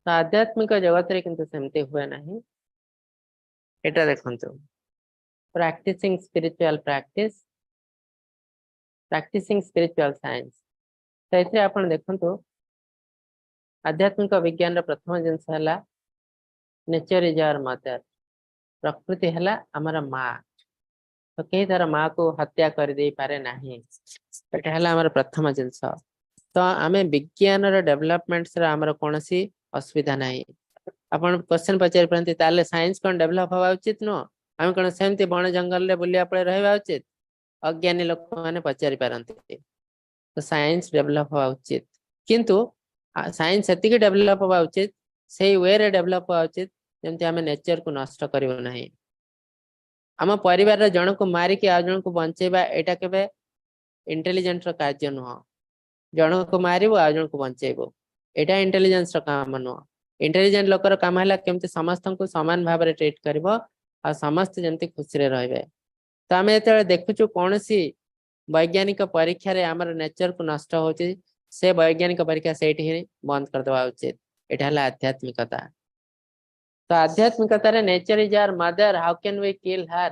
ତ ଆଧ୍ୟାତ୍ମିକ ଜଗତରେ କିନ୍ତୁ ସେମିତି ହୁଏ ନାହିଁ। ଏଇଟା ଦେଖନ୍ତୁ, practicing spiritual practice, practicing spiritual science। ତ ଏଥିରେ ଆପଣ ଦେଖନ୍ତୁ, ଆଧ୍ୟାତ୍ମିକ ବିଜ୍ଞାନର ପ୍ରଥମ ଜିନିଷ ହେଲା nature is our mother। ପ୍ରକୃତି ହେଲା ଆମର ମା। ତ କେହି ତାର ମାକୁ ହତ୍ୟା କରିଦେଇ ପାରେ ନାହିଁ। ଏଟା ହେଲା ଆମର ପ୍ରଥମ ଜିନିଷ। ତ ଆମେ ବିଜ୍ଞାନର ଡେଭଲପମେଣ୍ଟର ଆମର କୌଣସି ଅସୁବିଧା ନାହିଁ। ଆପଣ କ୍ୱେଶ୍ଚନ ପଚାରି ପାରନ୍ତି, ତାହେଲେ ସାଇନ୍ସ କଣ ଡେଭଲପ ହବା ଉଚିତ ନୁହଁ? ଆମେ କଣ ସେମିତି ବଣ ଜଙ୍ଗଲରେ ବୁଲିବା ପରେ ରହିବା ଉଚିତ? ଅଜ୍ଞାନୀ ଲୋକମାନେ ପଚାରି ପାରନ୍ତି। ତ ସାଇନ୍ସ ଡେଭଲପ ହବା ଉଚିତ, କିନ୍ତୁ ସାଇନ୍ସ ସେତିକି ଡେଭଲପ ହବା ଉଚିତ, ସେଇ ୱେରେ ଡେଭଲପ ହବା ଉଚିତ ଯେମିତି ଆମେ ନେଚରକୁ ନଷ୍ଟ କରିବୁ ନାହିଁ। ଆମ ପରିବାରର ଜଣକୁ ମାରିକି ଆଉ ଜଣକୁ ବଞ୍ଚେଇବା, ଏଇଟା କେବେ ଇଣ୍ଟେଲିଜେଣ୍ଟର କାର୍ଯ୍ୟ ନୁହଁ। ଜଣକୁ ମାରିବୁ ଆଉ ଜଣକୁ ବଞ୍ଚେଇବୁ, ଏଇଟା ଇଣ୍ଟେଲିଜେନ୍ସର କାମ ନୁହଁ। ଇଣ୍ଟେଲିଜେଣ୍ଟ ଲୋକର କାମ ହେଲା କେମିତି ସମସ୍ତଙ୍କୁ ସମାନ ଭାବରେ ଟ୍ରିଟ କରିବ ଆଉ ସମସ୍ତେ ଯେମିତି ଖୁସିରେ ରହିବେ। ତ ଆମେ ଯେତେବେଳେ ଦେଖୁଛୁ କୌଣସି ବୈଜ୍ଞାନିକ ପରୀକ୍ଷାରେ ଆମର ନେଚରକୁ ନଷ୍ଟ ହଉଛି, ସେ ବୈଜ୍ଞାନିକ ପରୀକ୍ଷା ସେଇଠି ହିଁ ବନ୍ଦ କରିଦେବା ଉଚିତ। ଏଇଟା ହେଲା ଆଧ୍ୟାତ୍ମିକତା। ତ ଆଧ୍ୟାତ୍ମିକତାରେ nature is our mother, how can we kill her?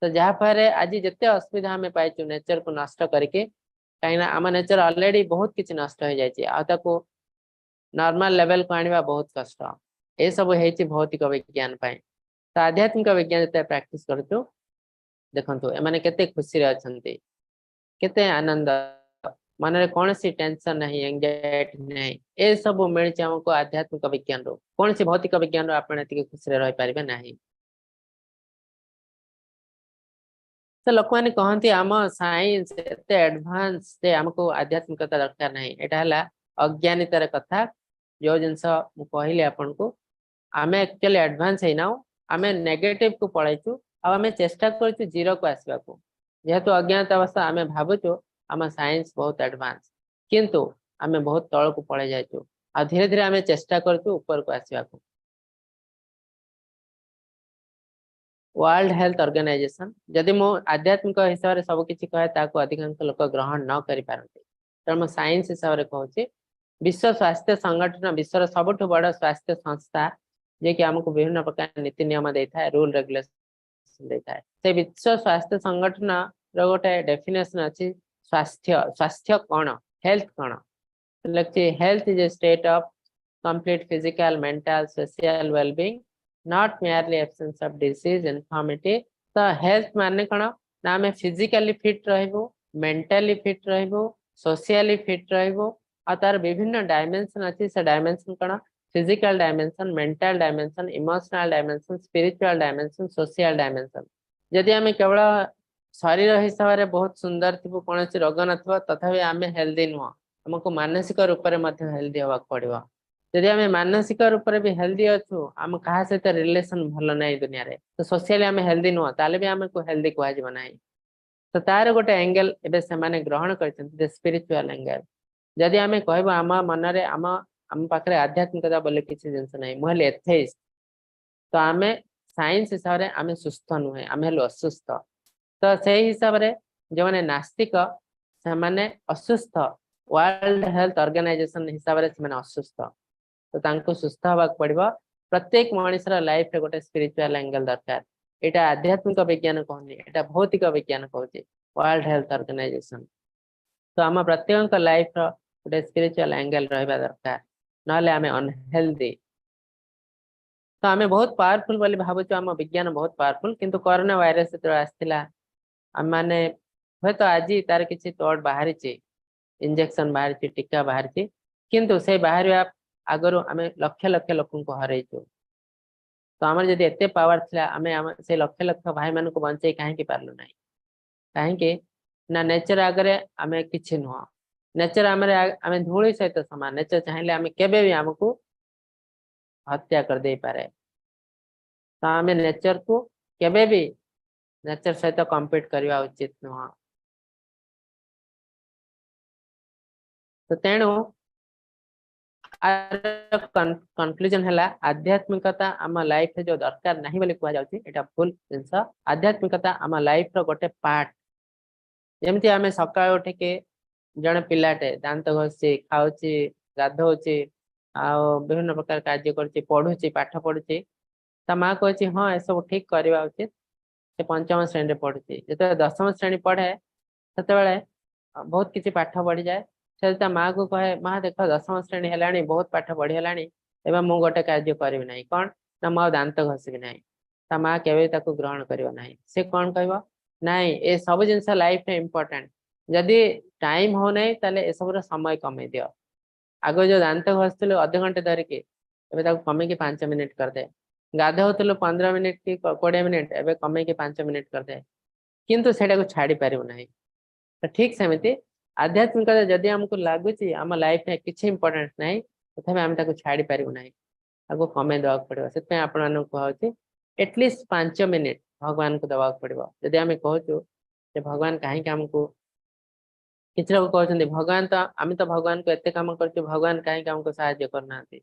ତ ଯାହା ଫଳରେ ଆଜି ଯେତେ ଅସୁବିଧା ଆମେ ପାଇଛୁ ନେଚରକୁ ନଷ୍ଟ କରିକି, କାହିଁକିନା ଆମ ନେଚର ଅଲରେଡି ବହୁତ କିଛି ନଷ୍ଟ ହେଇଯାଇଛି, ଆଉ ତାକୁ ନର୍ମାଲ ଲେଭେଲକୁ ଆଣିବା ବହୁତ କଷ୍ଟ। ଏସବୁ ହେଇଛି ଭୌତିକ ବିଜ୍ଞାନ ପାଇଁ। ତ ଆଧ୍ୟାତ୍ମିକ ବିଜ୍ଞାନ ଯେତେବେଳେ ପ୍ରାକ୍ଟିସ କରୁଛୁ, ଦେଖନ୍ତୁ ଏମାନେ କେତେ ଖୁସିରେ ଅଛନ୍ତି, କେତେ ଆନନ୍ଦ, ମନରେ କୌଣସି ଟେନସନ ନାହିଁ, ଏଙ୍ଜାଇଟି ନାହିଁ। ଏସବୁ ମିଳିଛି ଆମକୁ ଆଧ୍ୟାତ୍ମିକ ବିଜ୍ଞାନରୁ। କୌଣସି ଭୌତିକ ବିଜ୍ଞାନରୁ ଆପଣ ଏତିକି ଖୁସିରେ ରହିପାରିବେ ନାହିଁ। ତ ଲୋକମାନେ କହନ୍ତି ଆମ ସାଇନ୍ସ ଏତେ ଆଡଭାନ୍ସ ଯେ ଆମକୁ ଆଧ୍ୟାତ୍ମିକତା ଦରକାର ନାହିଁ। ଏଇଟା ହେଲା ଅଜ୍ଞାନିତାର କଥା। ଯୋଉ ଜିନିଷ ମୁଁ କହିଲି ଆପଣଙ୍କୁ, ଆମେ ଆକ୍ଚୁଆଲି ଆଡଭାନ୍ସ ହେଇନାହୁଁ, ଆମେ ନେଗେଟିଭ କୁ ପଳେଇଛୁ ଆଉ ଆମେ ଚେଷ୍ଟା କରୁଛୁ ଜିରୋକୁ ଆସିବାକୁ। ଯେହେତୁ ଅଜ୍ଞାତ ଅବସ୍ଥା, ଆମେ ଭାବୁଛୁ ଆମ ସାଇନ୍ସ ବହୁତ ଆଡଭାନ୍ସ, କିନ୍ତୁ ଆମେ ବହୁତ ତଳକୁ ପଳେଇ ଯାଇଛୁ ଆଉ ଧୀରେ ଧୀରେ ଆମେ ଚେଷ୍ଟା କରୁଛୁ ଉପରକୁ ଆସିବାକୁ। ୱାର୍ଲଡ ହେଲ୍ଥ ଅର୍ଗାନାଇଜେସନ, ଯଦି ମୁଁ ଆଧ୍ୟାତ୍ମିକ ହିସାବରେ ସବୁ କିଛି କହେ ତାକୁ ଅଧିକାଂଶ ଲୋକ ଗ୍ରହଣ ନ କରିପାରନ୍ତି, ତେଣୁ ମୁଁ ସାଇନ୍ସ ହିସାବରେ କହୁଛି। ବିଶ୍ୱ ସ୍ୱାସ୍ଥ୍ୟ ସଂଗଠନ ବିଶ୍ୱର ସବୁଠୁ ବଡ ସ୍ୱାସ୍ଥ୍ୟ ସଂସ୍ଥା, ଯିଏକି ଆମକୁ ବିଭିନ୍ନ ପ୍ରକାର ନୀତି ନିୟମ ଦେଇଥାଏ, ରୁଲ ରେଗୁଲେସନ ଦେଇଥାଏ। ସେ ବିଶ୍ୱ ସ୍ୱାସ୍ଥ୍ୟ ସଂଗଠନ ର ଗୋଟେ ଡେଫିନେସନ ଅଛି ସ୍ୱାସ୍ଥ୍ୟ। ସ୍ୱାସ୍ଥ୍ୟ କଣ, ହେଲ୍ଥ କଣ? ଲେଖିଛି, health is a state of complete physical, mental, social well-being, not merely absence of disease, infirmity। ତ ହେଲ୍ଥ ମାନେ କଣ ନା ଆମେ ଫିଜିକାଲି ଫିଟ୍ ରହିବୁ, ମେଣ୍ଟାଲି ଫିଟ୍ ରହିବୁ, ସୋସିଆଲି ଫିଟ୍ ରହିବୁ। ଆଉ ତାର ବିଭିନ୍ନ ଡାଇମେନସନ ଅଛି। ସେ ଡାଇମେନସନ କଣ? Physical dimension, mental dimension, emotional dimension, spiritual dimension, social dimension। ଯଦି ଆମେ କେବଳ ଶରୀର ହିସାବରେ ବହୁତ ସୁନ୍ଦର ଥିବୁ, କୌଣସି ରୋଗ ନଥିବ, ତଥାପି ଆମେ ହେଲ୍ଦି ନୁହଁ। ଆମକୁ ମାନସିକ ରୂପରେ ମଧ୍ୟ ହେଲ୍ଦି ହବାକୁ ପଡିବ। ଯଦି ଆମେ ମାନସିକ ରୂପରେ ବି ହେଲ୍ଦି ଅଛୁ, ଆମ କାହା ସହିତ ରିଲେସନ ଭଲ ନାହିଁ ଦୁନିଆରେ, ତ ସୋସିଆଲି ଆମେ ହେଲ୍ଦି ନୁହଁ, ତାହେଲେ ବି ଆମକୁ ହେଲ୍ଦି କୁହାଯିବ ନାହିଁ। ତ ତାର ଗୋଟେ ଆଙ୍ଗେଲ ଏବେ ସେମାନେ ଗ୍ରହଣ କରିଛନ୍ତି, ସ୍ପିରିଚୁଆଲ ଆଙ୍ଗେଲ। ଯଦି ଆମେ କହିବୁ ଆମ ମନରେ ଆମ ପାଖରେ ଆଧ୍ୟାତ୍ମିକତା ବୋଲି କିଛି ଜିନିଷ ନାହିଁ, ମୁଁ ହେଲି ଏଥେଇଷ୍ଟ, ତ ଆମେ ସାଇନ୍ସ ହିସାବରେ ଆମେ ସୁସ୍ଥ ନୁହେଁ, ଆମେ ହେଲୁ ଅସୁସ୍ଥ। ତ ସେଇ ହିସାବରେ ଯୋଉମାନେ ନାସ୍ତିକ ସେମାନେ ଅସୁସ୍ଥ। ୱାର୍ଲଡ ହେଲ୍ଥ ଅର୍ଗାନାଇଜେସନ ହିସାବରେ ସେମାନେ ଅସୁସ୍ଥ। ତ ତାଙ୍କୁ ସୁସ୍ଥ ହବାକୁ ପଡିବ। ପ୍ରତ୍ୟେକ ମଣିଷର ଲାଇଫରେ ଗୋଟେ ସ୍ପିରିଚୁଆଲ ଆଙ୍ଗେଲ ଦରକାର। ଏଇଟା ଆଧ୍ୟାତ୍ମିକ ବିଜ୍ଞାନ କହୁନି, ଏଇଟା ଭୌତିକ ବିଜ୍ଞାନ କହୁଛି, ୱାର୍ଲଡ ହେଲ୍ଥ ଅର୍ଗାନାଇଜେସନ। ତ ଆମ ପ୍ରତ୍ୟେକଙ୍କ ଲାଇଫର ଗୋଟେ ସ୍ପିରିଚୁଆଲ ଆଙ୍ଗେଲ ରହିବା ଦରକାର, ନହେଲେ ଆମେ ଅନହେଲ୍ଦି। ତ ଆମେ ବହୁତ ପାୱାରଫୁଲ ବୋଲି ଭାବୁଛୁ, ଆମ ବିଜ୍ଞାନ ବହୁତ ପାୱାରଫୁଲ। କିନ୍ତୁ କରୋନା ଭାଇରସ ଯେତେବେଳେ ଆସିଥିଲା, ଆମେମାନେ ହୁଏତ ଆଜି ତାର କିଛି ତଡ ବାହାରିଛି, ଇଞ୍ଜେକ୍ସନ ବାହାରିଛି, ଟୀକା ବାହାରିଛି, କିନ୍ତୁ ସେ ବାହାରିବା ଆଗରୁ ଆମେ ଲକ୍ଷ ଲକ୍ଷ ଲୋକଙ୍କୁ ହରେଇଛୁ। ତ ଆମର ଯଦି ଏତେ ପାୱାର ଥିଲା, ଆମେ ଆମ ସେ ଲକ୍ଷ ଲକ୍ଷ ଭାଇମାନଙ୍କୁ ବଞ୍ଚେଇ କାହିଁକି ପାରିଲୁ ନାହିଁ? କାହିଁକି ନା ନେଚର ଆଗରେ ଆମେ କିଛି ନୁହଁ। ନେଚର ଆମର, ଆମେ ଧୂଳି ସହିତ ସମାନ। ନେଚର ଚାହିଁଲେ ଆମେ କେବେ ବି ଆମକୁ ହତ୍ୟା କରିଦେଇପାରେ। ତ ଆମେ ନେଚରକୁ କେବେ ବି ନେଚର ସହିତ କମ୍ପିଟ୍ କରିବା ଉଚିତ ନୁହଁ। ତ ତେଣୁ କନକ୍ଲୁଜନ ହେଲା, ଆଧ୍ୟାତ୍ମିକତା ଆମ ଲାଇଫରେ ଯୋଉ ଦରକାର ନାହିଁ ବୋଲି କୁହାଯାଉଛି, ଏଇଟା ଭୁଲ ଜିନିଷ। ଆଧ୍ୟାତ୍ମିକତା ଆମ ଲାଇଫର ଗୋଟେ ପାର୍ଟ। ଯେମିତି ଆମେ ସକାଳୁ ଉଠିକି ଜଣେ ପିଲାଟେ ଦାନ୍ତ ଘଷୁଛି, ଖାଉଛି, ଗାଧଉଛି ଆଉ ବିଭିନ୍ନ ପ୍ରକାର କାର୍ଯ୍ୟ କରୁଛି, ପଢୁଛି, ପାଠ ପଢୁଛି। ତା ମା କହୁଛି, ହଁ, ଏସବୁ ଠିକ କରିବା ଉଚିତ। ସେ ପଞ୍ଚମ ଶ୍ରେଣୀରେ ପଢୁଛି। ଯେତେବେଳେ 10ମ ଶ୍ରେଣୀ ପଢେ, ସେତେବେଳେ ବହୁତ କିଛି ପାଠ ପଢିଯାଏ। ସେ ତା ମାକୁ କହେ, ମା, ଦେଖ, 10ମ ଶ୍ରେଣୀ ହେଲାଣି, ବହୁତ ପାଠ ପଢିହେଲାଣି, ଏବେ ମୁଁ ଗୋଟେ କାର୍ଯ୍ୟ କରିବି ନାହିଁ। କଣ ନା ମୁଁ ଆଉ ଦାନ୍ତ ଘଷିବି ନାହିଁ। ତା ମା କେବେ ତାକୁ ଗ୍ରହଣ କରିବ ନାହିଁ। ସେ କଣ କହିବ? ନାଇଁ, ଏ ସବୁ ଜିନିଷ ଲାଇଫରେ ଇମ୍ପୋର୍ଟାଣ୍ଟ। ଯଦି ଟାଇମ ହଉନାହିଁ, ତାହେଲେ ଏସବୁର ସମୟ କମେଇ ଦିଅ। ଆଗ ଯୋଉ ଦାନ୍ତ ଘଷୁଥିଲୁ ଅଧଘଣ୍ଟେ ଧରିକି, ଏବେ ତାକୁ କମେଇକି 5 ମିନିଟ କରିଦେ। ଗାଧଉଥିଲୁ 15 ମିନିଟ କି 20 ମିନିଟ, ଏବେ କମେଇକି 5 ମିନିଟ କରିଦେ। କିନ୍ତୁ ସେଇଟାକୁ ଛାଡି ପାରିବୁ ନାହିଁ। ତ ଠିକ ସେମିତି ଆଧ୍ୟାତ୍ମିକତା, ଯଦି ଆମକୁ ଲାଗୁଛି ଆମ ଲାଇଫରେ କିଛି ଇମ୍ପୋର୍ଟାଣ୍ଟ ନାହିଁ, ତଥାପି ଆମେ ତାକୁ ଛାଡି ପାରିବୁ ନାହିଁ, ତାକୁ କମେଇ ଦେବାକୁ ପଡିବ। ସେଥିପାଇଁ ଆପଣମାନଙ୍କୁ କୁହାହଉଛି, ଏଟଲିଷ୍ଟ 5 ମିନିଟ ଭଗବାନଙ୍କୁ ଦେବାକୁ ପଡିବ। ଯଦି ଆମେ କହୁଛୁ ଯେ ଭଗବାନ କାହିଁକି ଆମକୁ, କିଛି ଲୋକ କହୁଛନ୍ତି, ଭଗବାନ ତ, ଆମେ ତ ଭଗବାନଙ୍କୁ ଏତେ କାମ କରୁଛୁ, ଭଗବାନ କାହିଁକି ଆମକୁ ସାହାଯ୍ୟ କରୁନାହାନ୍ତି?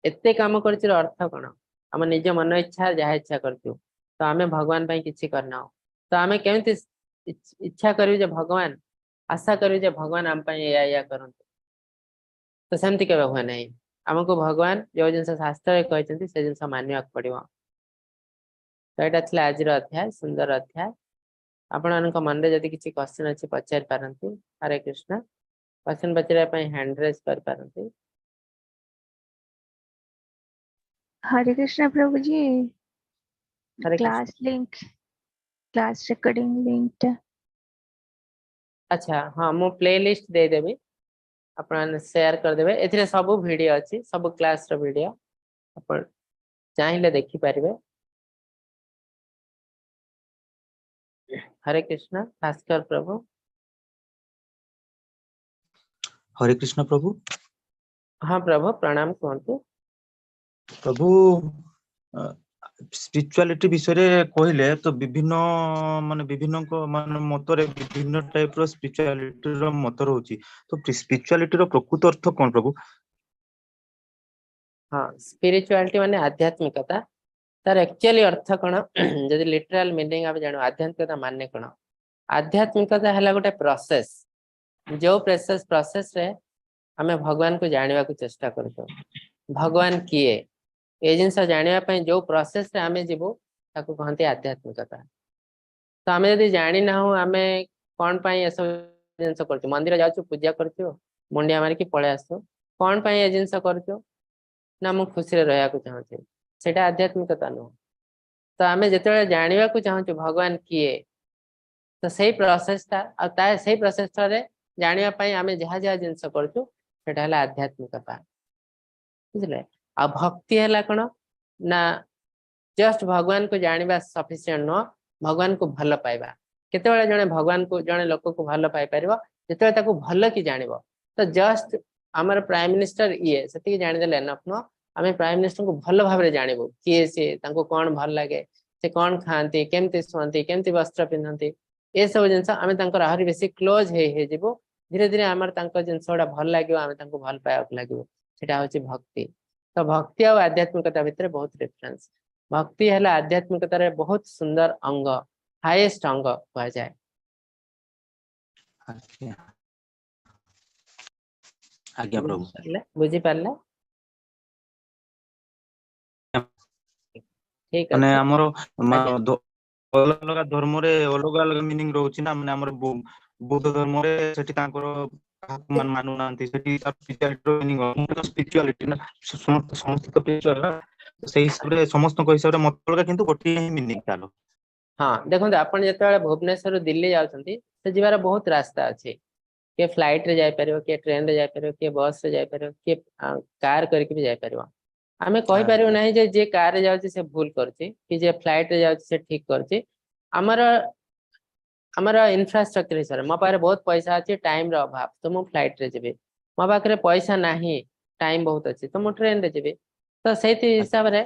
ଏତେ କାମ କରୁଛୁ ଅର୍ଥ କଣ? ଆମ ନିଜ ମନ ଇଚ୍ଛା ଯାହା ଇଚ୍ଛା କରୁଛୁ। ତ ଆମେ ଭଗବାନ ପାଇଁ କିଛି କରିନାହୁଁ। ତ ଆମେ କେମିତି ଇଚ୍ଛା କରିବୁ ଯେ ଭଗବାନ, ଆଶା କରିବୁ ଯେ ଭଗବାନ ଆମ ପାଇଁ ଏଇଆ ଏଇଆ କରନ୍ତୁ? ତ ସେମିତି କେବେ ହୁଏ ନାହିଁ। ଆମକୁ ଭଗବାନ ଯୋଉ ଜିନିଷ ଶାସ୍ତ୍ରରେ କହିଛନ୍ତି, ସେ ଜିନିଷ ମାନିବାକୁ ପଡିବ। ତ ଏଇଟା ଥିଲା ଆଜିର ଅଧ୍ୟାୟ, ସୁନ୍ଦର ଅଧ୍ୟାୟ। ଆପଣମାନଙ୍କ ମନରେ ଯଦି କିଛି କ୍ୱେଶ୍ଚନ ଅଛି, ପଚାରି ପାରନ୍ତି। ହରେ କୃଷ୍ଣ। କ୍ୱେଶ୍ଚନ ପଚାରିବା ପାଇଁ ହ୍ୟାଣ୍ଡ ରେଜ୍ କରିପାରନ୍ତି। Hare Krishna Prabhuji. Hare Krishna. Class link, class recording link ଟା। ଆଚ୍ଛା, ହଁ, ମୁଁ ପ୍ଲେ ଲିଷ୍ଟ ଦେଇଦେବି, ଆପଣ ସେୟାର କରିଦେବେ। ଏଥିରେ ସବୁ ଭିଡିଓ ଅଛି, ସବୁ କ୍ଲାସର ଭିଡିଓ, ଆପଣ ଚାହିଁଲେ ଦେଖିପାରିବେ। ହରେ କୃଷ୍ଣ, ଭାସ୍କର ପ୍ରଭୁ। ହରେ କୃଷ୍ଣ ପ୍ରଭୁ। ହଁ ପ୍ରଭୁ, ପ୍ରଣାମ, କୁହନ୍ତୁ। ପ୍ରଭୁ, ସ୍ପିରିଚୁଆଲିଟି ବିଷୟରେ କହିଲେ ତ ବିଭିନ୍ନ ମାନେ ବିଭିନ୍ନଙ୍କ ମାନେ ମତରେ ବିଭିନ୍ନ ଟାଇପ ର ସ୍ପିରିଚୁଆଲିଟିର ମତ ରହୁଛି। ତ ସ୍ପିରିଚୁଆଲିଟିର ପ୍ରକୃତ ଅର୍ଥ କଣ ପ୍ରଭୁ? ହଁ, ସ୍ପିରିଚୁଆଲିଟି ମାନେ ଆଧ୍ୟାତ୍ମିକତା। ତାର ଆକ୍ଚୁଆଲି ଅର୍ଥ କଣ, ଯଦି ଲିଟରାଲ ମିନିଂ ଆମେ ଜାଣୁ, ଆଧ୍ୟାତ୍ମିକତା ମାନେ କଣ? ଆଧ୍ୟାତ୍ମିକତା ହେଲା ଗୋଟେ ପ୍ରୋସେସ, ଯୋଉ ପ୍ରୋସେସ ରେ ଆମେ ଭଗବାନକୁ ଜାଣିବାକୁ ଚେଷ୍ଟା କରୁଛୁ। ଭଗବାନ କିଏ, ଏ ଜିନିଷ ଜାଣିବା ପାଇଁ ଯୋଉ ପ୍ରୋସେସ ରେ ଆମେ ଯିବୁ, ତାକୁ କହନ୍ତି ଆଧ୍ୟାତ୍ମିକତା। ତ ଆମେ ଯଦି ଜାଣିନାହୁଁ ଆମେ କଣ ପାଇଁ ଏସବୁ ଜିନିଷ କରୁଛୁ, ମନ୍ଦିର ଯାଉଛୁ, ପୂଜା କରୁଛୁ, ମୁଣ୍ଡିଆ ମାରିକି ପଳେଇ ଆସୁ, କଣ ପାଇଁ ଏ ଜିନିଷ କରୁଛୁ ନା ମୁଁ ଖୁସିରେ ରହିବାକୁ ଚାହୁଁଛି, ସେଇଟା ଆଧ୍ୟାତ୍ମିକତା ନୁହଁ। ତ ଆମେ ଯେତେବେଳେ ଜାଣିବାକୁ ଚାହୁଁଛୁ ଭଗବାନ କିଏ, ତ ସେଇ ପ୍ରୋସେସଟା ଆଉ ତା ସେଇ ପ୍ରୋସେସରେ ଜାଣିବା ପାଇଁ ଆମେ ଯାହା ଯାହା ଜିନିଷ କରୁଛୁ, ସେଟା ହେଲା ଆଧ୍ୟାତ୍ମିକତା, ବୁଝିଲେ? ଆଉ ଭକ୍ତି ହେଲା କଣ ନା ଜଷ୍ଟ ଭଗବାନକୁ ଜାଣିବା ସଫିସିଏଣ୍ଟ ନୁହଁ, ଭଗବାନକୁ ଭଲ ପାଇବା। କେତେବେଳେ ଜଣେ ଭଗବାନକୁ, ଜଣେ ଲୋକକୁ ଭଲ ପାଇପାରିବ? ଯେତେବେଳେ ତାକୁ ଭଲ କି ଜାଣିବ। ତ ଜଷ୍ଟ ଆମର ପ୍ରାଇମ ମିନିଷ୍ଟର ଇଏ, ସେତିକି ଜାଣିଦେଲେ ଏନଫ ନୁହଁ। ଆମେ ପ୍ରାଇମ ମିନିଷ୍ଟରଙ୍କୁ ଭଲ ଭାବରେ ଜାଣିବୁ, କିଏ ସିଏ, ତାଙ୍କୁ କଣ ଭଲ ଲାଗେ, ସେ କଣ ଖାଆନ୍ତି, କେମିତି ଶୁଅନ୍ତି, କେମିତି ବସ୍ତ୍ର ପିନ୍ଧନ୍ତି, ଏସବୁ ଜିନିଷ। ଆମେ ତାଙ୍କର ଆହୁରି ବେଶୀ କ୍ଲୋଜ ହେଇ ହେଇଯିବୁ ଧୀରେ ଧୀରେ। ଆମର ତାଙ୍କ ଜିନିଷ ଗୁଡା ଭଲ ଲାଗିବ, ଆମେ ତାଙ୍କୁ ଭଲ ପାଇବାକୁ ଲାଗିବୁ। ସେଟା ହଉଛି ଭକ୍ତି। ତ ଭକ୍ତି ଆଉ ଆଧ୍ୟାତ୍ମିକତା ଭିତରେ ବହୁତ ଡିଫରେନ୍ସ। ଭକ୍ତି ହେଲା ଆଧ୍ୟାତ୍ମିକତାର ବହୁତ ସୁନ୍ଦର ଅଙ୍ଗ, ହାଇଏଷ୍ଟ ଅଙ୍ଗ କୁହାଯାଏ। ଆଜ୍ଞା ପ୍ରଭୁ। ବୁଝିପାରିଲେ? ବୁଝିପାରିଲେ? ଠିକ ମାନେ ଅଛି। ଆମର ଆଜ୍ଞା। ଅଲଗା ଅଲଗା ଧର୍ମରେ ଅଲଗା ଅଲଗା ମିନିଂ ରହୁଛି ନା। ମାନେ ଆମର ବୌଦ୍ଧ ଧର୍ମରେ ସେଠି ତାଙ୍କର କାହାକୁ ମାନେ ମାନୁନାହାନ୍ତି, ସେଠି ସ୍ପିରିଚୁଆଲିଟି ସ୍ପିରିଚୁଆଲିଟି ନା, ସମସ୍ତେ ସମସ୍ତେ ତ ସ୍ପିରିଚୁଆଲ ନା। ତ ସେଇ ହିସାବରେ ସମସ୍ତଙ୍କ ହିସାବରେ ମତ ଅଲଗା, କିନ୍ତୁ ଗୋଟିଏ ହିଁ ମିନିଂ ତାର। ହଁ, ଦେଖନ୍ତୁ, ଆପଣ ଯେତେବେଳେ ଭୁବନେଶ୍ୱରରୁ ଦିଲ୍ଲୀ ଯାଉଛନ୍ତି, ସେ ଯିବାର ବହୁତ ରାସ୍ତା ଅଛି। କିଏ ଫ୍ଲାଇଟ ରେ ଯାଇପାରିବ, କିଏ ଟ୍ରେନ ରେ ଯାଇପାରିବ, କିଏ ବସ ରେ ଯାଇପାରିବ, କିଏ କାର କରିକି ବି ଯାଇପାରିବ। ଆମେ କହିପାରିବୁ ନାହିଁ ଯେ ଯିଏ କାର ରେ ଯାଉଛି ସେ ଭୁଲ କରୁଛି କି ଯିଏ ଫ୍ଲାଇଟ ରେ ଯାଉଛି ସେ ଠିକ କରୁଛି। ଆମର ଆମର ଇନଫ୍ରାଷ୍ଟ୍ରକ୍ଚର ହିସାବରେ, ମୋ ପାଖରେ ବହୁତ ପଇସା ଅଛି, ଟାଇମ ର ଅଭାବ, ତ ମୁଁ ଫ୍ଲାଇଟ ରେ ଯିବି। ମୋ ପାଖରେ ପଇସା ନାହିଁ, ଟାଇମ ବହୁତ ଅଛି, ତ ମୁଁ ଟ୍ରେନ ରେ ଯିବି। ତ ସେଇଥି ହିସାବରେ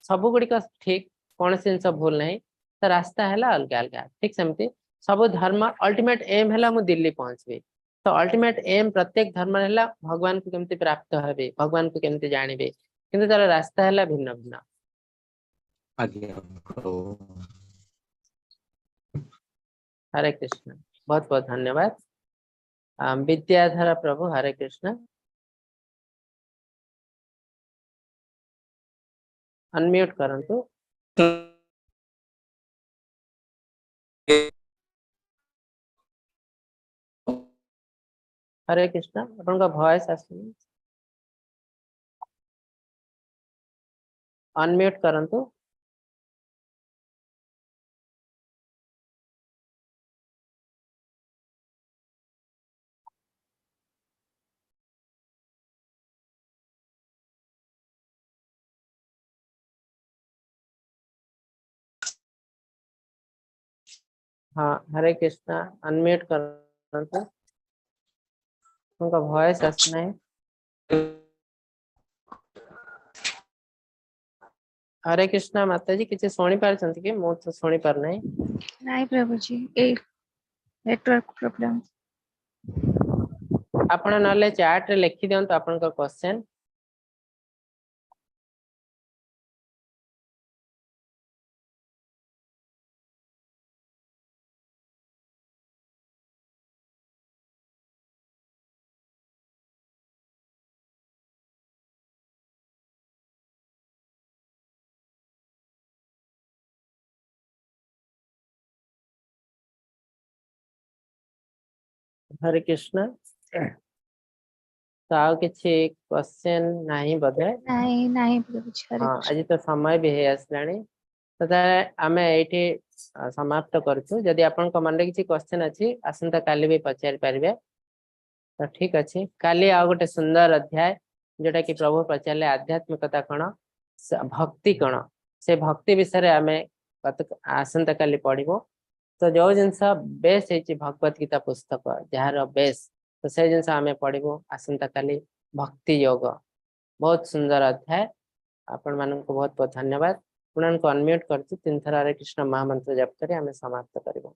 ସବୁ ଗୁଡିକ ଠିକ, କୌଣସି ଜିନିଷ ଭୁଲ ନାହିଁ। ତ ରାସ୍ତା ହେଲା ଅଲଗା ଅଲଗା। ଠିକ ସେମିତି ସବୁ ଧର୍ମ ଅଲ୍ଟିମେଟ ଏମ୍ ହେଲା ମୁଁ ଦିଲ୍ଲୀ ପହଞ୍ଚିବି। ତ ଅଲ୍ଟିମେଟ ଏମ୍ ପ୍ରତ୍ୟେକ ଧର୍ମରେ ହେଲା ଭଗବାନଙ୍କୁ କେମିତି ପ୍ରାପ୍ତ ହେବି, ଭଗବାନଙ୍କୁ କେମିତି ଜାଣିବି, କିନ୍ତୁ ତାର ରାସ୍ତା ହେଲା ଭିନ୍ନ ଭିନ୍ନ। ଆଜ୍ଞା ପ୍ରଭୁ। ହରେ କୃଷ୍ଣ, ବହୁତ ବହୁତ ଧନ୍ୟବାଦ। ବିଦ୍ୟାଧର ପ୍ରଭୁ, ହରେ କୃଷ୍ଣ। ଅନମ୍ୟୁଟ କରନ୍ତୁ। ହରେ କୃଷ୍ଣ, ଆପଣଙ୍କ ଭଏସ ଆସୁନି, ଅନମ୍ୟୁଟ କରନ୍ତୁ। ହଁ, ହରେ କୃଷ୍ଣ, ଅନମ୍ୟୁଟ କରନ୍ତୁ, ଆପଣଙ୍କ ଭଏସ ଆସୁନାହିଁ। ହରେ କୃଷ୍ଣ ମାତାଜୀ, କିଛି ଶୁଣି ପାରୁଛନ୍ତି କି? ମୁଁ ତ ଶୁଣି ପାରୁନାହିଁ। ନାଇଁ ପ୍ରଭୁଜୀ, ଏଇ ନେଟୱାର୍କ ପ୍ରୋବ୍ଲେମ। ଆପଣ ନହେଲେ ଚାଟ ରେ ଲେଖି ଦିଅନ୍ତୁ ଆପଣଙ୍କ କ୍ୱେଶ୍ଚନ। ହରେ କୃଷ୍ଣ, ତ ଆଉ କିଛି କ୍ୱେଶ୍ଚନ ନାହିଁ ବୋଧେ? ନାଇଁ ନାଇଁ ପ୍ରଭୁଜୀ, ହରେ ହଁ। କୃଷ୍ଣ। ଆଜି ତ ସମୟ ବି ହେଇ ଆସିଲାଣି, ତ ତାହେଲେ ଆମେ ଏଇଠି ସମାପ୍ତ କରୁଛୁ। ଯଦି ଆପଣଙ୍କ ମନରେ କିଛି କ୍ୱେଶ୍ଚନ ଅଛି, ଆସନ୍ତା କାଲି ବି ପଚାରି ପାରିବେ। ତ ଠିକ ଅଛି, କାଲି ଆଉ ଗୋଟେ ସୁନ୍ଦର ଅଧ୍ୟାୟ, ଯୋଉଟା କି ପ୍ରଭୁ ପଚାରିଲେ ଆଧ୍ୟାତ୍ମିକତା କଣ, ଭକ୍ତି କଣ, ସେ ଭକ୍ତି ବିଷୟରେ ଆମେ ଆସନ୍ତା କାଲି ପଢିବୁ। ତ ଯୋଉ ଜିନିଷ ବେସ୍ ହେଇଛି ଭଗବତ ଗୀତା ପୁସ୍ତକ, ଯାହାର ବେସ୍, ତ ସେ ଜିନିଷ ଆମେ ପଢିବୁ ଆସନ୍ତା କାଲି, ଭକ୍ତି ଯୋଗ। ବହୁତ ସୁନ୍ଦର ଅଧ୍ୟାୟ। ଆପଣ ମାନଙ୍କୁ ବହୁତ ବହୁତ ଧନ୍ୟବାଦ। ଆପଣମାନଙ୍କୁ ଅନମ୍ୟୁଟ କରୁଛି, ତିନିଥର ହରେ କୃଷ୍ଣ ମହାମନ୍ତ୍ର ଜପ କରି ଆମେ ସମାପ୍ତ କରିବୁ।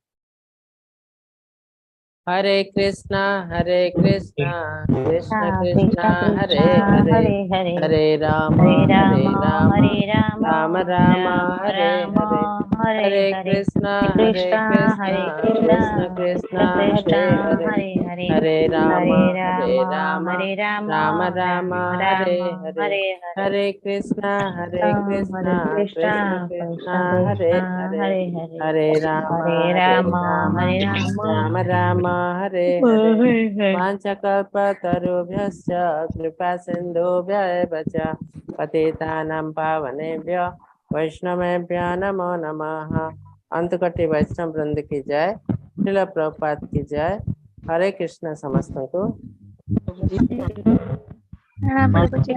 ହରେ କୃଷ୍ଣ ହରେ କୃଷ୍ଣ କୃଷ୍ଣ କୃଷ୍ଣ ହରେ ହରେ, ହରେ ହରେ, ହରେ ରାମ ହରେ ହରେ ରାମ ରାମ ହରେ ରାମ ରାମ ରାମ ରାମ ହରେ ରାମ ହରେ, ହରେ ହରେ ହରେ, କୃଷ୍ଣ ହରେ କୃଷ୍ଣ କୃଷ୍ଣ ହରେ କୃଷ୍ଣ କୃଷ୍ଣ କୃଷ୍ଣ କୃଷ୍ଣ ହରେ ହରେ, ହରେ ହରେ, ହରେ ରାମ ହରେ ହରେ ରାମ ରାମ ହରେ ରାମ ରାମ ରାମ ରାମ ହରେ ରାମ ହରେ, ହରେ ହରେ, ହରେ କୃଷ୍ଣ ହରେ କୃଷ୍ଣ ହରେ କୃଷ୍ଣ କୃଷ୍ଣ କୃଷ୍ଣ କୃଷ୍ଣ ହରେ କୃଷ୍ଣ ହରେ, ହରେ ହରେ, ହରେ ରାମ ହରେ ହରେ ରାମ ରାମ ହରେ ରାମ ରାମ ରାମ ହରେ ହରେ, ହରେ ହରେ। वाञ्छाकल्पतरुभ्यश्च कृपा सिन्धुभ्य एव च पतितानां पावनेभ्य वैष्णवेभ्य नमो नमः। अंतकटी वैष्णव वृंद की जय, श्रील प्रभुपाद की जय। हरे कृष्ण समस्त को। ପ୍ରଣାମ ପ୍ରଭୁଜୀ।